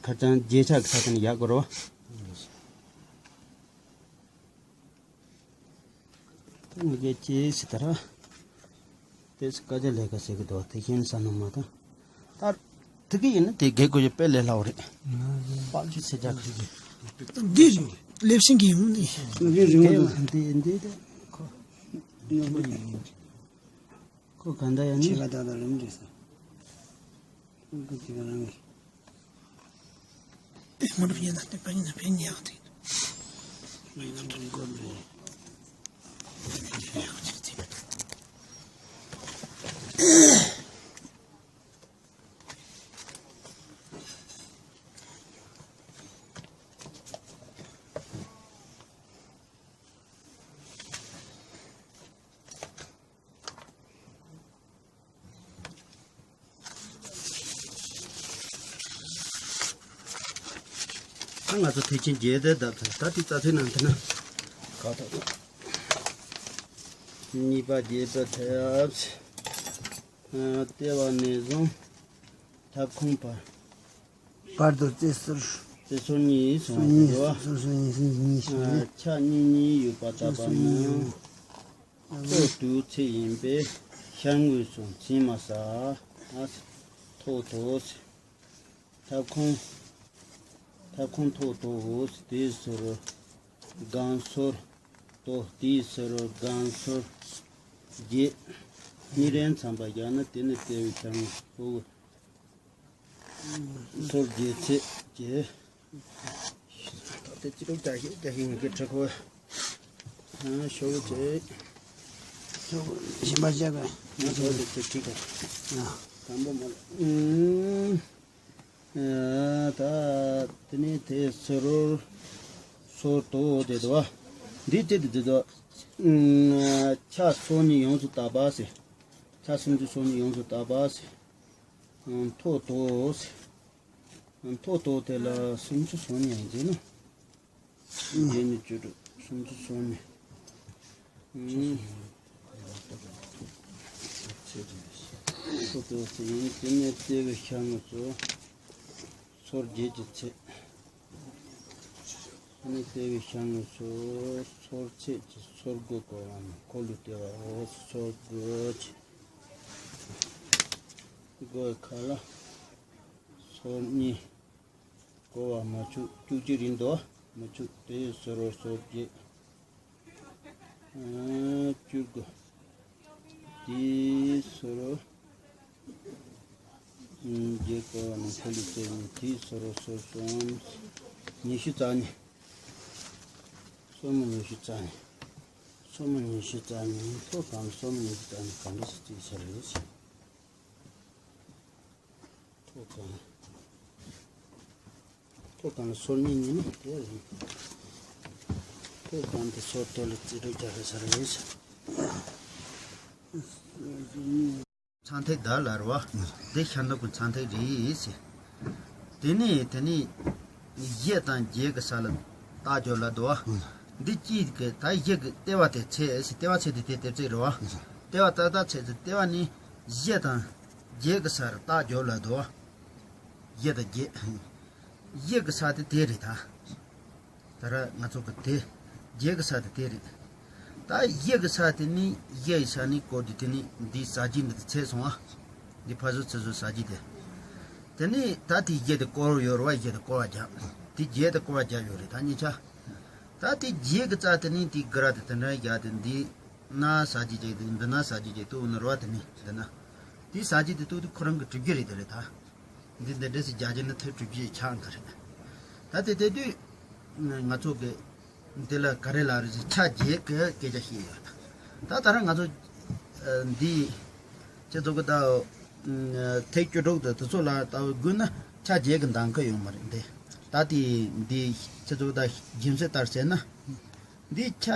ཁ་སང་རྗེས་ཆགས་ཀྱི་ས་ཆ་ནས་ཡག་གོ་རེད་བ། ད་ངས་ཀྱི་ཅི་ཞིག་ད་ར། དེ་སྐད་ཆ་ལས་ཀ་ཟེར་གི་འདུག་དེ་བཞིན་ས་ནང་མ་དང་། ད་དེ་གི་ཡིན་ན་དེ་རྒྱལ་དགོས་ཀྱི་དཔེ་ལས་སླ་བོ་རེད། པགས་ཅིག་ཚེ་རྒྱག་གི་རེད། འདི་ལེབ་ཤིང་གི་ཡོང་ནི། འདི་རིང་པོ་འདི་འདི་དེ་ཁོ། ཁོ་ག་འདྲ་ཡང་ནི། ཆེ་ག་ད་ད་རིང་འདྲི་ས། ཁོ་དེ་ག་རང་གི། ད་ང་ཚོ་ཐེག་ཆེན་བརྒྱད་དེ་བརྡབས་ཐལ། ད་དེ་རྩ་ཚིག་ནང་དེ་ན་ག་ཐོག་གཉིས་པ་རྒྱས་པ་ཐེབས། ལྟེ་བ་ནས་བཟུང་ཐབ་ཁུང་བར། བར་དུ་རྩེ་ཟུར། ཚེ་སོར་གཉིས་སོང་བ་དེ་རེད་བ། སོར་གཉིས་སོང་གཉིས་སོང་། ཨ། ཕྱག་གཉིས་གཉིས་ཡོད་པ་དག་པ་ན། ཕྱོགས་དུས་ཚེ་ཡིན་པས་ཤར་ངོས་སུ་འཛིན་མ་ཟ། ཨ། ཐོག་ཏུ། ཐབ་ཁུང་། ཐབ་ཁུང་ཐོག་ཏུ། དེའི་ཟུར་སྒང་སོར་དོ། དེའི་ཟུར་སྒང་སོར་བརྒྱད། གཉིས་རེ་མཚམས་པ་བཞག་ན་དེ་ནི་ལྟེ་བའི་ཤར་ངོས་སུ། སོར་བརྒྱད་ཚེས་བརྒྱད། ད་ལྟ་ཅི་ལོག་རྒྱག་ཤེས་རྒྱག་ཤེས་ངེས་ཀྱི་ཁྲི་ཁོ། ཨ། ཤོག་བུ་ཚེས། ཤོག་བུ་གཞན་པ་བྱས་པས། ང་ཚོ་དེ་ཚེ་ཁྲི་ཁོ། ཨ། དང་པོ་མ་ལ། ཨུམ། ཨ། ད་དེ་ནས་དེ་སོར་སོར་དོ་དེ་དོ། འདི་དེ་དེ་དེ་དོ། ཨུམ། ཕྱག་སོར་གཉིས་ཡོངས་སུ་དག་པ་ཟེར། ཕྱག་སུམ་ཅུ་སོར་གཉིས་ཡོངས་སུ་དག་པ་ཟེར། ཐོག་ཏུ། ཐོག་ཏུ་དེ་ལ་སུམ་ཅུ་སོ་གཉིས་ཡང་འཛིན་ནོ། བརྒྱད་གཉིས་བཅུ་དྲུག་སུམ་ཅུ་སོ་གཉིས། ཐོག་ཏུ་དེ་ཡིན་དེ་ནས་ལྟེ་བའི་ཤར་ངོས་སུ་སོར་བརྒྱད་ཀྱི་ཚེས། ཨ་ནི་ལྟེ་བའི་ཤར་ངོས་སུ་སོར་ཚེས་ཀྱི་སོར་སྒོ་བསྐོར་བ་ནི་འཁོར་ལོའི་ལྟེ་བའོ། སོར་སྒོ་ཆེ། སྒོའི་ཁ་ལ་སོར་གཉིས། བསྐོར་བ་མ་ཆུག་བཅུ་གཅིག་རིང་དུ་མ་ཆུག་དེའི་སོར་སོར་བརྒྱད། ཨ། བཅུ་དགུ། དེའི་སོར་བརྒྱད། བསྐོར་བ་ནི་འཁོར་ལོའི་ལྟེ་བ་ནི་དེའི་སོར་སོར་གསུམ། ཉི་ཤུ་རྩ་གཉིས། སོར་མོ་ཉི་ཤུ་རྩ་གཉིས། སོར་མོ་ཉི་ཤུ་རྩ་གཉིས། ཐོག་གང་སོར་མོ་ཉི་ཤུ་རྩ་གཉིས་གང་འདྲ་ཞིག་བརྩིས་ཚར་རེད། ཐོག་གང་། ཐོག་གང་ལ་སོར་གཉིས་གཉིས་ནི་དེ་རེད། ཐོག་གང་དེ་སོར་དོ་ལ་རྩིས་སྤྲོད་རྒྱག་གི་ས་རེད། ཚངས་ཐིག་བདག་ལ་རེད་བ། འདི་ཤར་ནུབ་ཀྱི་ཚངས་ཐིག་རེད་ཟེར། དེ་ནས་དེ་ནས་བཞི་དང་བརྒྱད་ཀྱི་ས་ལ་རྟགས་སྦྱོར་ལ་འདུག་བ། འདི་གཅིག་གི་ད་བཞི་གི་ལྟེ་བ་དེ་ཚེས་ཟེར། ལྟེ་བ་ཚེས་དེ་དེ་ལྟེ་བ་ཚེས་རེད་བ། ལྟེ་བ་ཏག་ཏག་ཚེས་ཟེར། ལྟེ་བ་ནི་བཞི་དང་བརྒྱད་ཀྱི་ས་ལ་རྟགས་སྦྱོར་ལ་འདུག་བ། བཞི་དང་བརྒྱད། བཞི་གི་ས་དེ་དེ་རེད་ད། ད་ར་ང་ཚོ་གི་དེ། བརྒྱད་གི་ས་དེ་དེ་རེད། ད་བཞི་གི་ས་དེ་ནི་བཞི་ཡི་ས་ནི་སྐོར་དེ་དེ་ནི་འདི་ས་གཞི་འདི་ཚེས་སོང་ཨ། འདི་ཕ་ཟུར་ཚེ་ཟུར་ས་གཞི་དེ། དེ་ནི་ད་དེ་བཞི་དེ་སྐོར་ཡོད་རེད་བ། བཞི་དེ་སྐོར་བ་རྒྱབ། དེ་བརྒྱད་དེ་སྐོར་བ་རྒྱབ་ཡོད་རེད་ད་གཉིས་ཆ། ད་དེ་བརྒྱད་གི་རྩ་དེ་ནི་དེ་ག་ར་དེ་དེ་འདྲ་རྒྱག་དེ་འདི་ན་ས་གཞི་ཅིག་དེ་འདི་ན་ས་གཞི་ཅིག་ཏུ་ནོར་བ་དེ་ནི་འདི་ན། དེ་ས་གཞི་དེ་ཏུ་དེ་ཁོ་རང་གི་གྲུབ་རྒྱུ་རེད་དེ་རེད་ད། འདི་འདི་འདྲ་ཞིག་རྒྱ་ཆེ་ན་ཐོད་གྲུབ་ཀྱི་ཆགས་འདི་རེད། ད་དེ་དེ་དུས་ང་ཚོ་གི་འདི་ལ་ག་རེ་ལབ་རེད་ཟེར་ཆ་བརྒྱད་ཀྱི་སྐད་ཆ་བཤད་ཡོད། ད་ད་རང་ང་ཚོ་འདི་ཁྱེད་ཚོ་གི་ད་ཐིག་བཅུ་དྲུག་དང་དེ་ཚོ་ལ་ལྟ་བུ་དགོས་ན་ཆ་བརྒྱད་ཀྱི་འདང་གི་ཡོད་མ་རེད་འདི། ད་དེ་འདི་ཁྱེད་ཚོ་གི་ད་རྒྱུ་མཚན་ལྟར་བྱས་ན་འདི་ཆ་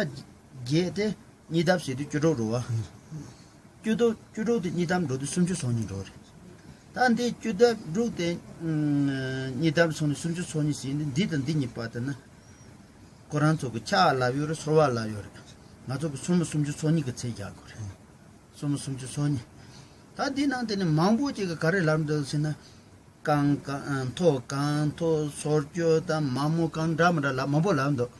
བརྒྱད་དེ། གཉིས་ལྡབ་བྱས་དུས་བཅུ་དྲུག་རེད་བ། བཅུ་དྲུག་བཅུ་དྲུག་དེ་གཉིས་ལྡབ་འགྲོ་དུས་སུམ་ཅུ་སོ་གཉིས་འགྲོ་རེད། ད་འདི་བཅུ་ལྡབ་དྲུག་དེ་གཉིས་ལྡབ་སོང་ནས་སུམ་ཅུ་སོ་གཉིས་ཟེར་ནས་འདི་དང་འདི་གཉིས་བར་དེ་ན། ཁོ་རང་ཚོ་གི་ཆ་ལབ་ཡོད་རེད། སོར་བ་ལབ་ཡོད་རེད། ང་ཚོ་གི་སོར་མོ་སུམ་ཅུ་སོ་གཉིས་ཀྱི་ཚད་རྒྱག་དགོས་རེད། སོར་མོ་སུམ་ཅུ་སོ་གཉིས། ད་འདི་ནང་དེ་ནས་མང་པོ་ཅིག་གི་ག་རེ་ལབ་འདུག་ཟེར་ན། རྐང་རྐང་མཐོ་རྐང་མཐོ་སོར་བཅུ་དང་མ་མོ་རྐང་འདྲ་མི་འདྲ་ལབ་མང་པོ་ལབ་འདུག་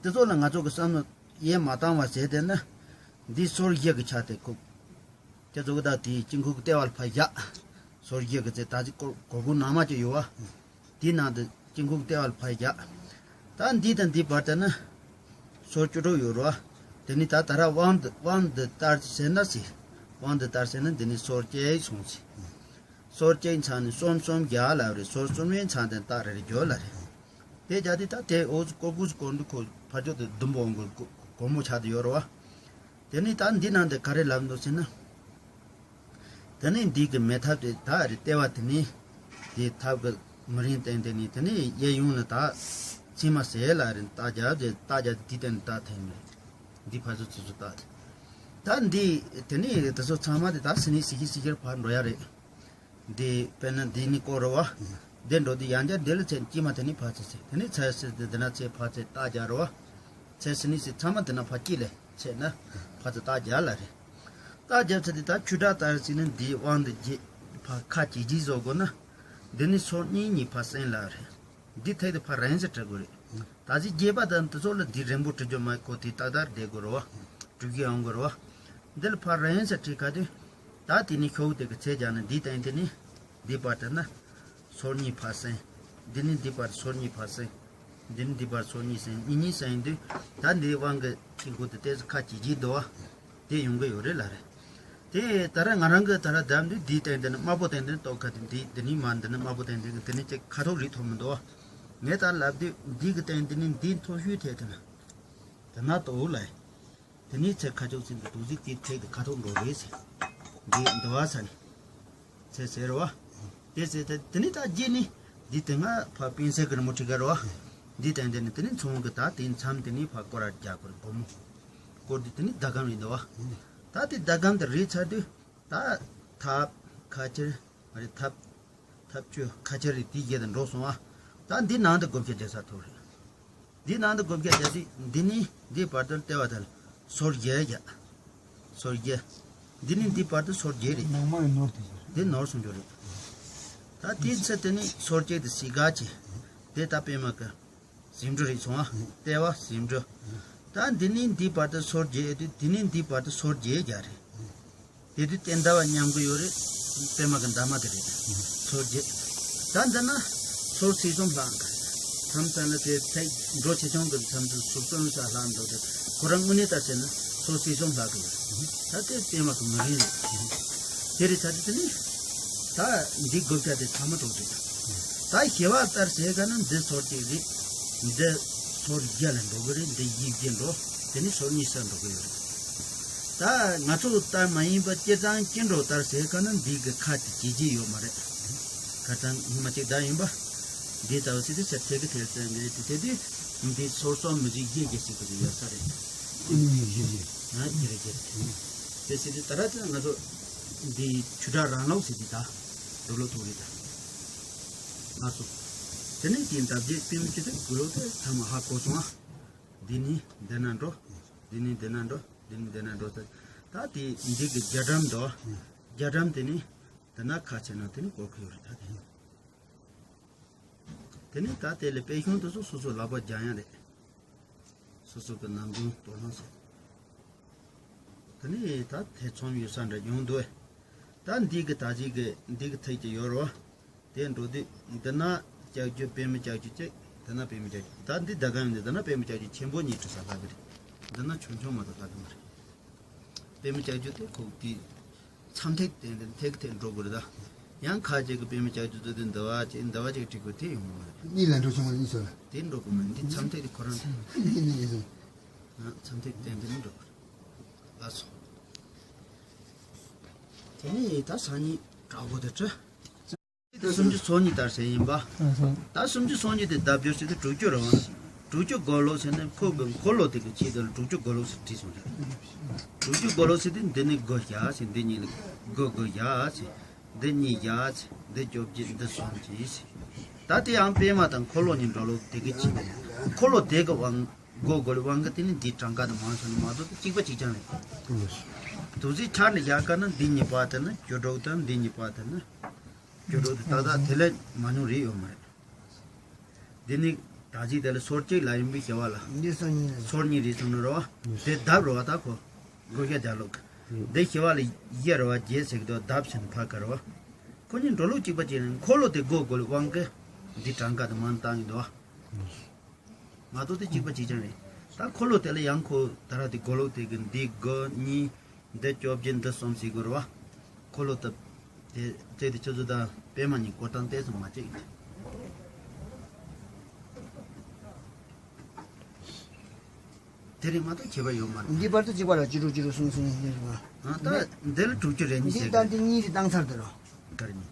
དེ་ཚོ་ལ་ང་ཚོ་གི་བསམ་བློ། ཡས་མ་བཏང་བ་བྱས་ཏེ་ན། འདི་སོར་བཞི་གི་ཆ་དེ་ཁུག་དེ་ཚོ་གི་ད་དེའི་དཀྱིལ་འཁོར་གི་ལྟེ་བ་ལ་ཕར་བཞག་སོར་བཞི་གི་ཚེ་ད་ཅི་སྒོར་སྒོར་ཁུག་ནང་མ་ཅིག་ཡོད་བ། དེའི་ནང་དུ་དཀྱིལ་འཁོར་གི་ལྟེ་བ་ལ་ཕར་བཞག་ད་འདི་དང་འདི་བར་དེ་ན། སོར་བཅུ་དྲུག་ཡོད་རེད་བ། དེ་ནི་ད་ད་ར་དབང་དུ་དབང་དུ་བསྟར་ཟེར་ན་ཟེར། དབང་དུ་བསྟར་ཟེར་ན་འདི་ནི་སོར་བཅད་སོང་ཟེར། སོར་བཅད་ཚང་ནི་གསུམ་གསུམ་བརྒྱ་ལབ་རེད། སོར་གསུམ་ཡན་ཚང་དེ་རྟགས་རེ་རེ་བརྗོད་ལ་རེད། དེ་རྒྱ་དེ་ད་དེ་འོ་ཙི་ཀོ་ཀུ་ཙི་ཀོ་འདུ་ཁོ་ཕར་ཕྱོགས་དེ་ཟླུམ་པོ་འོང་གི་སྒོར་མོ་ཆགས་དེ་ཡོད་རེད་བ། དེ་ནི་ད་འདི་ནང་དེ་ག་རེ་ལབ་འདུག་ཟེར་ན། དེ་ནི་འདི་གི་མེ་ཐབ་དེ་ད་རེ་ལྟེ་བ་དེ་ནི། དེ་ཐབ་གི་མི་རིང་སྟེང་དེ་ནི་དེ་ནི་གཡས་གཡོན་ལ་ད་མཆིལ་མ་ཟེར་ལ་རེ་རྟགས་རྒྱབ་དེ་རྟགས་རྒྱབ་དེ་དེ་ནི་རྟགས་ཐེངས་མེད། འདི་ཕར་ཚུར་ཚུར་ཚུར་རྟགས་དེ། ད་འདི་དེ་ནི་དེ་ཚོ་ཚང་མ་དེ་ད་ཟི་ནི་ཟི་ཤི་ཟི་ཤིར་ཕར་འགྲོ་ཡ་རེད། འདི་དཔེར་ན་འདི་ནི་སྐོར་རེད་བ། འདི་འགྲོ་དུས་ཡང་བསྐྱར་འདི་ལ་ཚེ་དཀྱིལ་མ་དེ་ནི་ཕར་ཚེ་ཚེ་དེ་ནི་ཚེ་སི་དེ་འདི་ན་ཚེ་ཕར་ཚེ་རྟགས་རྒྱག་རེད་བ། ཚེ་སི་ནི་སི་ཚང་མ་འདི་ན་ཕར་དཀྱིལ་ལས་ཚེ་ན་ཕར་ཚེ་རྟགས་རྒྱག་ལ་རེད། རྟགས་རྒྱབ་ཚེ་དེ་ད་ཆུ་དྲག་ལྟར་ཚེ་ནི་འདི་དབང་དུ་བྱེད་ཕར་ཁ་ཅིག་ཅིག་བཟོ་དགོས་ན། འདི་ནི་སོར་གཉིས་གཉིས་ཕར་སེང་ལ་རེད། འདི་ཐད་དུ་ཕར་རན་ཟེར་འབྲི་དགོས་རེད། ད་གཟི་རྒྱས་པ་དང་དེ་ཚོ་ལ་འདི་རན་པོ་འབྲི་རྒྱུ་མ་ཁོ་དེ་ཏག་ཏག་བསྡད་དགོས་རེད་བ། འགྲུལ་སྐྱོད་ཡོང་དགོས་རེད་བ། འདི་ལ་ཕར་རན་ཟེར་འབྲི་ག་དུས། ད་དེ་ནི་ཤོག་དེ་གི་ཚད་སྦྱར་ན་འདི་སྟེང་དེ་ནི། འདི་བར་དུ་ན། སོར་གཉིས་ཕར་སེང་། འདི་ནི་འདི་བར་སོར་གཉིས་ཕར་སེང་། འདི་ནི་འདི་བར་སོར་གཉིས་སེང་གཉིས་གཉིས་སེང་དུས། ད་འདིའི་དབང་གི་དཀྱིལ་འཁོར་དུ་ཏོག་ཙམ་ཁ་ཇེ་ལྗིད་འདུག་བ། དེ་ཡོང་གི་ཡོད་རེད་ལ་རེད། དེ་ད་རེས་ང་རང་གི་ད་ར་བདམས་དུས་འདིའི་སྟེང་དེ་ནི་དམར་པོ་སྟེང་དེ་ནི་ཏོག་ཁ་དེ་འདི་འདི་ནི་མ་འདི་ནི་དམར་པོ་སྟེང་དེ་གི་འདི་ནི་ཅིག་ཁ་ཐོག་རིག་ཐུབ་མི་འདུག་བ། ངས་ད་ལབ་དུས་འདི་གི་སྟེང་དེ་ནི་འདིའི་མཐོ་ཤོས་ཐད་དེ་ན། དེ་ན་ཏོག་ལ། དེ་ནས་ཚེ་ཁ་ཕྱོགས་ཟིན་དུ་དུག་ཟིག་དེ་ཚེ་གི་ཁ་ཐོག་འགྲོ་རེད་ཟེར། འདི་འདི་བ་ས་ནི། ཚེ་ཟེར་བ། དེ་ཟེར་ཏེ་དེ་ནས་ད་རྗེས་ནི། འདི་དེ་སྔ་ཕ་སྤུན་སེ་གི་རི་མོ་ཁྲི་ག་རེད་བ། འདི་དེ་འདི་ནི་དེ་ནས་མཚུངས་གི་ད་དེ་མཚམས་དེ་ནས་ཕ་སྐོར་ར་རྒྱག་གི་རེད་སྒོར་མོ། སྐོར་དུས་དེ་ནས་ཟླ་གམ་རེད་འདི་བ། ད་དེ་ཟླ་གམ་དེ་རེད་ཚར་དུས། ད་ཐབ་ཁ་ཕྱིར་མ་རེད་ཐབ། ཐབ་ཆོས་ཁ་ཆེ་རེད་དེའི་རྗེས་དུ་འགྲོ་སོང་ཨ། ད་འདི་ནང་དུ་བགོ་བཤའ་རྒྱག་ས་ཐུག་རེད། འདི་ནང་དུ་བགོ་བཤའ་རྒྱག་དུས་འདི་ནི་འདི་བར་དུ་ལྟེ་བ་དང་སོར་བརྒྱད་རྒྱག་སོར་བརྒྱད། འདི་ནི་འདི་བར་དུ་སོར་བརྒྱད་རེད། ནང་མ་ཡི་ནོར་དེ་ཟེར། འདི་ནོར་སོང་རྒྱུ་རེད། ད་དེའི་ཚེ་དེ་ནི་སོར་བརྒྱད་དུ་སི་ག་ཆེ། དེ་ད་པད་མ་གི་ཟེའུ་འབྲུ་རེད་སོང་ཨ། ལྟེ་བ་ཟེའུ་འབྲུ། ད་འདི་ནི་འདི་བར་དུ་སོར་བརྒྱད་དུས་འདི་ནི་འདི་བར་དུ་སོར་བརྒྱད་རྒྱག་རེད། དེ་དུས་བསྟན་ཟླ་བ་མཉམ་གི་ཡོད་རེད། པད་མ་གི་འདབ་མ་དེ་རེད། སོར་བརྒྱད། ད་འདི་ན་སོར་ཚེག་གསུམ་ལྷག་གི་མཚམས་ས་ན་དེ་ཚེག་འགྲོ་ཆེ་ཆུང་གི་མཚམས་སུ་སོར་གསུམ་ས་ལྷག་འདུག་དེ་ཁོ་རང་དངོས་གནས་ལྟར་བྱས་ན་སོར་ཚེག་གསུམ་ལྷག་གི་ཡོད་རེད། ད་དེ་པད་མ་གི་མི་རིང་རེད། དེ་རེད་ཚར་དུས་དེ་ནི། ད་འདི་བགོ་བཤའ་དེ་ཚང་མ་གྲོགས་རེད། ད་ཞི་བ་ལྟར་བྱས་ག་ན་འདི་སོར་གཅིག་རེད། འདི་སོར་བརྒྱད་ལ་འགྲོ་གི་རེད། འདི་བཞི་བརྒྱད་འགྲོ། དེ་ནི་སོར་གཉིས་ས་འགྲོ་གི་ཡོད་རེད། ད་ང་ཚོ་ལྟར་མ་ཡིན་པ་སྤྱིར་བཏང་སྐྱེ་འགྲོ་ལྟར་བྱས་ག་ན་འདི་གི་ཁ་དེ་བྱེད་ཀྱི་ཡོད་མ་རེད། ཁ་སང་ཉི་མ་གཅིག་ད་ཡིན་པ། འདི་ལྟ་བུ་ཟེར་དུས་ཚེ་ཐེ་གི་ཐེ་ཚེ་འདི་དེ་དེ་དུས་འདི་སོར་གསུམ་མི་བཞི་བརྒྱད་བརྒྱད་ཟེར་གི་ཡོད་ས་རེད། ཨ་ནི་བཞི་བརྒྱད། ཨ་བཞི་རེད་བརྒྱད་རེད། དེ་ཟེར་དུས་ད་ར་ཚེ་ང་ཚོ་འདི་ཆུ་སྒྲ་རང་ལོག་ཟེར་དུས་ད་རྡོ་ལོ་ཐུག་རེད་ད། ང་ཚོ་དེ་ནས་དེ་འདབ་བརྒྱད་པུས་མོ་ཆུ་ཚོད་དགུ་ལོ་དེ་ཐ་མ་ཧ་གོ་སོང་ཨ། འདི་ནི་འདི་ན་འགྲོ། འདི་ནི་འདི་ན་འགྲོ། འདི་ནི་འདི་ན་འགྲོ་ཟེར། ད་དེ་འདི་གི་རྒྱ་གྲམ་དོ། རྒྱ་གྲམ་དེ་ནི་འདི་ན་ཁ་ཕྱེ་ན་དེ་ནི་གོ་ཁུ་ཡོད་རེད་ད་དེ། དེ་ནས་ད་དེ་ལས་དཔེ་གཞུང་དེ་ཚོ་སོ་སོ་ལག་པ་སྦྱང་ཡ་རེད། སོ་སོ་གི་ནམ་རྒྱུན་དོ་སྣང་བྱེད། དེ་ནས་ད་ཐེ་ཚོམ་ཡོད་ས་འདྲ་ཡོང་འདུག་ཨེ། ད་འདི་གི་ད་གཅིག་གི་འདི་གི་ཐད་ཀྱི་ཡོད་རོ། དེ་འགྲོ་དུས་འདི་ན་ལྕགས་ཀྱུ་པད་མ་ལྕགས་ཀྱུ་གཅིག་དེ་ན་པད་མ་ལྕགས་ཀྱུ་ད་འདི་ཟླ་གམ་ཡོད་འདི་ད་ན་པད་མ་ལྕགས་ཀྱུ་ཆེན་པོ་གཉིས་འབྲི་ས་ལྷག་གི་རེད། འདི་ན་ཆུང་ཆུང་མ་གཏོགས་ལྷག་གི་མ་རེད། པད་མ་ལྕགས་ཀྱུ་དེ་ཁོག་དེ། མཚམས་ཐིག་དེ་འདི་ཐིག་ཐིག་འགྲོ་དགོས་རེད་ད། ཡང་ཁ་ཅིག་གི་པད་མ་ལྕགས་ཀྱུ་ཚོ་དེ་འདི་བ་ཅིག་འདི་བ་ཅིག་བྲིས་དགོས་དེ་ཡོང་གི་མ་རེད། གཉིས་ལ་འགྲོ་ཆུང་མ་གཉིས་སོ་ལ། དེ་འགྲོ་དགོས་མ་རེད། འདི་མཚམས་ཐིག་དེ་ཁོ་རང་དེ། གཉིས་གཉིས་གཉིས་སོ། ཨ་མཚམས་ཐིག་དེ་འདི་ནི་འགྲོ་དགོས་རེད། ལགས་སོ། དེ་ནས་ད་སང་ཉིན་དྲག་པོ་དེ་བྲི། དེ་སུམ་ཅུ་སོ་གཉིས་ལྟར་ཟེར་ཡིན་པ། ད་སུམ་ཅུ་སོ་གཉིས་དེ་ལྡབ་སྦྱོར་བྱེད་དུས་དྲུག་ཅུ་རེད་བ། དྲུག་ཅུ་གོ་ལོག་ཟེར་ན་ཁོ་གི་འཁོར་ལོ་དེ་གི་ཆེད་དུ་དྲུག་ཅུ་གོ་ལོག་ཟེར་བྲིས་སོང་རེད། དྲུག་ཅུ་གོ་ལོག་ཟེར་དུས་འདི་ནི་དགུ་བཞག་ཟེར། འདི་གཉིས་ལ་དགུ་དགུ་བཞག་ཟེར། འདི་གཉིས་བཞག་ཟེར། འདི་བཅོ་བརྒྱད་འདི་གསུམ་བྱས་ཟེར། ད་དེ་ཡང་པད་མ་དང་འཁོར་ལོ་གཉིས་འགྲོ་ལུགས་དེ་གི་ཆེད་དུ། འཁོར་ལོ་དེ་གི་དབང་སྒོ་སྒོ་ལ་དབང་གི་དེ་ནི་འདི་གྲངས་ཀ་དང་མང་ཆུང་ནི་མ་གཏོགས་དེ་གཅིག་པ་གཅིག་རྐྱང་རེད། དུ་ཟིག་ཆར་ནས་བཞག་ག་ན་འདི་གཉིས་པ་དེ་ནི་བཅུ་དྲུག་དང་འདི་གཉིས་པ་དེ་ནི། སྐྱོ་གྲོགས་དེ་ཏག་ཏག་དེ་ལས་མ་ཉུང་རེ་ཡོད་མ་རེད། འདི་ནི་ད་གཅིག་དེ་ལ་སོར་གཅིག་ལ་ཡིན་པའི་ཞེ་བ་ལ། འདི་སོར་གཉིས་རེད། སོར་གཉིས་རེད་སོང་ན་རོ། དེ་ལྡབ་རོ་བ་ད་ཁོ། བགོ་བཤའ་རྒྱག་ལུགས། འདི་ཞེ་བ་ལ་བཞི་རོ་བ་བརྒྱད་ཟེར་གི་འདུག་ལྡབ་ཟེར་ནས་ཕར་ཁ་རོ་བ། ཁོ་གཉིས་འགྲོ་ལུགས་གཅིག་པ་གཅིག་རེད། འཁོར་ལོ་དེ་སྒོ་སྒོ་ལ་དབང་གི། འདི་གྲངས་ཀ་དེ་མང་བཏང་གི་འདུག་བ། མ་གཏོགས་དེ་གཅིག་པ་གཅིག་རྐྱང་རེད། ད་འཁོར་ལོ་དེ་ལ་ཡང་ཁོ་ད་ར་དེ་སྒོ་ལོག་དེ་གི་འདི་དགུ་གཉིས། འདི་བཅོ་བརྒྱད་འདི་གསུམ་ཟེར་དགོས་རེད་བ། འཁོར་ལོ་དེ་དེ་རྩེ་དེ་ཆུ་ཚོད་དང་པད་མ་གཉིས་སྐོར་སྟངས་ཏོག་ཙམ་མ་གཅིག་དེ་རེད་མ་གཏོགས་ཁྱད་པར་ཡོད་མ་རེད། འདི་བར་དུ་གཅིག་པ་ལ་བཅུ་དྲུག་བཅུ་དྲུག་གསུམ་གསུམ་ཡིན་རེད་བ། ཨ་ད་འདི་ལ་དྲུག་ཅུ་རེ་གཉིས་འདི་ཟེར་ད་གི་འདི་གཉིས་རེད་བཏང་ཚར་དེ་རོ། ག་རེ་གཉིས།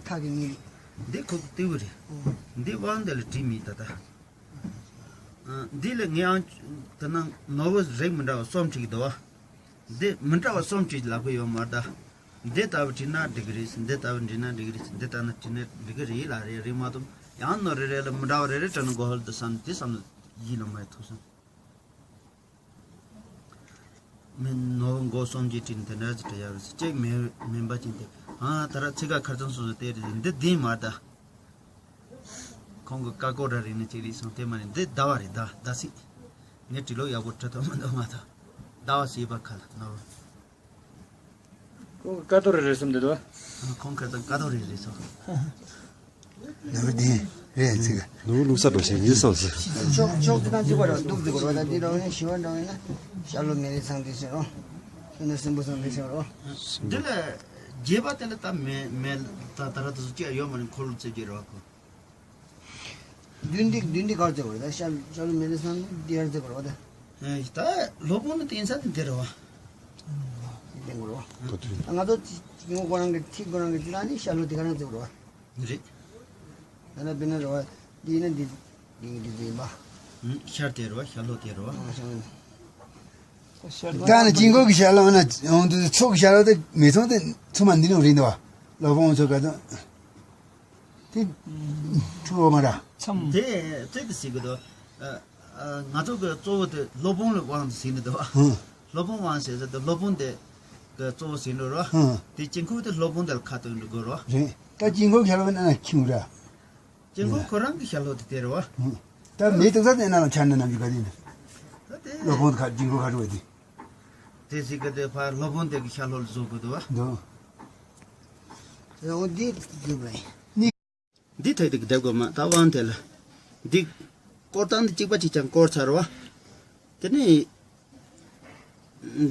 ཐག་གི་གཉིས་རེད། འདི་ཁོག་ཏི་བུ་རེད། འདི་དབང་འདི་ལ་བྲིས་མེད་ད་ད། འདི་ལ་ངས་ཨང་དེ་ན་ནོར་བུ་རིགས་མི་འདྲ་བ་གསུམ་བྲིས་ཀྱི་འདུག་བ། འདི་མི་འདྲ་བ་གསུམ་བྲིས་ལབ་གི་ཡོད་མ་རེད་ད། འདི་ལྟ་བུ་བྲིས་ན་འགྲིག་གི་རེད། འདི་ལྟ་བུ་བྲིས་ན་འགྲིག་གི་རེད། འདི་ལྟ་ན་བྲིས་ན་འགྲིག་གི་རེད་ལ་རེད་རེད་མ་གཏོགས་ཡང་ནོར་རེ་རེ་ལ་མི་འདྲ་བ་རེ་རེ་བྲིས་ན་མགོ་ཧོལ་དུ་བསམ་དེ་བསམ་ན་ཡིད་ལ་མ་ཐུག་སོང་། མི་ནོར་མགོ་གསུམ་གྱི་བྲིས་ན་དེ་འདྲ་ཞིག་བྲིས་ཡག་རེད། གཅིག་མིན་མིན་པ་ཅན་དེ་ཨ་ད་ར་ཚིག་ཁ་ཁར་ཚང་སོ་སོ་དེ་རེད། འདི་འདི་མ་རེད་ད། ཁོང་གི་ཀ་ཀོ་ར་རིག་ནི་ཅིག་རེད་སོང་། དེ་མ་རེད། འདི་ཟླ་བ་རེད། ཟླ་ཟླ་ཚིགས། ངས་བྲིས་ལོ་ཡག་པོ་བྲི་ཐུབ་མི་འདུག་མ་ཐག་ཟླ་བ་ཟེར་བ་ཁ་ལ་ནོར། ཁོང་གི་ཀ་ཏོ་རེ་རེ་སོང་འདི་དོ། ཁོང་ཁ་ཚང་ཀ་ཏོ་རེ་རེ་སོང་། ནོར་འདི་རེད་ཚིག་ནོར་ལུག་ས་འགྲོ་ཞིག་ཡིན་སོང་ཟེར། ཕྱོགས་ཕྱོགས་ཚིག་ཁང་གཅིག་པ་ར་འདུག་ཟེར་གོ་ར། ད་འདི་ར་ནི་ཞི་བ་འདྲ་ཡིན་ན་ཤར་ལྷོ་མེ་རི་ཚང་འདི་ཟེར་རོ། ཤར་ལྷོ་སྲིན་པོ་ཚང་འདི་ཟེར་རོ། འདི་ལ་རྒྱས་པ་དེ་ལ་ད་མེ་མེ་ད་ད་ར་དུ་སུ་ཅི་ཡོད་མ་ནི་འཁོར་ལོ་རྩེ་རྒྱུ་རེད་བ་ཁོ། མདུན་འདི་མདུན་འདི་གར་བརྩེ་བར་ད་ཤར་ཤར་ལྷོ་མེ་རི་སང་འདི་ཡར་བརྩེ་བར་བ་ད། ད་སློབ་དཔོན་ནི་དེང་སང་འདི་འདིར་བ། འདི་འདིར་བ། ད་ང་ཚོ་སྐྱེ་བོ་ཁོ་རང་གི་ཐིག་ཁོ་རང་གི་ཅི་ལ་ནི་ཤར་ལྷོ་དེ་ག་རང་བརྩེ་བར་བ། རེད། ད་ན་བི་ན་ར་བ་འདི་ཡིན་ན་འདི་འདི་འདི་འདི་ཡིན་པ། ཤར་དེར་བ་ཤར་ལྷོ་དེར་བ། ད་ནི་དཀྱིལ་འཁོར་གྱི་ཤར་ལྷོ་ན་འོང་དུས་ཚོགས་ཀྱི་ཤར་ལྷོ་དེ་མེ་ཚོགས་དེ་ཚོ་མ་འདི་ནང་རེད་འདུག་བ། སློབ་དཔོན་ཚོ་ག་ཚོད། དེ། འཁྲུལ་བ་མ་ར། མཚམས། དེ་རྩལ་དུ་ཟེར་གི་འདུག་ཨ། ཨ། ང་ཚོ་གི་གཙོ་བོ་དེ་སློབ་དཔོན་ལ་དབང་དུ་ཟིན་ནི་འདུག་ཨ། ཧུ། སློབ་དཔོན་དབང་ཟེར་ཟེར་དུ་སློབ་དཔོན་དེ་གི་གཙོ་བོ་ཟིན་འགྲོ་རོ། ཧུ། དེ་དཀྱིལ་འཁོར་དེ་སློབ་དཔོན་དེ་ལ་ཁ་བཏོན་འགྲོ་དགོས་རོ། རེད། ད་དཀྱིལ་འཁོར་ཤར་ལྷོ་ན་ཁྱིམ་ར། དཀྱིལ་འཁོར་ཁོ་རང་གི་ཤར་ལྷོ་དེ་དེ་རེད་བ། ཧུ། ད་མེ་དུག་ས་དེ་ན་ལ་ཆ་ན་ནམ་རྒྱུན་ག་དེ་ནི། ད་དེ། སློབ་དཔོན་ཁ་དཀྱིལ་འཁོར་ཁ་རུ་བ་དེ། དེ་ཟིག་གི་དེ་ཕར་སློབ་དཔོན་དེ་གི་ཤར་ལྷོ་ལ་བཟོ་དགོས་འདུག་བ། འདུག་རེད་འོ་འདི་རྒྱུ་བ་ཡིན། འདི་ཐད་དེ་གི་བསྡད་དགོས་མ་ད་དབང་དེ་ལ། འདི་སྐོར་སྟངས་འདི་གཅིག་པ་གཅིག་རྐྱང་སྐོར་ཚར་བ། དེ་ནས་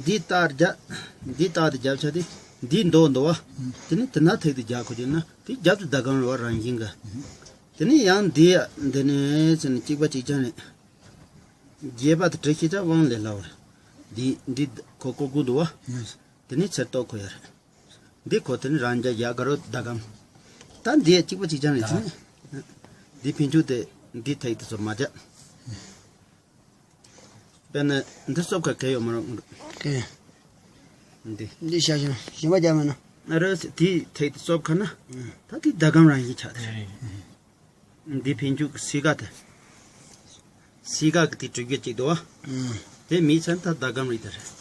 འདི་རྟགས་རྒྱབ། འདི་རྟགས་དེ་རྒྱབ་ཆ་དེ་འདི་མདོ་འདུག་བ། དེ་ནས་དེ་ན་ཐད་དེ་རྒྱག་ཁོ་ཅིག་ན་དེ་རྒྱབ་ཏུ་ཟླ་གམ་རེད་བ་རང་བཞིན་གི། དེ་ནས་ཡང་འདི་འདི་ནས་ཟེར་ནས་གཅིག་པ་གཅིག་རྐྱང་རེད། རྒྱས་པ་དེ་བྲི་ཤེས་ཙང་དབང་ལས་སླ་བ་རེད། འདི་འདི་ཁོ་ཀོ་ཀུ་འདུག་བ། དེ་ནས་ཚེར་ཏོག་ཁོ་ཡ་རེད། འདི་ཁོ་དེ་ནི་རང་རྒྱ་ཡ་ག་རོ་ཟླ་གམ། ད་འདི་གཅིག་པ་གཅིག་རྐྱང་རེད་ཟེར་ནས། འདི་ཕན་ཆུ་དེ་འདི་ཐད་དེ་ཚོ་མ་རྒྱ། དཔེར་ན་འདི་སོབ་ཁ་གལ་ཡོད་མ་རུང་། གལ། འདི། འདི་ཤ་ཤ་ཞིམ་པ་རྒྱ་མེད་ན། ཨ་རོ་དེ་ཐད་དེ་སོབ་ཁ་ན། ད་དེ་ཟླ་གམ་རང་བཞིན་ཆགས་ཏེ་རེད། འདི་ཕན་ཆུ་གི་སི་ག་དེ། སི་ག་གི་དེ་གྲུ་རྒྱུ་གཅིག་འདུག་བ། ཨུམ། དེ་མི་ཚན་ད་ཟླ་གམ་རེད་ད་རེད།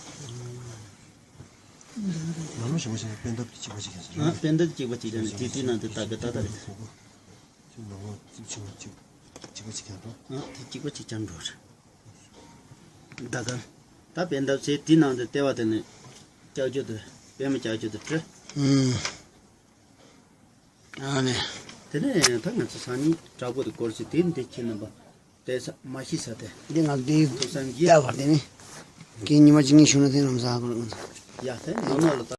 ནང་ལོགས་ཞིམ་པོ་ཞིམ་པོ་པད་འདབ་གཅིག་པ་གཅིག་ཡིན་ཟེར། ཨ། པད་འདབ་གཅིག་པ་གཅིག་ཡིན་དེ་དེ་ནང་དུ་ད་གི་ད་ད་རེད། ཅིག་ནང་ལོགས་རྩིབ་ཆུང་ངུ་གཅིག་གཅིག་པ་གཅིག་ཀྱང་འགྲོ། ཨ། དེ་གཅིག་པ་གཅིག་ཀྱང་འགྲོ་རེད། ཟླ་གམ། ད་པད་འདབ་ཚེ་དེ་ནང་དུ་ལྟེ་བ་དེ་ནས་ལྕགས་ཀྱུ་དེ་པད་མ་ལྕགས་ཀྱུ་དེ་བྲི། ཨུམ། ཨ་ནི། དེ་ནས་ད་ང་ཚོ་སང་ཉིན་དྲག་པོ་དེ་སྐོར་ཞིག་དེ་འདི་ཁྱེད་རྣམ་པ་བལྟས་ས་མ་ཤེས་ས་དེ། འདི་ང་འདི་ཐུགས་བསམ་གྱིས། ལྟ་བར་དེ་ནི། ཁྱེད་ཉི་མ་གཅིག་གཉིས་བཞུགས་ན་དེ་ལམ་སང་ཧ་གོ་ལ་ང་ཚོ། ཡ་དེ་ནི་ནོར་ལ་ད།